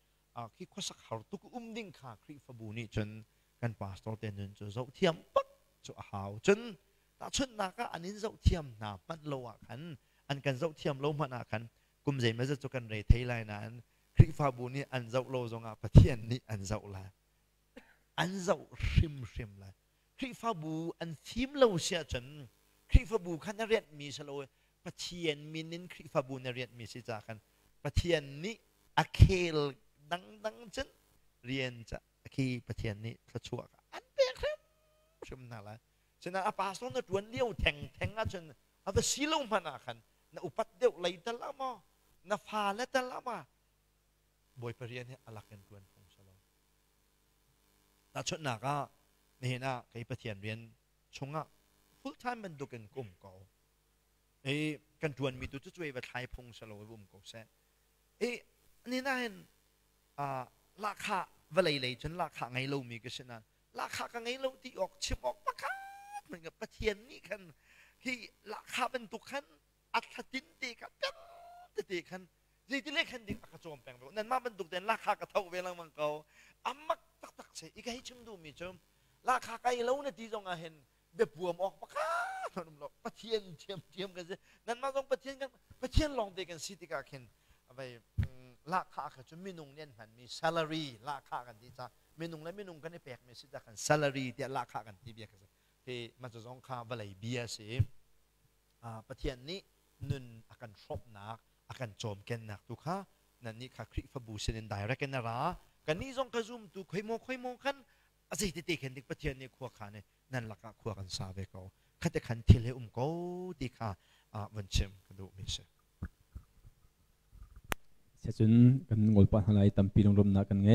khi khuasak har tuk um ding kha Khrihfabu nih cun kan pastor te nun cu zoh thiam bak cu a hau. Cun tahchunhnak ah an in zoh thiam hna hmanh lo ah khan an kan zoh thiam lo hmanh ah khan kum zeimazat cu kan re thei lai nain Khrihfabu nih an zoh lo zongah Pathian nih an zoh lai, an zoh hrimhrim lai. Khrihfabu an fim lo si ahcun Khrihfabu kha na rianhmi si lo, Pathian min in Khrihfabu na rianhmi si ca khan Pathian nih a khel dangdang cun rian ca khi Pathian nih thluachuah an pek hrimhrim hna lai. Sinain a pastor na ṭuan lio thengtheng ahcun a va si lo hmanh ah khan na upat deuh lei tal ah maw na fale tal ah ma Bawipa rian hi a lak in ṭuan phung si lo. Tahchunhnak ah nihin ah kei Pathian rian chungah full time bantuk in ka um ko. I kan ṭuanmi tu cu cuai va thlai phung si lo um ko seh. I nihin ah hin lahkhah Vawlei lei cun lahkhah ngei lomi ka si nain lahkhah ka ngei lo ti awk chim awk pakhat hmanh ka Pathian nih khan hi lahkhah bantuk khan a thlatin te kha piang tete khan zeitile khan ding a ka cawm peng ve nanmah bantuk tein lahkhah ka tho ve lengmang ko. Amak taktak si. I ka hei chim duhmi cu lahkhah kai lo na ti zong ah hin biapuam awk pakhat hmanh um lo. Pathian thiamthiam kan si. Nanmah zong Pathian kan Pathian lawng te kan si tikah khin vei lahkhah kha cu minung nih an hmanmi salary lahkhah kan ti ca minung le minung kan i pekmi si ta kan salary tiah lahkhah kan ti bia ka si. Hi mah cu zong kha vawlei bia si. Pathian nih nun a kan hrawmhnak, a kan cawmkennak tu kha nan nih kha Khrihfabu sinin direct in a ra. Kannih zong ka zumtu khoimaw khoimaw khan a zei tete khan dik Pathian nih khua khan i nan lakah khua kan sa ve ko. Khate khan thil he um ko ti kha vun chim ka duhmi si. Siacun kan ngol pah hna lai, tampi lunglawmhnak kan ngei.